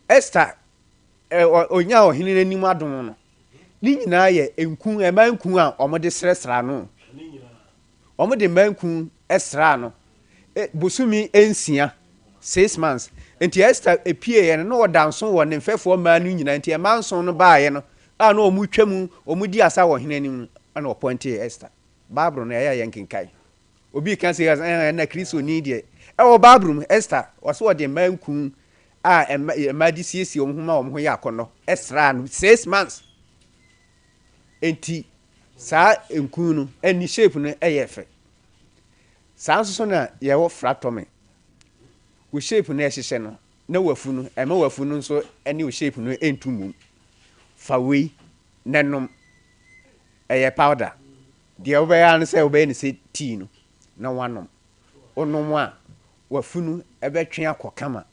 Esther Ɔnyaa ɔhene no anim adom no, ne nyinaa yɛ nku, mmaa nku a wɔde srɛsrɛ ano. Wɔde mmaa nku sraa no bosome nsia, six months. Nti Esther pieeɛ no, na ɔda nso wɔ ne mfɛfoɔ mmaa no nyinaa. Nti mmaa nson no baeɛ no, a na wɔretwa mu, wɔredi asa wɔ ɔhene anim no, ɛna ɔpɔintee Esther. Bible no, ɛyɛ a yɛnkenkan. Obi reka sei a, ɛɛ, ɛnna Kristoni deɛ. Ɛwɔ Bible mu, Esther, ɔse ɔde mmaa nku a mmaa de siesie wɔn ho ma wɔn ho yɛ akɔnnɔ sraa no six months. Enti saa nku no, ɛne shape no yɛ fɛ. Saa nso so na yɛwɔ fratɔme. Wo shape no ɛhyehyɛ no na wafu no, ɛma wafu no nso ne wo shape no ntu mmom. Fa wei na nom. Ɛyɛ powder. Deɛ wobɛyɛ ara ne sɛ wobɛyɛ no sɛ tea no na woanom. Wonom a, w'afunu bɛtwe akɔ kama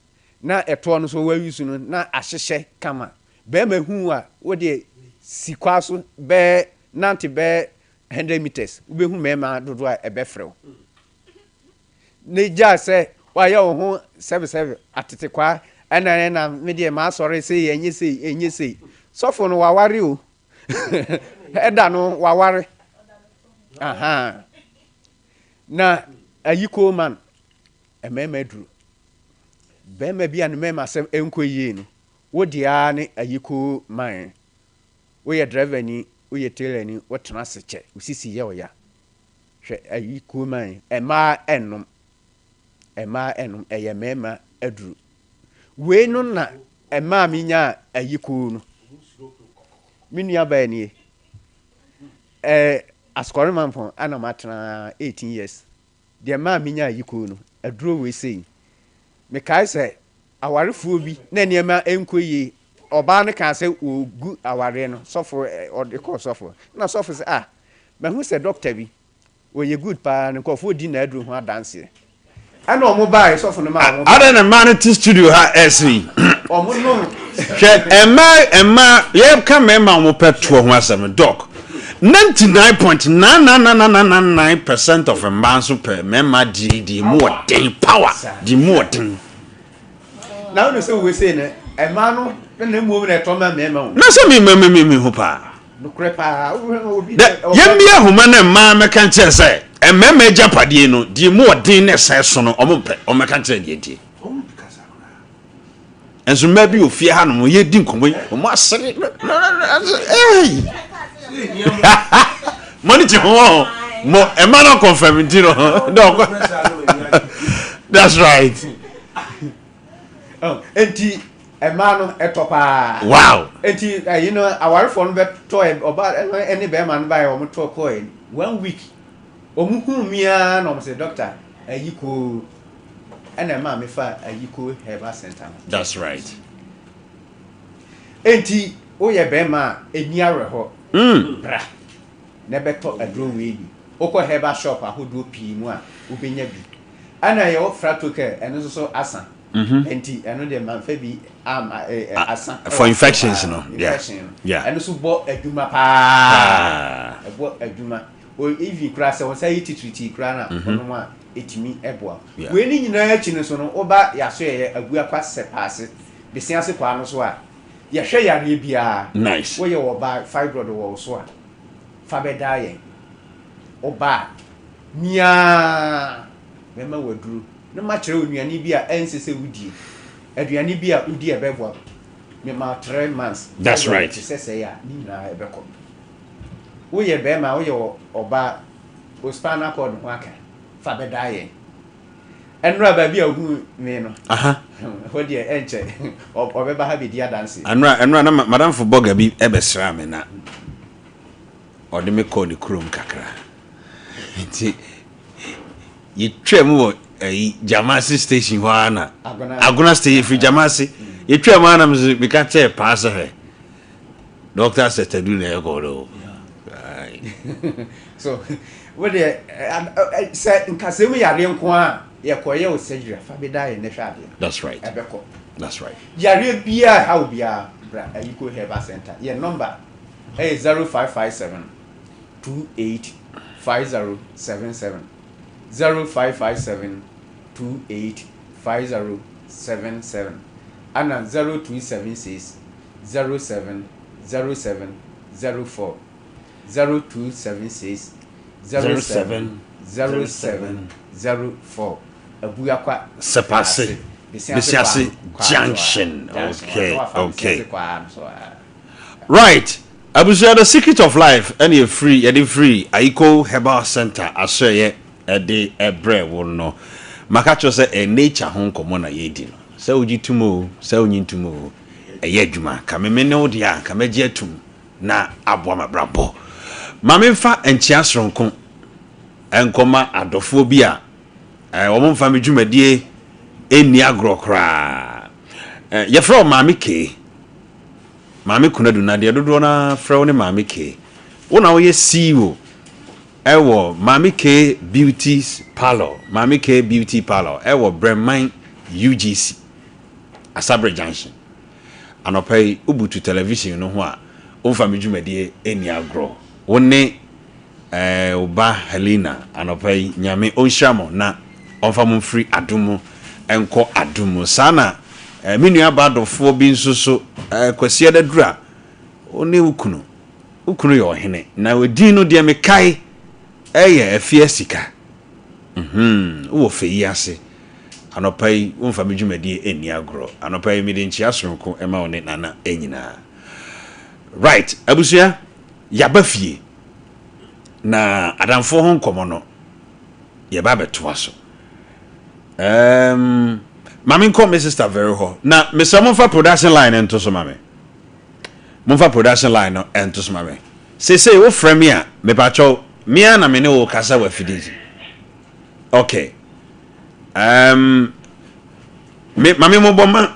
na ɛtoɔ no nso wa use no na ahyehyɛ kama. Barima hu wo a, wo deɛ si kwa so bɛyɛ nante bɛyɛ 100 meters, wobɛhu mmarima dodoɔ a ɛbɛfrɛ wo. Ne gyaa sɛ woayɛ wo ho sɛbesɛbe atetekwaa ɛna ɛna me deɛ m'asɔre sei ɛnyɛ sei ɛnyɛ sei. Sɔfo no waware o. Ɛda no waware. Ahaa. Na ayi Coleman mmarima aduru. Barima bi a ne mmarima asɛm nkɔ yie no, wo deɛ ara ne ayi Coleman. Woyɛ driver ni, woyɛ tailor ni, wotena ase kyɛ, wo sisi yɛ wo ya. Hwɛ ayi Coleman, mmaa nnom. Mmaa nnom, ɛyɛ mmarima aduru. Wei no na ɛmaa me nyaa ayi koo no. Me nua baa nie. Ɛɛ Asukɔre Mampɔn ana matena 18 years. Deɛ ɛmaa me nyaa ayi koo no, aduro wei sei. Mekae sɛ awarefoɔ bi na nneɛma nkɔ yie. Ɔbaa no kaa sɛ ɔregu awareɛ no, sɔfo ɔde kɔɔ sɔfo. Na sɔfo sɛ ah, mahu sɛ dɔkta bi Ɔyɛ good paa na nkurɔfoɔ di n'aduro ho adanseɛ. Ɛna wɔn baeɛ sɔfo no maa wɔn baeɛ. Adɛn na mmaa no te studio ha ɛresere yi? Wɔn nom. Hwɛ mmaa mmaa yɛka mmarima a wɔpɛ toɔ ho asɛm no doc 99.99999 percent of mmaa nso pɛ mmarima deɛ deɛ mu ɔden power deɛ mu ɔden. Na wone sɛ wei sei no mmaa no na mmom na ɛtɔ ma mmarima o. Na sɛ me me me me ho paa. Nokorɛ paa obi Dɛ yɛmmie ahoma na mmaa mmɛka nkyerɛ sɛ mmarima agyapadeɛ no deɛ mu ɔden na ɛsɛe so no wɔn mpɛ wɔn mmɛka nkyerɛ deɛ ntie. Nso mmaa bi wɔ fie hanom yɛdi nkɔmmɔ yi wɔn asere ɛɛi mo ani gye ho wɔ ho. Mo ɛma no confirm nti no. That's right. Oh, enti ɛmaa no ɛtɔ paa. Wow. Enti ɛyi no awarefoɔ no bɛtɔ ɔba ɛne bɛrima no baeɛ wɔn tɔ kɔɛ one week wɔn hu mi ara na wɔn sɛ doctor ayi koo ɛna ɛmaa mi fa ayi koo herbal center no. That's right. Enti woyɛ bɛrima a ɛni awerɛhɔ. Mm. Bra na ɛbɛtɔ aduro wei bi. Wokɔ herbal shop ahodoɔ pii mu a wobɛnya bi. Ɛna yɛwɔ Fratoker ɛno nso so asa. Nti ɛno deɛ manfa bi ama asa. For infections no. Infection no. Yeah. Ɛno nso bɔ adwuma paa. Ɛbɔ adwuma. O even koraa sɛ wɔn nsa yɛ titiritii koraa na wɔnom a ɛtumi ɛboa. Wei ne nyinaa akyi no so no woba yɛaso yɛyɛ Abuakwa Sɛpaase Besiase kwaa no so a yɛhwɛ yareɛ biara. Nice. Woyɛ ɔbaa fibroid wɔ wo so a fa bɛdaa yɛn. Woba a Nea mɛma woaduru na makyerɛ wo nnuane bi a ɛnsɛ sɛ wodie. Aduane bi a wodi a ɛbɛboa wo. Mema wo 3 months. That's right. Te sɛ sɛe a, ne nyinaa ɛbɛkɔ. Woyɛ barima, woyɛ ɔbaa, wo spinal cord ho aka, fa bɛdaa yɛn. Ɛnora baabi a ohuu me no, hɔ deɛ ɛnkyɛ ɔbɛba ha bɛdi adanseɛ. Ɛnora, ɛnora na madamfo bɔga bi bɛsraa me na ɔde me kɔɔ ne kurom kakra. Nti yɛtwaa mu wɔ ayi Gyamase station hɔ ara na Agona station yɛfiri Gyamase yɛtwaa mu ara na mese meka kyerɛɛ paa sɛ hwɛ Dr. Sɛtadu na ɛkɔ no. So wo deɛ sɛ nkasɛm yareɛ nko a yɛkɔyɛ wo surgery afa bi da yɛ ne hwɛ adeɛ. That's right. Ɛbɛkɔ. That's right. Yareɛ biara ha obiara bra Ayiko Herbal Center yɛ number ɛyɛ 0557 28 5077 0557 28 5077 ɛna 0276 07 07 04 0276 07 07 04 Abuakwa Sepase Besiase Junction okay okay Right abusua the secret of life ɛna ɛfiri yɛde firi Ayiko Herbal Center asoɛyɛ ɛde ɛbrɛ wo no maka kyerɛ sɛ ɛyɛ nature ho nkɔmmɔ na yɛredi no sɛ wogye tum o sɛ wonye ntum o ɛyɛ adwuma ka me me ne wo deɛ a nka mɛgye atum na aboa m'abrabɔ ma memfa nkyea soronko nkɔma adɔfoɔ bi a wɔn mfa me dwumadie nni agorɔ koraa yɛfrɛ wo Maame Kee Maame Konadu, na deɛ dodoɔ no ara frɛ wo ne Maame Kay. Wo na woyɛ CEO wɔ Maame Kay Beauty Parlour, Maame Kay Beauty Parlour wɔ Brɛman UGC, Asabre Junction. Anɔpa yi, wobutu television no ho a, womfa me dwumadie nni agorɔ. Wo ne Eh wo ba Helena anɔpa yi Nyame ɔnhyira mo na ɔmfa mo mfiri adom mu nkɔ adom mu. Saa na eh me nua ba dɔfoɔ bi nso so eh Kwasiada Dura wo ne wo kunu wo kunu yɛ ɔhene na edin no deɛ mekae ɛyɛ Afia Sika mhm wowɔ fɛ yi ase anɔpa yi womfa me dwumadie nni agorɔ anɔpa yi mede nkyea soronko ma wo ne Nana nyinaa right abusua yaba fie Na adamfoɔ ho nkɔmmɔ no, yɛba abɛtoa so. Um, ma menkɔ me sister Vero hɔ. Na mesrɛ momfa production line no nto so ma me. Momfa production line no nto so ma me. Seesei wofrɛ me a, mepakyɛw, me ara na me ne wo kasa wɔ afidie so. Okay. Um, me ma me mobɔ ma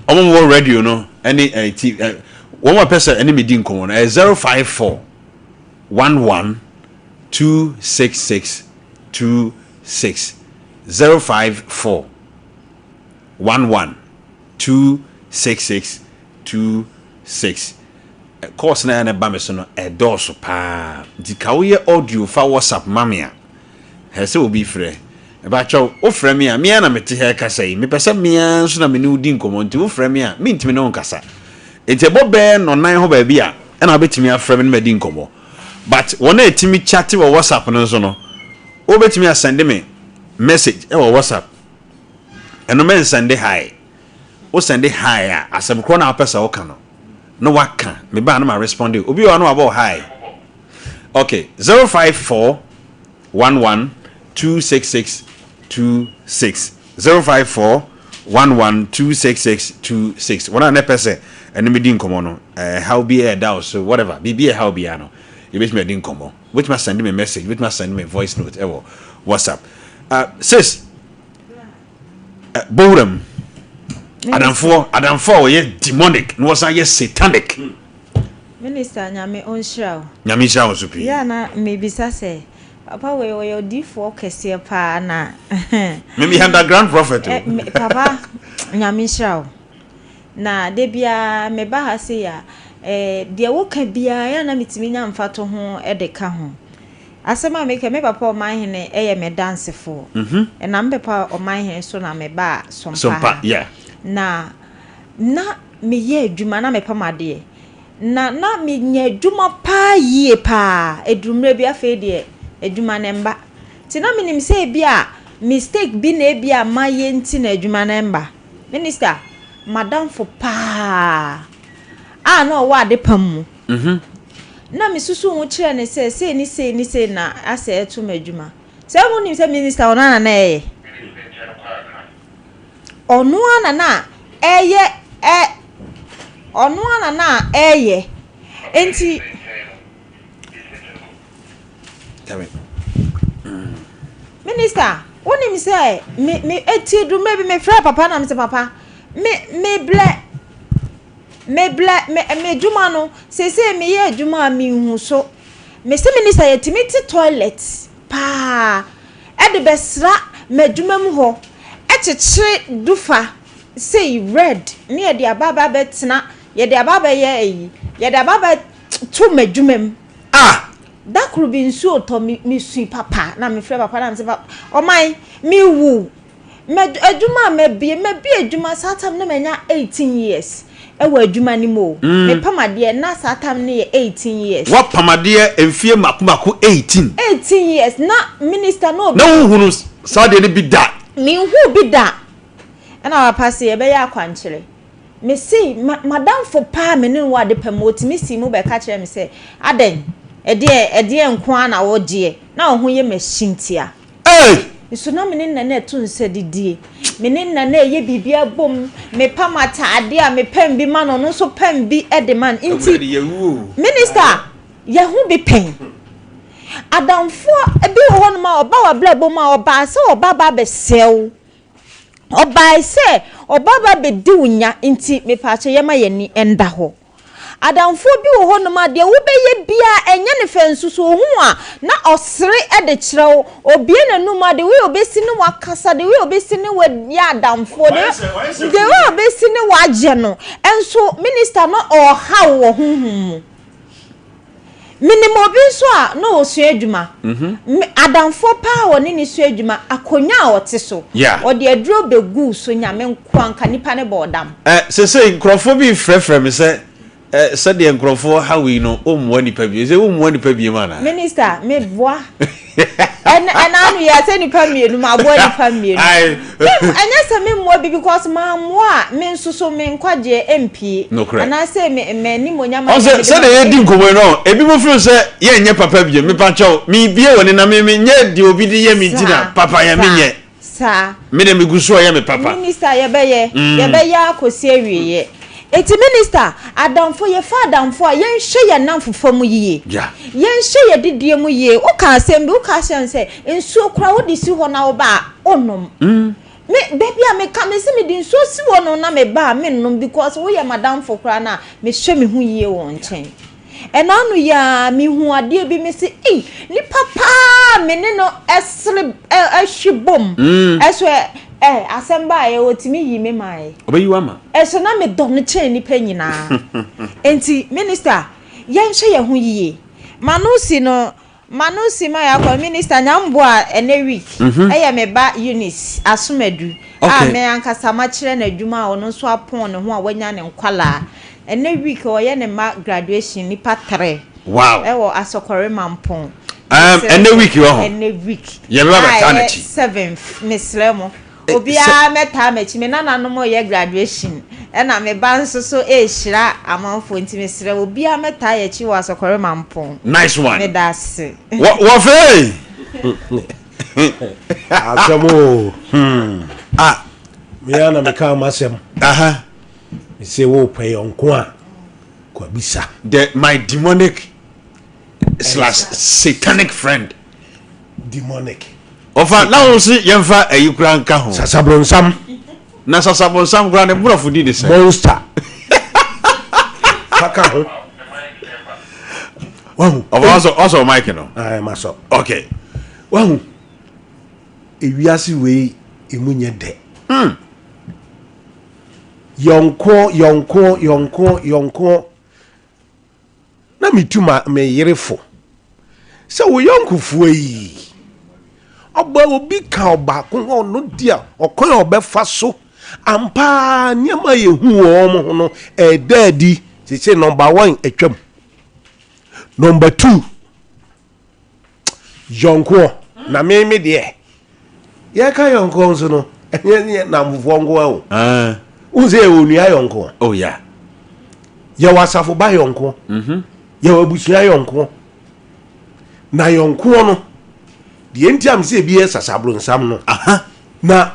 wɔn wɔ radio no ɛne ɛɛ ti ɛ wɔn a pɛ sɛ ɛne me di nkɔmɔ no ɛyɛ 054 11 266 26 054 11 266 26 course na ɛna ba me so no ɛdɔɔso paa nti ka woyɛ audio fa WhatsApp ma me a Hɛ sɛ obi frɛ. Mepakyɛw, wofrɛ me a, me ara na mete ha rekasa yi. Mepɛ sɛ me ara nso na me ne wo di nkɔmmɔ, nti wofrɛ me a, mintumi ne wo nkasa. Enti ɛbɔ bɛyɛ nnɔnnan hɔ baabi a, ɛna wobɛtumi afrɛ me na madi nkɔmmɔ. But wɔn a ɛtumi chate wɔ WhatsApp no nso no, wobɛtumi asɛnde me message wɔ WhatsApp. Ɛno mɛnsɛnde hi. Wo sɛnde hi a, asɛm korɔ no a wopɛ sɛ woka no, na woaka. Meba a na ma responde. Obi wɔ hɔ a na wabɔ wo hi. Okay, 054 11 266 26 054 11 266 26 Wɔn a na ɛpɛ sɛ ɛne me di nkɔmmɔ no, ɛhaw bi a ɛda wo so, whatever, biribi a ɛhaw biara no, yɛbɛtumi adi nkɔmmɔ. Wobɛtumi asɛnde me message, wobɛtumi asɛnde me voice note ɛwɔ WhatsApp. Uh, sis, uh, bowura mu. Adamfoɔ, adamfoɔ a wɔyɛ demonic na wɔsan yɛ satanic. Minister Nyame ɔnhyira wo. Nyame nhyira wo nso pii. Yɛ a na mebisa sɛ papa wei ɔyɛ odiifoɔ kɛseɛ paa na. Me meyɛ underground prophet o. Papa Nyame nhyira wo. Na da biara meba ha sei a deɛ woka biara yɛ a na metumi nya mfatoho de ka ho. Asɛm a meka yi me papa Ɔmanhene yɛ me dansefoɔ. Ɛnam me papa Ɔmanhene so na mebaa Sompa ha. Na na meyɛ adwuma, na mepam adeɛ. Na na menya adwuma paa yie paa. Ɛduru mmerɛ bi afei deɛ adwuma no mma. Nti na menim sɛ ebi a mistake bi na ebi a mayɛ nti na adwuma no mma. Minister, m'adamfo paa a na ɔwɔ adepam mu, na mesusu ho kyerɛɛ no sɛ sei ne sei ne sei na asɛ ɛto m'adwuma. Sɛ wonim sɛ minister ɔno ara na na ɛyɛ. Ɔno ara na na ɛyɛ ɛ ɔno ara na na ɛyɛ nti. Minister, wonim sɛ me me eti du mmerɛ bi mefrɛ papa na mesɛ papa me me blɛ me blɛ me me adwuma no seesei meyɛ adwuma a menhu so. Mese minister yɛtumi te toilet paa de bɛsra m'adwuma mu hɔ kyekyere dufa sei red ne yɛde aba aba abɛtena yɛde aba abɛyɛ ayi yɛde aba abɛto m'adwuma mu. Ah! Da koro bi nsuo tɔ me mesui papa na mefrɛ papa na mese papa ɔman mewu. Mɛ adwuma a mabue, mabue adwuma saa time na manya 18 years ɛwɔ adwuma no mu o. Mm. Mepam adeɛ na saa time no yɛ 18 years. Wapam adeɛ mfie mako mako 18. 18 years na minister na obi. Na wohunu saa adeɛ no bi da. Menhuu bi da. Ɛna papa se yɛbɛyɛ akwankyerɛ. Mese ma madamfo paa me ne no wɔ ade pa mu otumi sii mu bɛka kyerɛɛ me sɛ adɛn ɛdeɛ ɛdeɛ nko ara na wogyeɛ na wo ho yɛ m'ahyintia. Ei! Nso na me ne Nana ɛto nsa didie. Me ne Nana ɛyɛ biribiara bom. Mepam ataadeɛ a, mepam bi ma no, ɔno nso pam bi de ma no. Nti, Minister, yɛn ho bi pɛn. Adamfoɔ bi wɔ hɔnom a, ɔba w'abrabɔ mu a, ɔbaa sɛ ɔba aba abɛsɛe wo. Ɔbae sɛ ɔba aba abɛdi wo nya. Nti, mepaakyɛ yɛma yɛn ani nda hɔ. Adamfoɔ bi wɔ hɔnom a, deɛ wobɛyɛ biara ɛnyɛ no fɛ nso so ɔhu wo a, na ɔsere de kyerɛ wo. Ɔbue n'anum a, the way ɔbɛsi ne wo akasa, the way ɔbɛsi ne wo ayɛ adamfoɔ, the way ɔbɛsi ne wo ayɛ no, nso minister na ɔreha wo wɔ honhom mu. Menim obi nso a na ɔsua adwuma. Me adamfoɔ paa a ɔne no sua adwuma, akonnwa a ɔte so, ɔde aduro bɛguu so, Nyame nkoa nka nipa no bɔɔ dam. Ɛ, seesei nkurɔfoɔ bi refrɛfrɛ me sɛ, ɛ, sɛdeɛ nkurɔfoɔ haw yi no, wommoa nnipa bio. Seesei wommoa nnipa bio anaa? Minister, meboa. Ɛna ɛna ano yɛ sɛ nipa mmienu maboa nipa mmienu. Ɛnyɛ sɛ me mmoa bi because mammoa a me nso so me nkwagyeɛ mpie. Nokorɛ. Anaasɛ me m'animonyam a Ɔsɛ sɛdeɛ yɛdi nkɔmmɔ yi no ebi mo feel sɛ yɛnyɛ papa bio mepa kyɛw mebie w'ani na me menyɛ deɛ obi de yɛ me nti na papa yɛ menyɛ. Saa. Me deɛ megu so ɔyɛ me papa. Minister yɛbɛyɛ, yɛbɛyɛ ara kɔsi awieɛ. Enti minister, adamfo, yɛfa adamfo a, yɛnhwɛ yɛn nnamfofa mu yie. Yeah. Yɛnhwɛ yɛn didie mu yie. Woka asɛm bi, woka kyerɛ no sɛ, nsuo koraa wode si hɔ na woba a, wonnom. Me, da bi a meka, mese mede nsuo si hɔ no na meba a, mennom because woyɛ m'adamfo koraa no a, mehwɛ me ho yie wɔ wo nkyɛn. Ɛna ano yi ara mehuu adeɛ bi mese ei nipa paa me ne no sere hwe bom ɛso ɛ asɛm baeɛ ɔtumi yii me maeɛ. Ɔbɛyi wo ama. Ɛso na medɔ no kyɛn nipa nyinaa. Enti minister yɛnhwɛ yɛn ho yie. M'ano si no M'ano si ma yɛakɔ minister Nyamboa ɛnɛ week ɛyɛ me ba Eunice Asomadu a me ankasa makyerɛ no adwuma a ɔno nso apɔn ne ho a wanya ne nkwalaa ɛnɛ week ɔyɛ ne mma graduation nipa tre Wow. ɛwɔ Asɔkɔre Mampɔn Um, Mesrɛ ɛnɛ sɛ week wɔ ho. ɛnɛ week Yɛbɛba a bɛtaa ɛyɛ n'akyi. seventh mesrɛ mo. Obiara mɛtaa m'akyi. Me nananom reyɛ graduation ɛna me ba nso so rehyira amanfoɔ nti mesrɛ obiara mɛtaa yɛn akyi wɔ Asɔkɔre Mampong. Nice one. Meda ase. Wɔ wɔfee. Asɛm o. Hmm. Ah. Me ara na mekaa m'asɛm. Aha. Mese wopɛ yɔnko a, kwabisa. The my demonic slash satanic friend. Demonic. Ɔfa na wo se yɛmfa ayi kura nka ho. Sasabronsam. Na sasabronsam kura ne borɔfo di de sɛ. Monster. Faka ho. Wahu. Ɔfa ɔsɔ ɔsɔ mic no. Ayi ma sɔ. Okay. Wahu. Ewiase wei emu nyɛ dɛ. Hmm. Yɔnko yɔnko yɔnko yɔnko. Na metu ma me yere fo sɛ wo yɔnkofoɔ yi, ɔba obi ka ɔbaako ho ɔno deɛ ɔkwan a ɔbɛfa so ampa ara nneɛma a yɛhu wɔ wɔn ho no ɛda adi sese nɔmba one atwam nɔmba two Yɔnkoɔ, na me me deɛ, yɛka yɔnkoɔ nso no, ɛnyɛ ne nnamfofoɔ nko ara o. Wohu sɛ yɛwɔ onua yɔnkoɔ. Oh yeah. Yɛwɔ asafo ba yɔnkoɔ. Mm-hmm. Yɛwɔ abusua yɔnkoɔ. Na yɔnkoɔ no, deɛ nti a mesɛ ebi yɛ sasabronsam no, na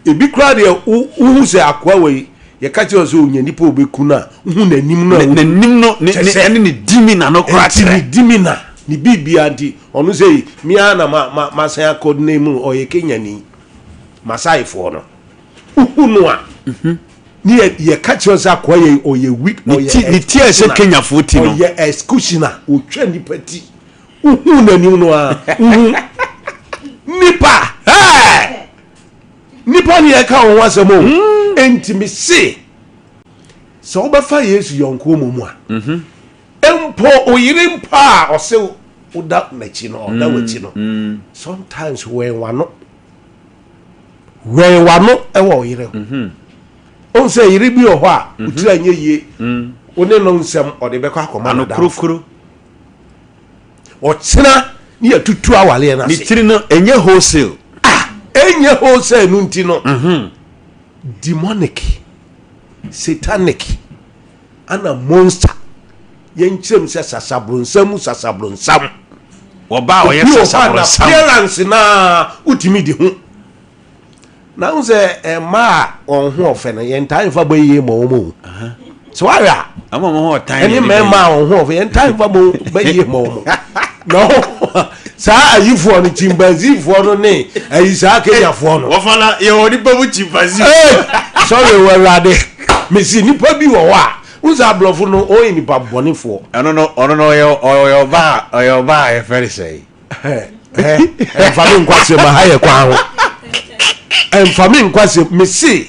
Ebi koraa deɛ wohu sɛ akoa wei yɛka kyerɛ sɛ onya nipa obeku no a wohu n'anim no a n'anim no ne ne ɛne ne dimina no koraa kyerɛ ne dimina ne biribia nti ɔno sɛ me ara na ma ma masan akɔ ne mu ɔyɛ Kenyani Masaifoɔ no wohu no a mhm. ne yɛ yɛka kyerɛ sɛ akoa yɛ ɔyɛ weak ɔyɛ ne ti a ɛsɛ Kenyafoɔ ti no ɔyɛ executioner otwa nipa ti wohu n'anim no a wohu nipa ɛɛ. Nnipa ne yɛka wɔn ho asɛm o. Hmm. Enti mese sɛ wobɛfa Yesu yɔnkoɔ mmom a, mhm. mpo oyere mpo a ɔse woda n'akyi no ɔda mm, w'akyi no mm. sometimes wɛn w'ano wɛn w'ano wɔ ɔyere ho mhm. ɔn sɛ yere bi wɔ hɔ a mhm. wotiri anyɛ yie wo ne no nsɛm ɔde bɛkɔ akɔma no kurokuro Ɔkyena ne yɛtutu awaleɛ no ase. Ne tiri no ɛnyɛ wholesale. Ah, ɛnyɛ wholesale no nti no. Mm-hmm. Demonic, satanic, ana monster. Yɛnkyerɛ mu sɛ sasabronsam mu sasabronsam. Wɔba a ɔyɛ sasabronsam. Appearance naa wotumi di ho. Na wo sɛ mmaa a wɔn ho ɔfɛ no yɛntaa mfa bɔ yie ma wɔn o. Sɛ wahwɛ a ɛne mmarima a wɔn ho ɔfɛ yɛntaa mfa bɔ yie ma wɔn. Na saa ayifoɔ no chimpanzeefoɔ no ne ayi saa Kenyafoɔ no. Wɔfa na yɛwɔ nipa mu chimpanzee. Sɔre wɔ awurade mesi nipa bi wɔ hɔ a n sɛ aborɔfo no ɔyɛ nipa bɔnefoɔ. Ɛno no ɔno no ɔyɛ ɔyɛ ɔbaa ɔyɛ ɔbaa a yɛfrɛ no sɛn. Ɛmfa me nkɔ asɛm aha yɛ kwan ho. Ɛmfa me nkɔ asɛm mese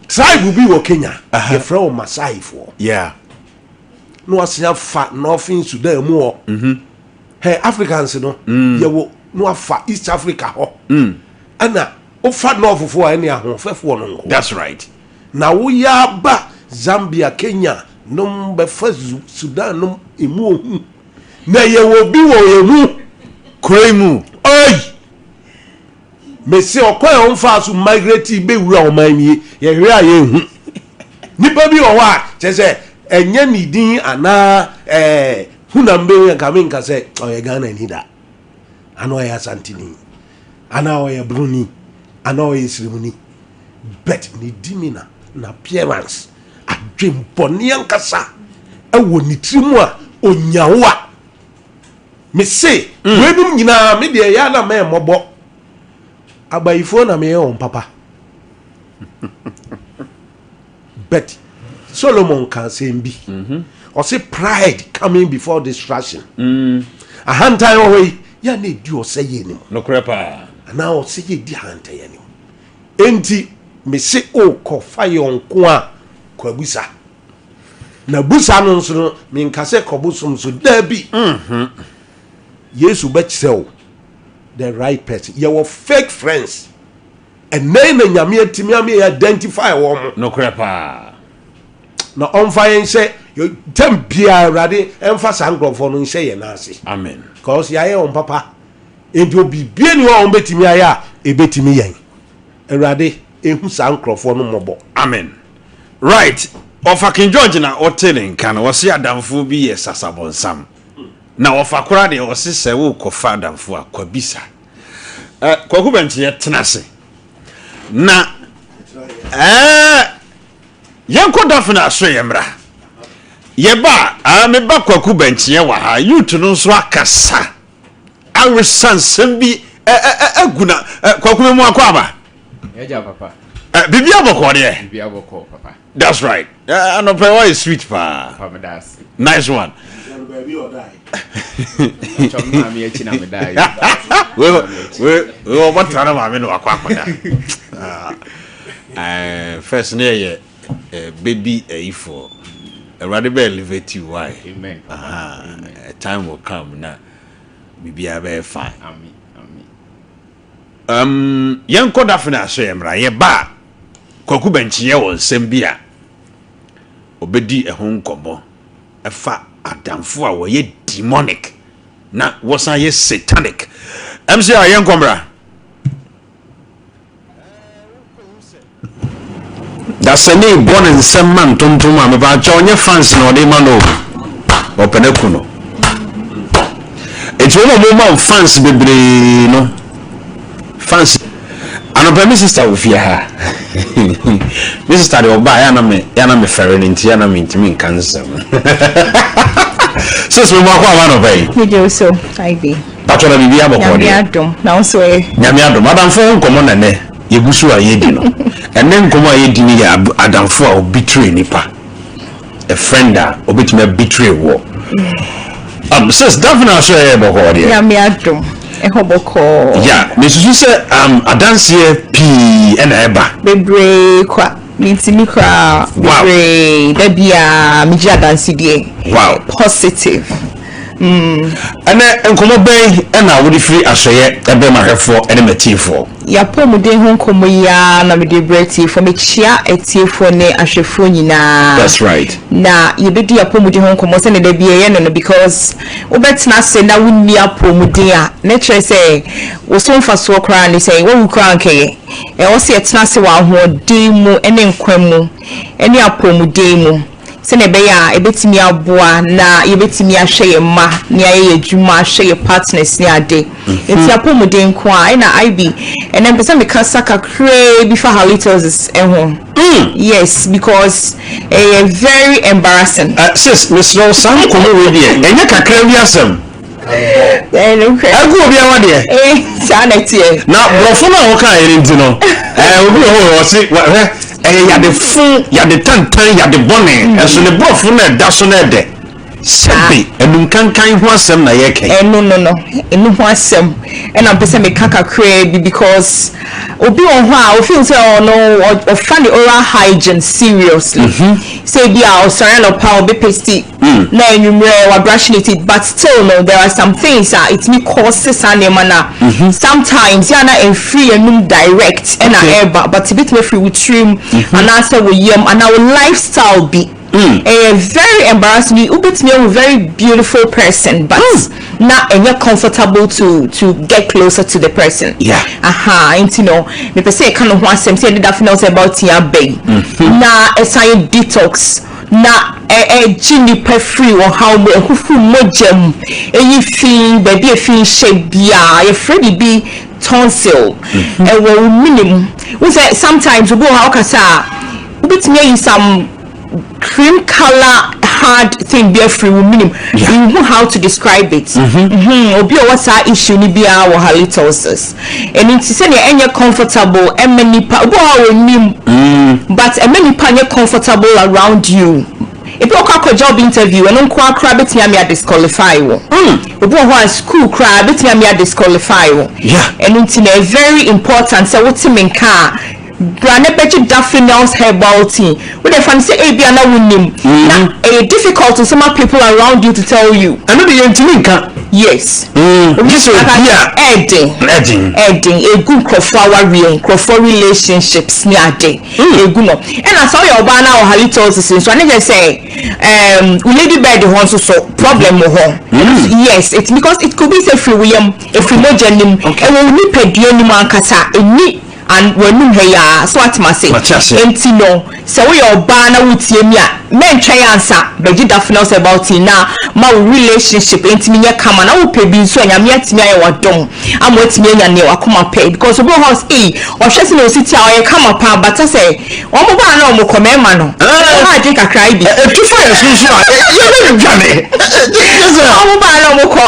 tribe bi wɔ Kenya yɛfrɛ wɔn Masaifoɔ. Yeah. Na wasen afa Northern Sudan mu hɔ. Mm-hmm. Hey, Africans no mm. yɛwɔ na wafa East Africa hɔ. Mm. Ɛna wofa Northfoɔ a ɛne ahoɔfɛfoɔ no nko. That's right. Na woyɛ aba Zambia, Kenya nom bɛfa Sudan nom emu ohu. Na yɛwɔ bi wɔ yɛn mu. Kuro yi mu. Oi! Mese ɔkwan a wɔmfaa so migrate bɛwura ɔman nie, yɛhwɛ a yɛnhu. Nipa bi wɔ hɔ a, kyerɛ sɛ ɛnyɛ ne din anaa ɛɛ hunam bɛhu nka menka sɛ ɔyɛ Ghanani da, anaa ɔyɛ Asanteni, anaa ɔyɛ Broni, anaa ɔyɛ Siremuni. But ne demeanor, n'appearance, adwembɔne ankasa wɔ ne tiri mu a onya wo a mese mm. weinom nyinaa me deɛ ɛyɛ na mɛ mmɔbɔ abayifoɔ na meyɛ wɔn papa but Solomon ka asɛm bi mhm. ɔse pride coming before destruction mm. ahantan wɔ hɔ yi yɛ na ɛdi ɔsɛ yɛ anim nokorɛ paa anaa ɔsɛ yɛ di ahantan anim Enti mese o kɔ fa yɔnko a kɔ abusa. Na busa no nso no menka sɛ kɔ bosom so daabi. Yesu bɛkyerɛ wo the right person. Yɛwɔ fake friends. Ɛnɛ na Nyame atumi ama yɛ identify wɔn. Nokorɛ paa. Na ɔmfa yɛn nhyɛ tɛm biara Awurade ɛmfa saa nkurɔfoɔ no nhyɛ yɛn ase. Amen. Cause yɛayɛ wɔn papa. Enti obi bie ni hɔ a wɔbɛtumi ayɛ a ɛbɛtumi yɛn. Awurade ɛhu saa nkurɔfoɔ no mmɔbɔ. Amen right ɔfa King George na ɔte ne nka no ɔse adamfoɔ bi yɛ sasabonsam na ɔfa koraa deɛ ɔse sɛ wokɔfa adamfoɔ a kwabisa eh, Kwaku Bɛnkyeɛ tena ase na eh, yɛnkɔ Daphne aso yɛ mmra yɛba a meba Kwaku Bɛnkyeɛ wɔ ha youth no nso akasa awesa nsɛm bi agu na Kwaku me mu akɔ aba Yɛgya papa. Biribi abɔkɔ deɛ. Biribi abɔkɔ papa. That's right. Anɔpɛ wayɛ sweet paa. Papa meda ase. Nice one. Ɔtɔ me maame akyi na meda yi. Wei wei ɔbɔ tra na maame na wakɔ akɔda. First ne yɛ baby ayifoɔ. Awurade bɛ elevate you why? Amen. Amen. A time will come na biribiara bɛyɛ fine. Amen. Amen. Um, yɛnkɔ Daphne aso yɛ mmra. Yɛba a, Kwaku Bɛnkyeɛ wɔ nsɛm bi a ɔbɛdi ɛho nkɔmmɔ ɛfa adamfo a wɔyɛ demonic na wɔsan yɛ satanic. MC a yɛnkɔ mmra. Dasani bɔ ne nsam ma ntontom a mepaakyɛw nyɛ fans na ɔde ma no o ɔpɛ no aku no eti wɔn a wɔn ma fans bebree no fans anɔpɛ me sister wɔ fie ha me sister deɛ ɔbaa yɛ ana me yɛ ana me fɛre no nti yɛ ana me ntumi nka nsɛm sis me mu akɔ aba anɔpɛ yi. Me gye so Ivy. Patro na biribi abɔkɔ deɛ. Nyame adom na wo nso ɛ. Nyame adom adamfo ho nkɔmɔ na nɛ. Yɛgu so a yɛredi no. Ɛnnɛ nkɔmmɔ a yɛredi no yɛ adamfo a ɔbetray nipa. A friend a ɔbɛtumi abetray woɔ. Um, sis, Daphne aso ɛyɛ bɔkɔɔ deɛ. Nyame adom, ɛhɔ bɔkɔɔ. Ya, mesusu sɛ um, adanseɛ pii ɛna ɛba. Bebree kwa, mentumi koraa. Wow. Bebree, da biara megye adansedie. Wow. Positive. Mm. Ɛnɛ nkɔmmɔ bɛn na wode firi Asoɛeɛ brɛ m'ahwɛfoɔ ne m'atiefoɔ? Y'apɔmuden ho nkɔmmɔ yi ara na mede rebrɛ atiefoɔ. Mekyia atiefoɔ ne ahwɛfoɔ nyinaa. That's right. Na yɛbɛdi apɔmuden ho nkɔmmɔ sɛdeɛ da biara yɛyɛ no no because wobɛtena ase na wonni apɔmuden a, na kyerɛ sɛ wo so mfasoɔ koraa ne sɛn? Woawu koraa ankɛyɛ. Ɛwɔ sɛ yɛtena ase wɔ ahoɔden mu ne nkwa mu ne apɔmuden mu. Sɛnea ɛbɛyɛ a ɛbɛtumi aboa na yɛbɛtumi ahwɛ yɛn mma ne ayɛ yɛn adwuma, ahwɛ yɛn partners ne ade. Nti apɔmuden nko a, ɛna IB, ɛnɛ mpɛ sɛ mekasa kakraa bi fa halitosis ho. Yes, because ɛyɛ very embarrassing. Sis, mesrɛ wo, saa nkɔmmɔ wei deɛ, ɛnyɛ kakra bi asɛm. Ɛgu obi awa deɛ. Saa na ɛteɛ. Na borɔfo no a wɔka yɛ nti no, obi wɔ hɔ ɔse hwɛ ɛyɛ yade fo, yade tantan, yade bɔne. Ɛso ne borɔfo no ɛda so no ɛdɛ. Sɛbe anumkankan ho asɛm na yɛka yi. Ɛno no no, ɛno ho asɛm ɛna mpɛ sɛ meka kakraa bi because obi wɔ hɔ a ofeel sɛ ɔno ɔfa ne oral hygiene seriously. Sɛ ebi a ɔsɔre anɔpa ɔbɛpesti na anwummerɛ wa brush ne teeth but still no there are some things a ɛtumi cause saa nneɛma no a sometimes yɛ a na ɛmfiri yɛnum direct ɛna ɛreba but ɛbɛtumi afiri wo tirim anaasɛ wo yam anaa wo lifestyle bi ɛyɛ very embarrassing wobɛtumi ahu very beautiful person but na ɛnyɛ comfortable to to get closer to the person aha nti no mepɛ sɛ yɛka no ho asɛm sɛ yɛde Daphne sɛ about tia bɛyi na ɛsan yɛ detox Na ɛgye nnipa firi ɔhaw mu, ɛhohoro mogya mu, ɛyi fi, baabi a fi hyɛ biara. Yɛfrɛ biribi tonsil, ɛwɔ wo mene mu. Wohu sɛ sometimes obi wɔ hɔ a wokasa a, wobɛtumi ayi some cream colour hard thing bi afiri wo mene mu. Menhu how to describe it. Obi a ɔwɔ saa issue no biara wɔ halitosis. Ɛno nti sɛdeɛ ɛnyɛ comfortable ɛmma nipa, obi wɔ hɔ a ɔnnim but ɛmma nipa nyɛ comfortable around you. Ebi wɔ hɔ koraa kɔ job interview ɛno nko ara koraa bɛtumi ama yɛ disqualify wo. Obi wɔ hɔ a school koraa bɛtumi ama yɛ disqualify wo. Ɛno nti no ɛyɛ very important sɛ wote me nka a Bra na bɛgye Daffynel's herbal tea. Wo deɛ fa no sɛ ebia na wonim, na ɛyɛ difficult nso ma people around you to tell you. Ɛno deɛ yɛntumi nka. Yes. Gye sɛ obi a. Ɛɛden. Ɛɛden. Ɛɛden. Egu nkurɔfoɔ awareɛ, nkurɔfoɔ relationships ne ade. Egu no. Ɛna sɛ woyɛ ɔbaa na wɔ halitosis nso a, ne kyerɛ sɛ ɛɛm wo lady bird hɔ nso so problem wɔ hɔ. Yes, it because it could be sɛ efiri wo yam, efiri mogya no mu, ɛwɔ wo nipadua no mu ankasa, ɛnni. An w'anum ha yi ara, so woate m'ase? Mate aseɛ. Enti no, sɛ woyɛ ɔbaa na woretie me a, mɛntwɛn ansa, bɛgye Daphneus herbal tea na ma wo relationship ntumi nyɛ kama, na wopɛ bi nso a, Nyame atumi ayɛ wo adom ama woatumi anya nea w'akoma pɛ, because obi wɔ hɔ a ɔse ei, ɔhwɛ sɛnea ɔsi te a, ɔyɛ kama paa, but asɛ wɔn ba a na wɔn kɔ, mmarima no, wɔn ha adwene kakra yi bi. Ɛtu fa yɛn so nso a, yɛbɛdwane. Wɔn ba a na wɔn kɔ,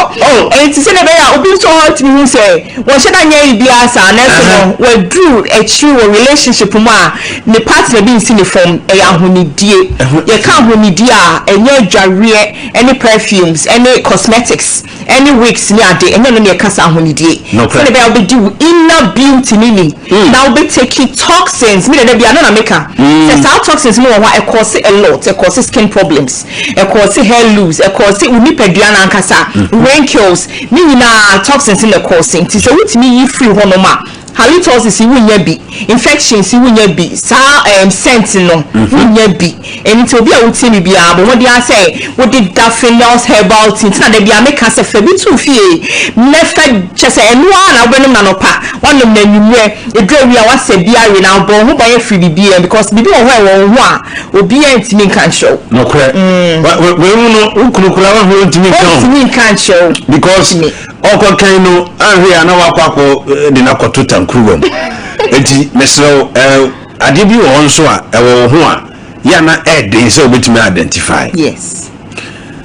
enti sɛnea ɛbɛyɛ a obi nso wɔ hɔ a ɔtumi hu sɛ. Wɔnhyɛ da nyɛ biribiara saa nanso no waduru akyiri wɔ relationship mu a ne partner bi nsi ne fam. Ɛyɛ ahonidie. Yɛka ahonidie a, ɛnyɛ adwareɛ ne perfumes ne cosmetics ne wigs ne ade, ɛnyɛ ɛno na yɛka sɛ ahonidie. Sɛdeɛ ɛbɛyɛ a wobɛdi wo inner beauty no ni na wobɛ take toxins, me deɛ da biara ɛno na meka sɛ saa toxins no wɔ hɔ a ɛcause a lot, ɛcause skin problems, ɛcause hair loose, ɛcause wo nipadua no ankasa wrinkles, Ne nyinaa toxins na ɛkɔɔse nti sɛ wotumi yi firi hɔ nom a halitosis yi wonnya bi, infections yi wonnya bi, saa ɛɛm scent no wonnya bi. Ɛno nti obi a wotie me biara bɔ mmɔden ara sɛ wode Daphneus herbal tea nti na da biara meka sɛ fa bi to fie na fa kyɛ sɛ ɛno ara na wobɛnom no anɔpa, woanom no anwummerɛ, ɛduru awia a woasɛ bi awe na abɔ wo ho ban afiri biribiara mu because biribi wɔ hɔ a ɛwɔ wo ho a Obiara ntumi nka nkyerɛ wo. Nokorɛ. Wei mu no, wo kunu koraa wahwɛ ɔntumi nka o. Ɔntumi nka nkyerɛ wo. Because ɔkɔ kan no, anhwɛ yɛ a na wakɔ akɔ de no akɔto tankuruwa mu. Enti mesrɛ wo, adeɛ bi wɔ hɔ nso a ɛwɔ wo ho a, yɛ a na ɛɛden sɛ wobɛtumi identify. Yes.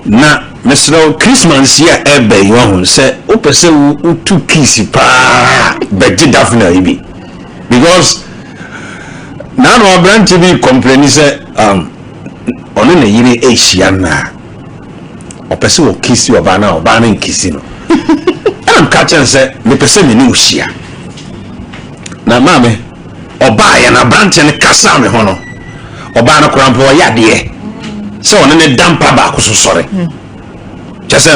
Na mesrɛ wo, Christmas yi a ɛɛba yi, wahu sɛ wopɛ sɛ wotu kiisi paa bɛgye Daphne yi bi. Because Naano aberante bi kɔmpleni sɛ um, ɔne ne yere rehyia nna a, ɔpɛ sɛ ɔkisi ɔbaa no a ɔbaa no nkisi no. Ɛna meka kyerɛ no sɛ mepɛ sɛ me ne wo hyia. Na maame, ɔbaeɛ no aberanteɛ no kasaa me ho no, ɔbaa no koraa mpo ɔyɛ adeɛ sɛ ɔne ne da mpa baako so sɔre. Kyɛ sɛ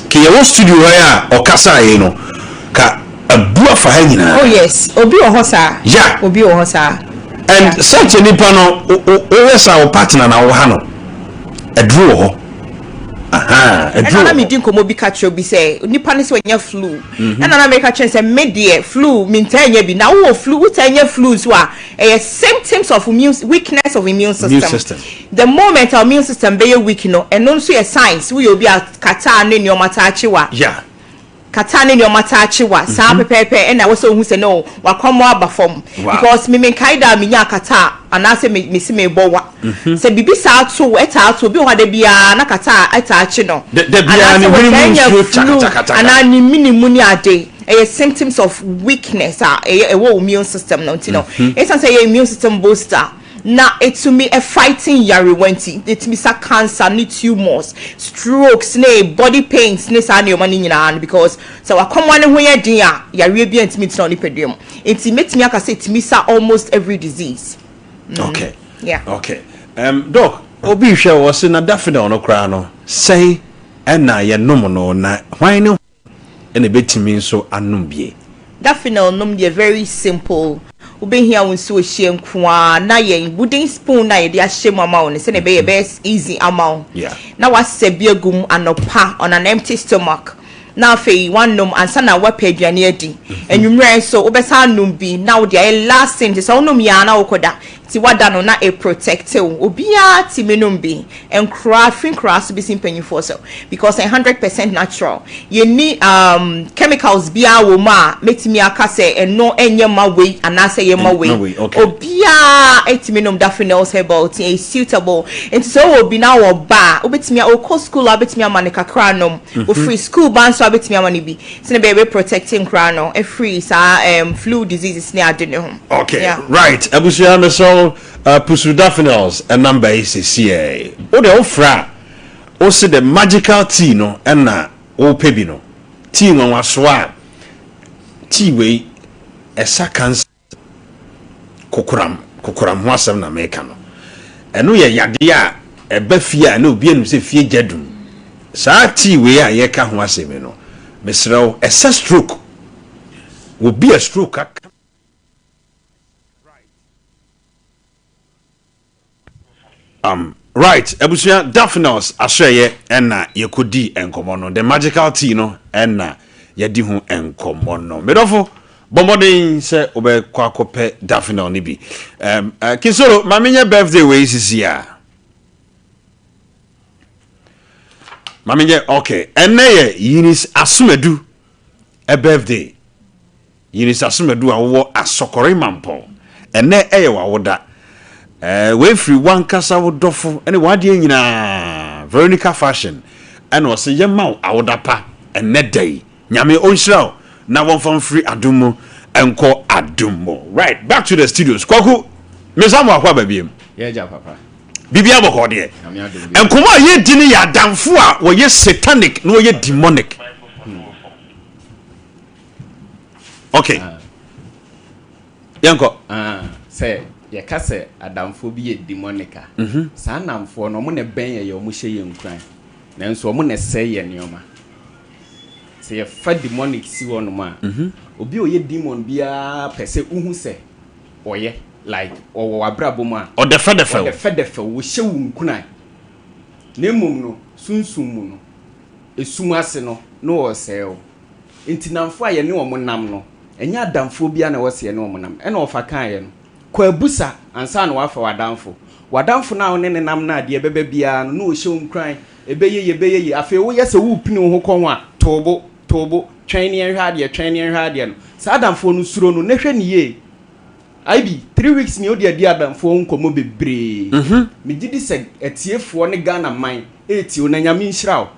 keyɛwɔ studio hɔ yi a ɔkasaa yi no, ka Abu afa ha nyinaa. Oh yes, obi wɔ hɔ saa. Yeah. Obi wɔ hɔ saa. And yeah. Such a nipa no, woyɛ saa wo partner na wo ha no, aduru wɔ hɔ. Aha, aduru wɔ hɔ. Ɛna na medi nkɔmmɔ bi ka kyerɛ obi sɛ nipa no sɛ wanya flu. Mhm. Ɛna na meka kyerɛ sɛ me deɛ flu mentaa nya bi. Na wowɔ flu, wotaa nya flu nso a, ɛyɛ symptoms of immune weakness of immune system. Immune system. The moment our immune system bɛyɛ weak no, ɛno nso yɛ signs. Woyɛ obi a kataa ne nneɛma taa kye wo a. Yeah. Kata ne nneɛma taa kye wa saa pɛpɛɛpɛ ɛna ɛwɔ sɛ ohu sɛ no wakɔmɔ aba fam because me menkae da a menyaa kata a anaasɛ me mese mebɔ wa sɛ biribi saa to wo ɛtaa to obi wɔ hɔ a da biara na kata a ɛtaa kye no anaasɛ wɔtaa nya flu anaa ne mene mu ne ade ɛyɛ symptoms of weakness a ɛyɛ ɛwɔ wo immune system no nti no ɛsiane sɛ ɛyɛ immune system booster na ɛtumi fighting nyarewa nti, ɛtumi sa cancer ne tumors, strokes ne body pains ne saa nneɛma no nyinaa no because sɛ w'akɔmmoa no ho yɛ den a, yareɛ biara ntumi ntena wo nipadua mu. Nti mɛtumi aka sɛ ɛtumi sa almost every disease. Okay. Yeah. Okay. Doc, obi rehwɛ wo, ɔse na Daffodil no koraa no, sɛn ɛna yɛnom no na hwan ne ɛna ɛbɛtumi nso anom bie. Daffenel nom deɛ very simple, wobɛhia wo nsuo hyeɛ nko ara na yɛn wooden spoon no a yɛde ahyɛ mu ama wo no sɛdeɛ ɛbɛyɛ ɛbɛyɛ easy ama wo na woasɛ bi agu mu anɔpa on an empty stomach na afei woanom ansa na woapɛ aduane adi. Anwummerɛ nso wobɛsan anom bi na wode ayɛ last thing nti sɛ wonom yɛ a na wokɔda nti woada no na ɛprotect wo. Obiara tumi nom bi. Nkoraa firi nkoraa so bɛsi mpanyinfoɔ so because ɛyɛ 100% natural. Yɛnni um, chemicals biara wɔ mu a mɛtumi aka sɛ ɛno ɛnyɛ ma wei anaasɛ ɛyɛ ma wei. Obiara ɛtumi nom Daffodils herbal tea, ɛyɛ suitable. Nti sɛ wowɔ bi na wowɔ ba a, wobɛtumi a, ɔkɔ school a wobɛtumi ama no kakra anom. Ɔfiri school ba nso a wobɛtumi ama no bi. Sɛnea ɛbɛyɛ ɛbɛ protect nkoraa no afiri saa um, flu diseases ne ade no ho. Okay, Yeah. right. Abusua mesrɛ wo Pusu Daffodils number yi sesiɛ. Wo deɛ wo frɛ a, wo se the magical tea no na wo pɛ bi no. Tea nwanwasoɔ a, tea wei ɛsa cancer, kokoram, kokoram ho asɛm na meka no. Ɛno yɛ yadeɛ a ɛba fie a na obi anim sɛ fie gya dum. Saa tea wei a yɛka ho asɛm yi no, mesrɛ wo, ɛsa stroke. Obi a stroke aka. Um, right, abusua Daphneus ahyɛyɛ ɛna yɛkɔdi nkɔmmɔ no. The magical tea no ɛna yɛdi ho nkɔmmɔ no. Medɔfo, Bɔ mmɔden sɛ wobɛkɔ akɔpɛ Daffenol no bi. Um, uh, Kinsolo, ma menyɛ birthday wei sisi a. Ma menyɛ, okay. Ɛnnɛ yɛ Eunice Asomadu a birthday. Eunice Asomadu a wowɔ Asɔkɔre Mampɔn. Ɛnnɛ ɛyɛ w'awoda. Eh, wei firi w'ankasa wo dɔfo ne w'adeɛ nyinaa, Veronica Fashion, ɛna ɔse yɛma wo awoda pa ɛnnɛ da yi. Nyame ɔnhyira wo na wɔmfa mfiri adom mu nkɔ adom mu. Right, back to the studios. Kwaku, me nsa mo akɔ aba biem. Yɛ agya papa. Biribiara bɔkɔɔ deɛ. Nyame adom bi. Nkɔmɔ a yɛredi no yɛ adamfo a wɔyɛ satanic na wɔyɛ demonic. Okay. Ah. Yɛnkɔ. Ah, sɛ yɛka sɛ adamfoɔ bi yɛ demonic a, mm -hmm. saa nnamfoɔ no, wɔn na ɛbɛn yɛ yɛ wɔn hyɛ yɛn nkuran. Nanso wɔn na ɛsɛe yɛn nneɛma. Sɛ yɛfa demonic si hɔnom a, obi a ɔyɛ demon biara pɛ sɛ wohu sɛ ɔyɛ like ɔwɔ w'abrabɔ mu a, Ɔdɛfɛdɛfɛ wo. ɔdɛfɛdɛfɛ wo, ɔhyɛ wo nkuran. Na mmom no, sunsum mu no, esum ase no, na ɔresɛe wo. Nti nnamfo a yɛne wɔn nam no, ɛnyɛ adamfoɔ biara na ɛwɔ sɛ yɛne wɔn nam. Ɛna ɔfa kaeɛ no, kɔ abusa ansa na woafa w'adamfo. W'adamfo no a wo ne no nam no a, deɛ ɛbɛba biara no, na ɔhyɛ wo nkuran, Ɛbɛyɛ yie, ɛbɛyɛ yie. Afei woyɛ sɛ worepini wo ho kɔ ho a, to wo bo, to wo bo, twɛn na yɛnhwɛ adeɛ, twɛn na yɛnhwɛ adeɛ no. Saa adamfoɔ no, suro no na hwɛ no yie. IB, three weeks nie wode adi adamfoɔ ho nkɔmmɔ bebree. Megye di sɛ atiefoɔ ne Ghana man retie wo na Nyame nhyira wo.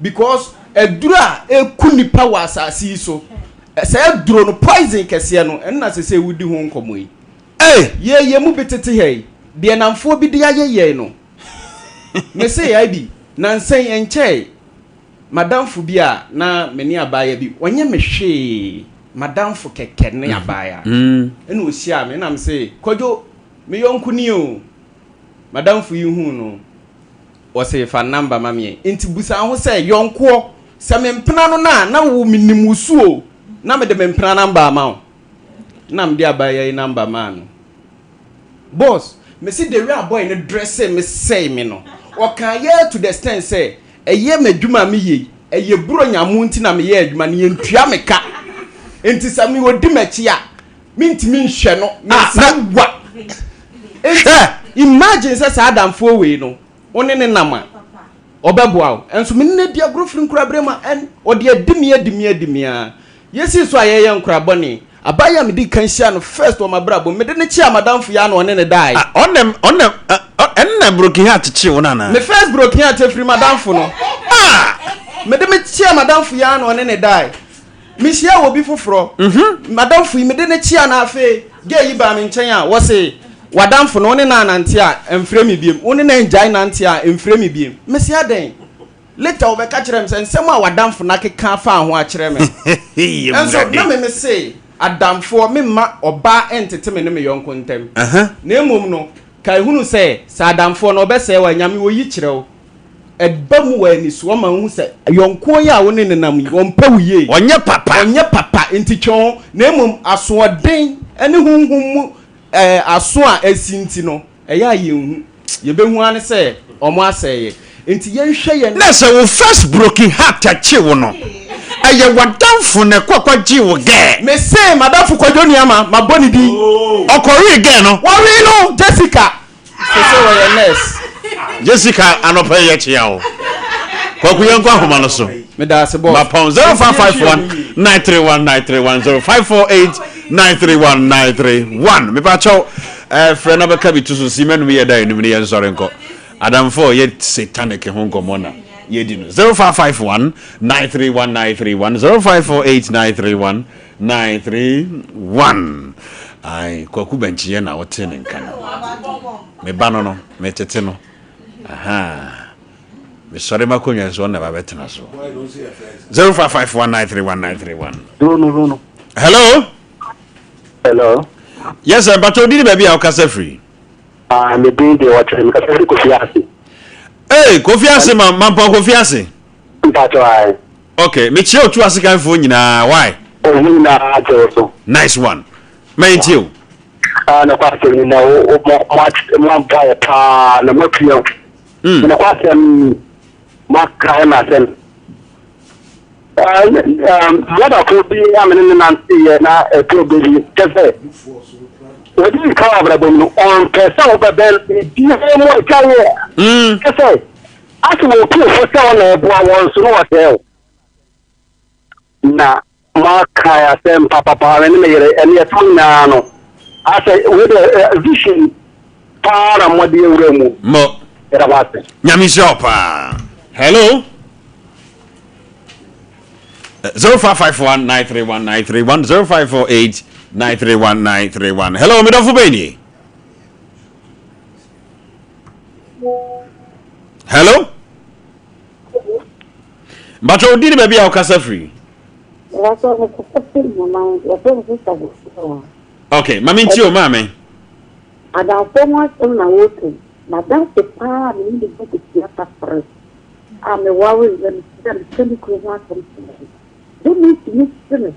Because aduro a ɛku nnipa wɔ asase yi so, saa aduro no, poison kɛseɛ no, ɛno na sesei wodi ho nkɔmmɔ yi. Ei! Yɛn, yɛn mu bi tete ha yi, deɛ nnamfoɔ bi de ayɛ yɛn no, Mese yɛae bi, nansa yi ɛnkyɛe, m'adamfo bi a na me ne abaayewa bi, ɔnyɛ me hwee, m'adamfo kɛkɛ ne abaayewa, ɛna ɔhyiaa me, ɛna mese, Kwadwo, me yɔnko ni o. M'adamfo yi huu no, ɔse, fa number ma me ɛ. Nti busa ho sɛ, yɔnkoɔ, sɛ me mpena no no a, na wo menim wo su o, na mede me mpena number ama wo. Ɛna mede abaayewa yi number maa no. Boss, me se the way a boy no dresse me sɛe me no, ɔkaa yɛɛ to the extent sɛ ɛyɛ m'adwuma a meyɛ yi, ɛyɛ Buronya mo nti na meyɛ adwuma no, yɛntua me ka. Nti sɛ me ɔdi m'akyi a, mentumi nhwɛ no, me nsa wa. Nti imagine sɛ saa adamfoɔ wei no, wo ne no nam a, ɔbɛboa wo. Nso me ne no adi agorɔ firi nkoraberɛ mu a, and ɔde adi me adi me adi me ara. Yɛsii so a yɛyɛ nkora bɔne. Abaayewa a medii kan hyiaa no first wɔ m'abrabɔ mu, mede no kyeaa m'adamfo yi ara na ɔne no dae. Ah, ɔnam, ɔnam, ah, ɛnna broken heart kyee wo no anaa? Me first broken heart afiri m'adamfo no. Ah! Mede me kyeaa m'adamfo yi ara na ɔne no dae. Mehyiaa obi foforɔ, m'adamfo yi, mede no kyeaa no afei girl yi baa me nkyɛn a, wɔse, w'adamfo no, wo ne no anante a, ɛmfrɛ me biom. Wo ne no angyae nante a, ɛmfrɛ me biom. Mese adɛn? Later wɔbɛka kyerɛɛ me sɛ nsɛm a w'adamfo no akeka afa ho akyerɛ me no. Nso na me mese adamfoɔ memma ɔbaa ntete me ne me yɔnko ntam. Na mmom no, kae hunu sɛ, sɛ adamfoɔ no ɔbɛsɛe wo a, Nyame ɔyi kyerɛ wo. Ɛba mu wɔ anisoɔ ma wohu sɛ yɔnkoɔ yi a wo ne no nam yi, ɔmpɛ wo yie. Ɔnyɛ papa. Ɔnyɛ papa, nti twe wo ho. Na mmom asoɔden ne honhom mu aso a asi nti no, Ɛyɛ a yɛnhu. Yɛbɛhu ara ne sɛ wɔn asɛe yɛn. Enti yɛnhwɛ yɛn. Na sɛ wo first broken heart kye wo no, ɛyɛ w'adamfo na ɛkɔ kɔgyee wo girl. Mese m'adamfo Kwadwo Nuamah, mabɔ ne din. Ɔkɔwee girl no. Wɔwee no, Jessica. Sese ɔyɛ nurse. Jessica anɔpa yi yɛkyea wo. Kwaku yɛnkɔ ahoma no so. Meda ase boss. Mapɔn 0551 931 931 0548 931 931. Mepakyɛw Eh, frɛ na bɛka bi to so si mɛnum yɛ da enum ne yɛn nsɔre nkɔ. Adamfo yɛ satanic ho nkɔmmɔ na yɛdi no. 0551 931 931 0548 931 931. Ai, kwaku bɛnkyeɛ na wote ne nka no. Me ba no no, metete no. Aha. Mesɔre m'akonnwa so ɔna ba bɛtena so. 0551 931 931. Hello. Hello. Yes sir, mpakyɛ odi ne baabi a wokasa firi. Ah, me din de wɔkyerɛ me kasa firi Kofi ase. Hey, Kofi ase ma mampɔn Kofi ase. Mpakyɛ ayi. Okay, mekyia otu asekanfoɔ nyinaa, why? Ɔmo nyinaa gye wo so. Nice one. Mɛn tie o. Ah, na kwa asɛm ni na wo mo mo mo aboa yɛ paa na mo atua o. Na kwa asɛm mo akae ma asɛm. Brɔdafo bi a me ne no nanteeɛ na ɛtɔ bɛ bi kyɛ sɛ wɔde sika wɔ abrabɔ mu no ɔmpɛ sɛ wobɛbɛn biribiara mu agya yɛ kyɛ sɛ asɛ wɔtu fo sɛ ɔna ɛboa wɔn so no wɔsɛe wo na moaka asɛm papapa me ne me yere ɛne ɛto nyinaa no asɛ wei dɛ vision paa na mmɔde awura mu mo yɛda mo ase. Nyame nhyira wo paa. Hello. 0551 931 931 0548 931 931. Hello, medɔfo bɛn nie? Hello. Mpakyɛ wo din ne baabi a wokasa firi? Mpakyɛ me kasa firi Nyaman, yɛfrɛ me Sister Bosua. Ok, ma me ntie o maame. Adamfoɔ ho asɛm na woreka yi, m'adamfo paa a me ne no bɔ kosua tafere a me wareeɛ no sɛ meka me kunu ho asɛm kyerɛ no, de me tumi se me,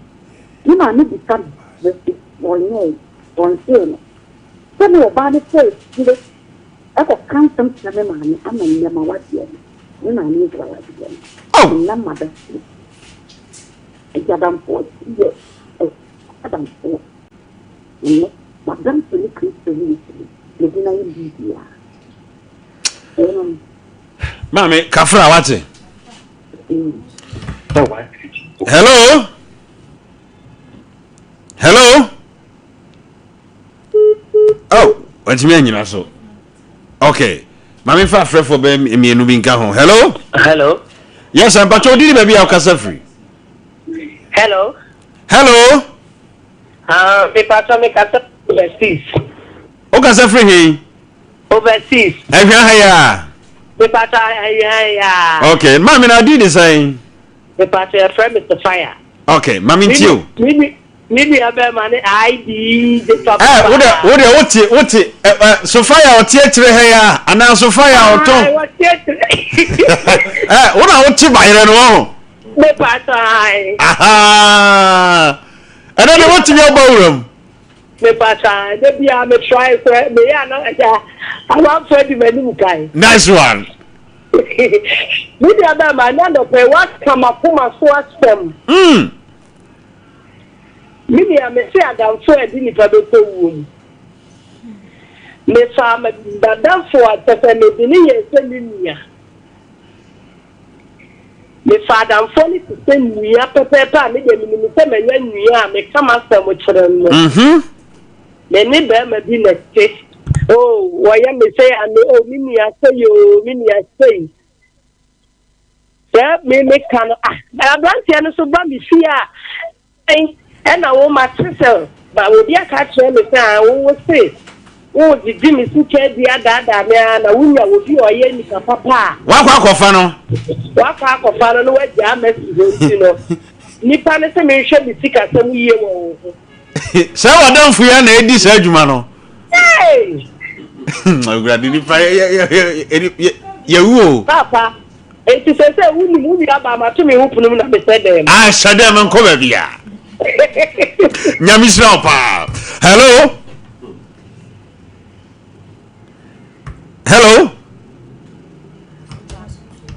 me maame bisa me, mese ɔnyɛɛe, ɔnsee no, sɛ ne ɔbaa no kɔ akyire kɔka nsɛm kyerɛ me maame ama nnɛ m'awadeɛ no. Me maame agya awadeɛ no. Ɛnam m'adamfoɔ. Nti adamfoɔ yɛ adamfoɔ. Ɛnnɛ, m'adamfo ne Kristo ne Yesu no, mede no ayɛ biribiara. Ɛno. Maame, kafra wate. Hello? Hello? Oh, wantumi anyina so. Okay. Maame fa afrɛfoɔ bɛyɛ mmienu bi nka ho. Hello? Hello? Yes, mpakyɛ wodi ne baabi a wokasa firi. Hello? Hello? Ah, mepatɔ mekasa overseas. Wokasa firi he? Overseas. Ahwia ha yi a? Mepatɔ ahwia ha yi a. Okay, maame na adi de sɛn? Mepatɔ yɛfrɛ me Sefaya. Okay, maame ntie o. Me nua bɛrima ne ID de papa. Ɛ wo de wo de wo te wo te ɛ ɛ Sofia ɔte akyire ha ya anaa Sofia ɔtɔn. Ayi ɔte akyire. Ɛ wo na wo te bayerɛ no wɔn. Me pa tɔ ayi. Ɛnɛ de wotumi abɔ wura mu. Me pa tɔ ayi de bia me try sɛ me yɛ ana ɛyɛ amanfo di m'anim kan. Nice one. Me nua bɛrima ɛnɛ anɔpɛ waka m'akoma so asɛm. Mm. Me nua, mese adamfo a ɛde nipa bɛkɔ wuo mu. Mefaa m'adamfo a kyerɛ sɛ mede no yɛɛ sɛ me nua. Mefaa adamfoɔ no te sɛ nua pɛpɛɛpɛ a me deɛ menim sɛ manya nua a meka m'asɛm kyerɛ no. Me ne barima bi na ɛte. Oh, wɔyɛ me sei a me, oh, me nua sei o, me nua sei. Sɛ me me ka no ah aberanteɛ no so ba me fie a ɛn ɛna wo ma te sɛ ba obi aka akyerɛ me sɛ ah wo wo se wo gyegye me sika di adaadaa me ara na wonya obi a ɔyɛ nipa papa a. Wakɔ akɔfa no. Wakɔ akɔfa no na wagyaa masi hɔ nti no nipa no sɛ menhwɛ me sikasɛm yie wɔ wo ho. Sɛ w'adamfo yi ara na edi saa adwuma no. Awurade nipa yɛwu o. Papa, eti sɛ sɛ wonim wo nua baa mato me ho pono mu na mesɛ dɛm. Ah, hyɛ dɛm nkɔ baabi a. Nyame hyira wo paa. Hello. Hello.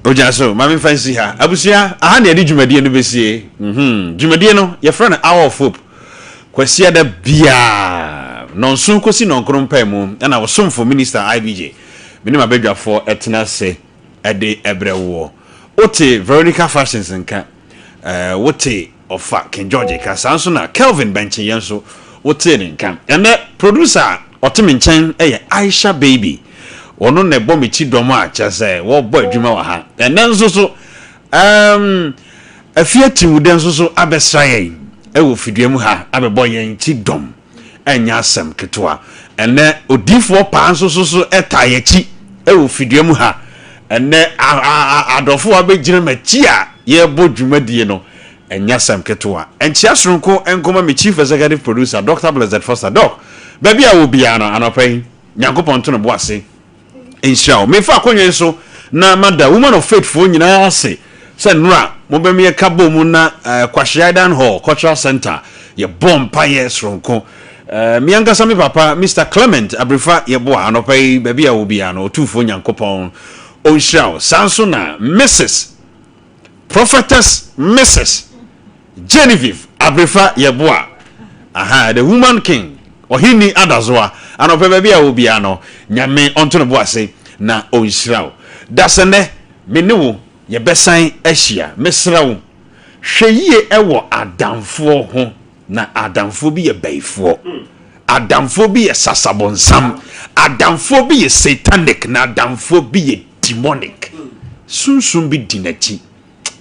Ogya so, maame nfa nsi ha. Abusua, aha na yɛde dwumadie no bɛsie. Mhm. Dwumadie no, yɛfrɛ no Hour of Hope. Kwasiada biara, nnɔnson kɔsi nnɔnkron mpaemu, ɛna wo somfo Minister IBJ, me ne m'abadwafoɔ tena ase de brɛ woɔ. Wote Veronica Fashions nka, eh, wote Ɔfa King George nka, saa nso na Kelvin Bɛnkyenyɛ nso wotee ne nka. Ɛnnɛ, producer a ɔte me nkyɛn yɛ Aisha Baby. Ɔno na ɛbɔ me ti dɔm a kyerɛ sɛ wɔbɔ adwuma wɔ ha. Ɛnnɛ nso so, um, Afie Atimudɛ nso so abɛsra yɛn wɔ fidua mu ha abɛbɔ yɛn ti dɔm. Ɛnyɛ asɛm ketewa. Ɛnnɛ, odiyifoɔ paa nso so so taa yɛn akyi wɔ fidua mu ha. Ɛnnɛ, adɔfoɔ abɛgyina m'akyi a yɛrebɔ dwumadie no. Ɛnyɛ asɛm ketewa. Nkyea soronko nkɔma me Chief Executive Producer, Doctor Blessed Foster. Doc, baabi a wɔ biara no, anɔpa yi, Nyankopɔn nto ne bo ase nhyira wo. Mefa akonnwa yi so na mada Woman of Faith foɔ nyinaa ase sɛ nnora mobɛm yɛka bɔ mu na eh, Kwahye Aidan Hall Cultural Center yɛbɔ mpaeɛ soronko. Eh, me ankasa me papa Mister Clement Abirifa yɛboa anɔpa yi baabi a wɔ biara no Otumfoɔ Nyankopɔn ɔnhyira wo. Saa nso na Mrs. Prophetess Mrs. Genevieve Abrefa Yeboah, aha, the woman king, Ɔhenni Adazoa, anɔpɛ baabi a wɔ biara no, Nyame ɔnto ne bo ase na ɔnhyira wo. Dasɛnnɛ, me ne wo yɛbɛsan ahyia. Mesrɛ wo, hwɛ yie wɔ adamfoɔ ho, na adamfoɔ bi yɛ bayifoɔ, adamfoɔ bi yɛ sasabonsam, adamfoɔ bi yɛ satanic, na adamfoɔ bi yɛ demonic. Sunsum bi di n'akyi.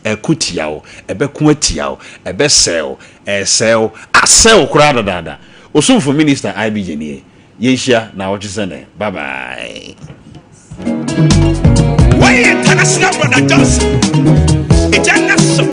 Ɛko tia wo, ɛbɛko atia wo, ɛbɛsɛe wo, ɛresɛe wo, asɛe wo koraa dadaada. Osomfo Minister IBJ nie. Yɛnhyia naawɔtwe sɛ nnɛ. Bye bye. Wei yɛ International Brother Johnson. Ɛgya nna so.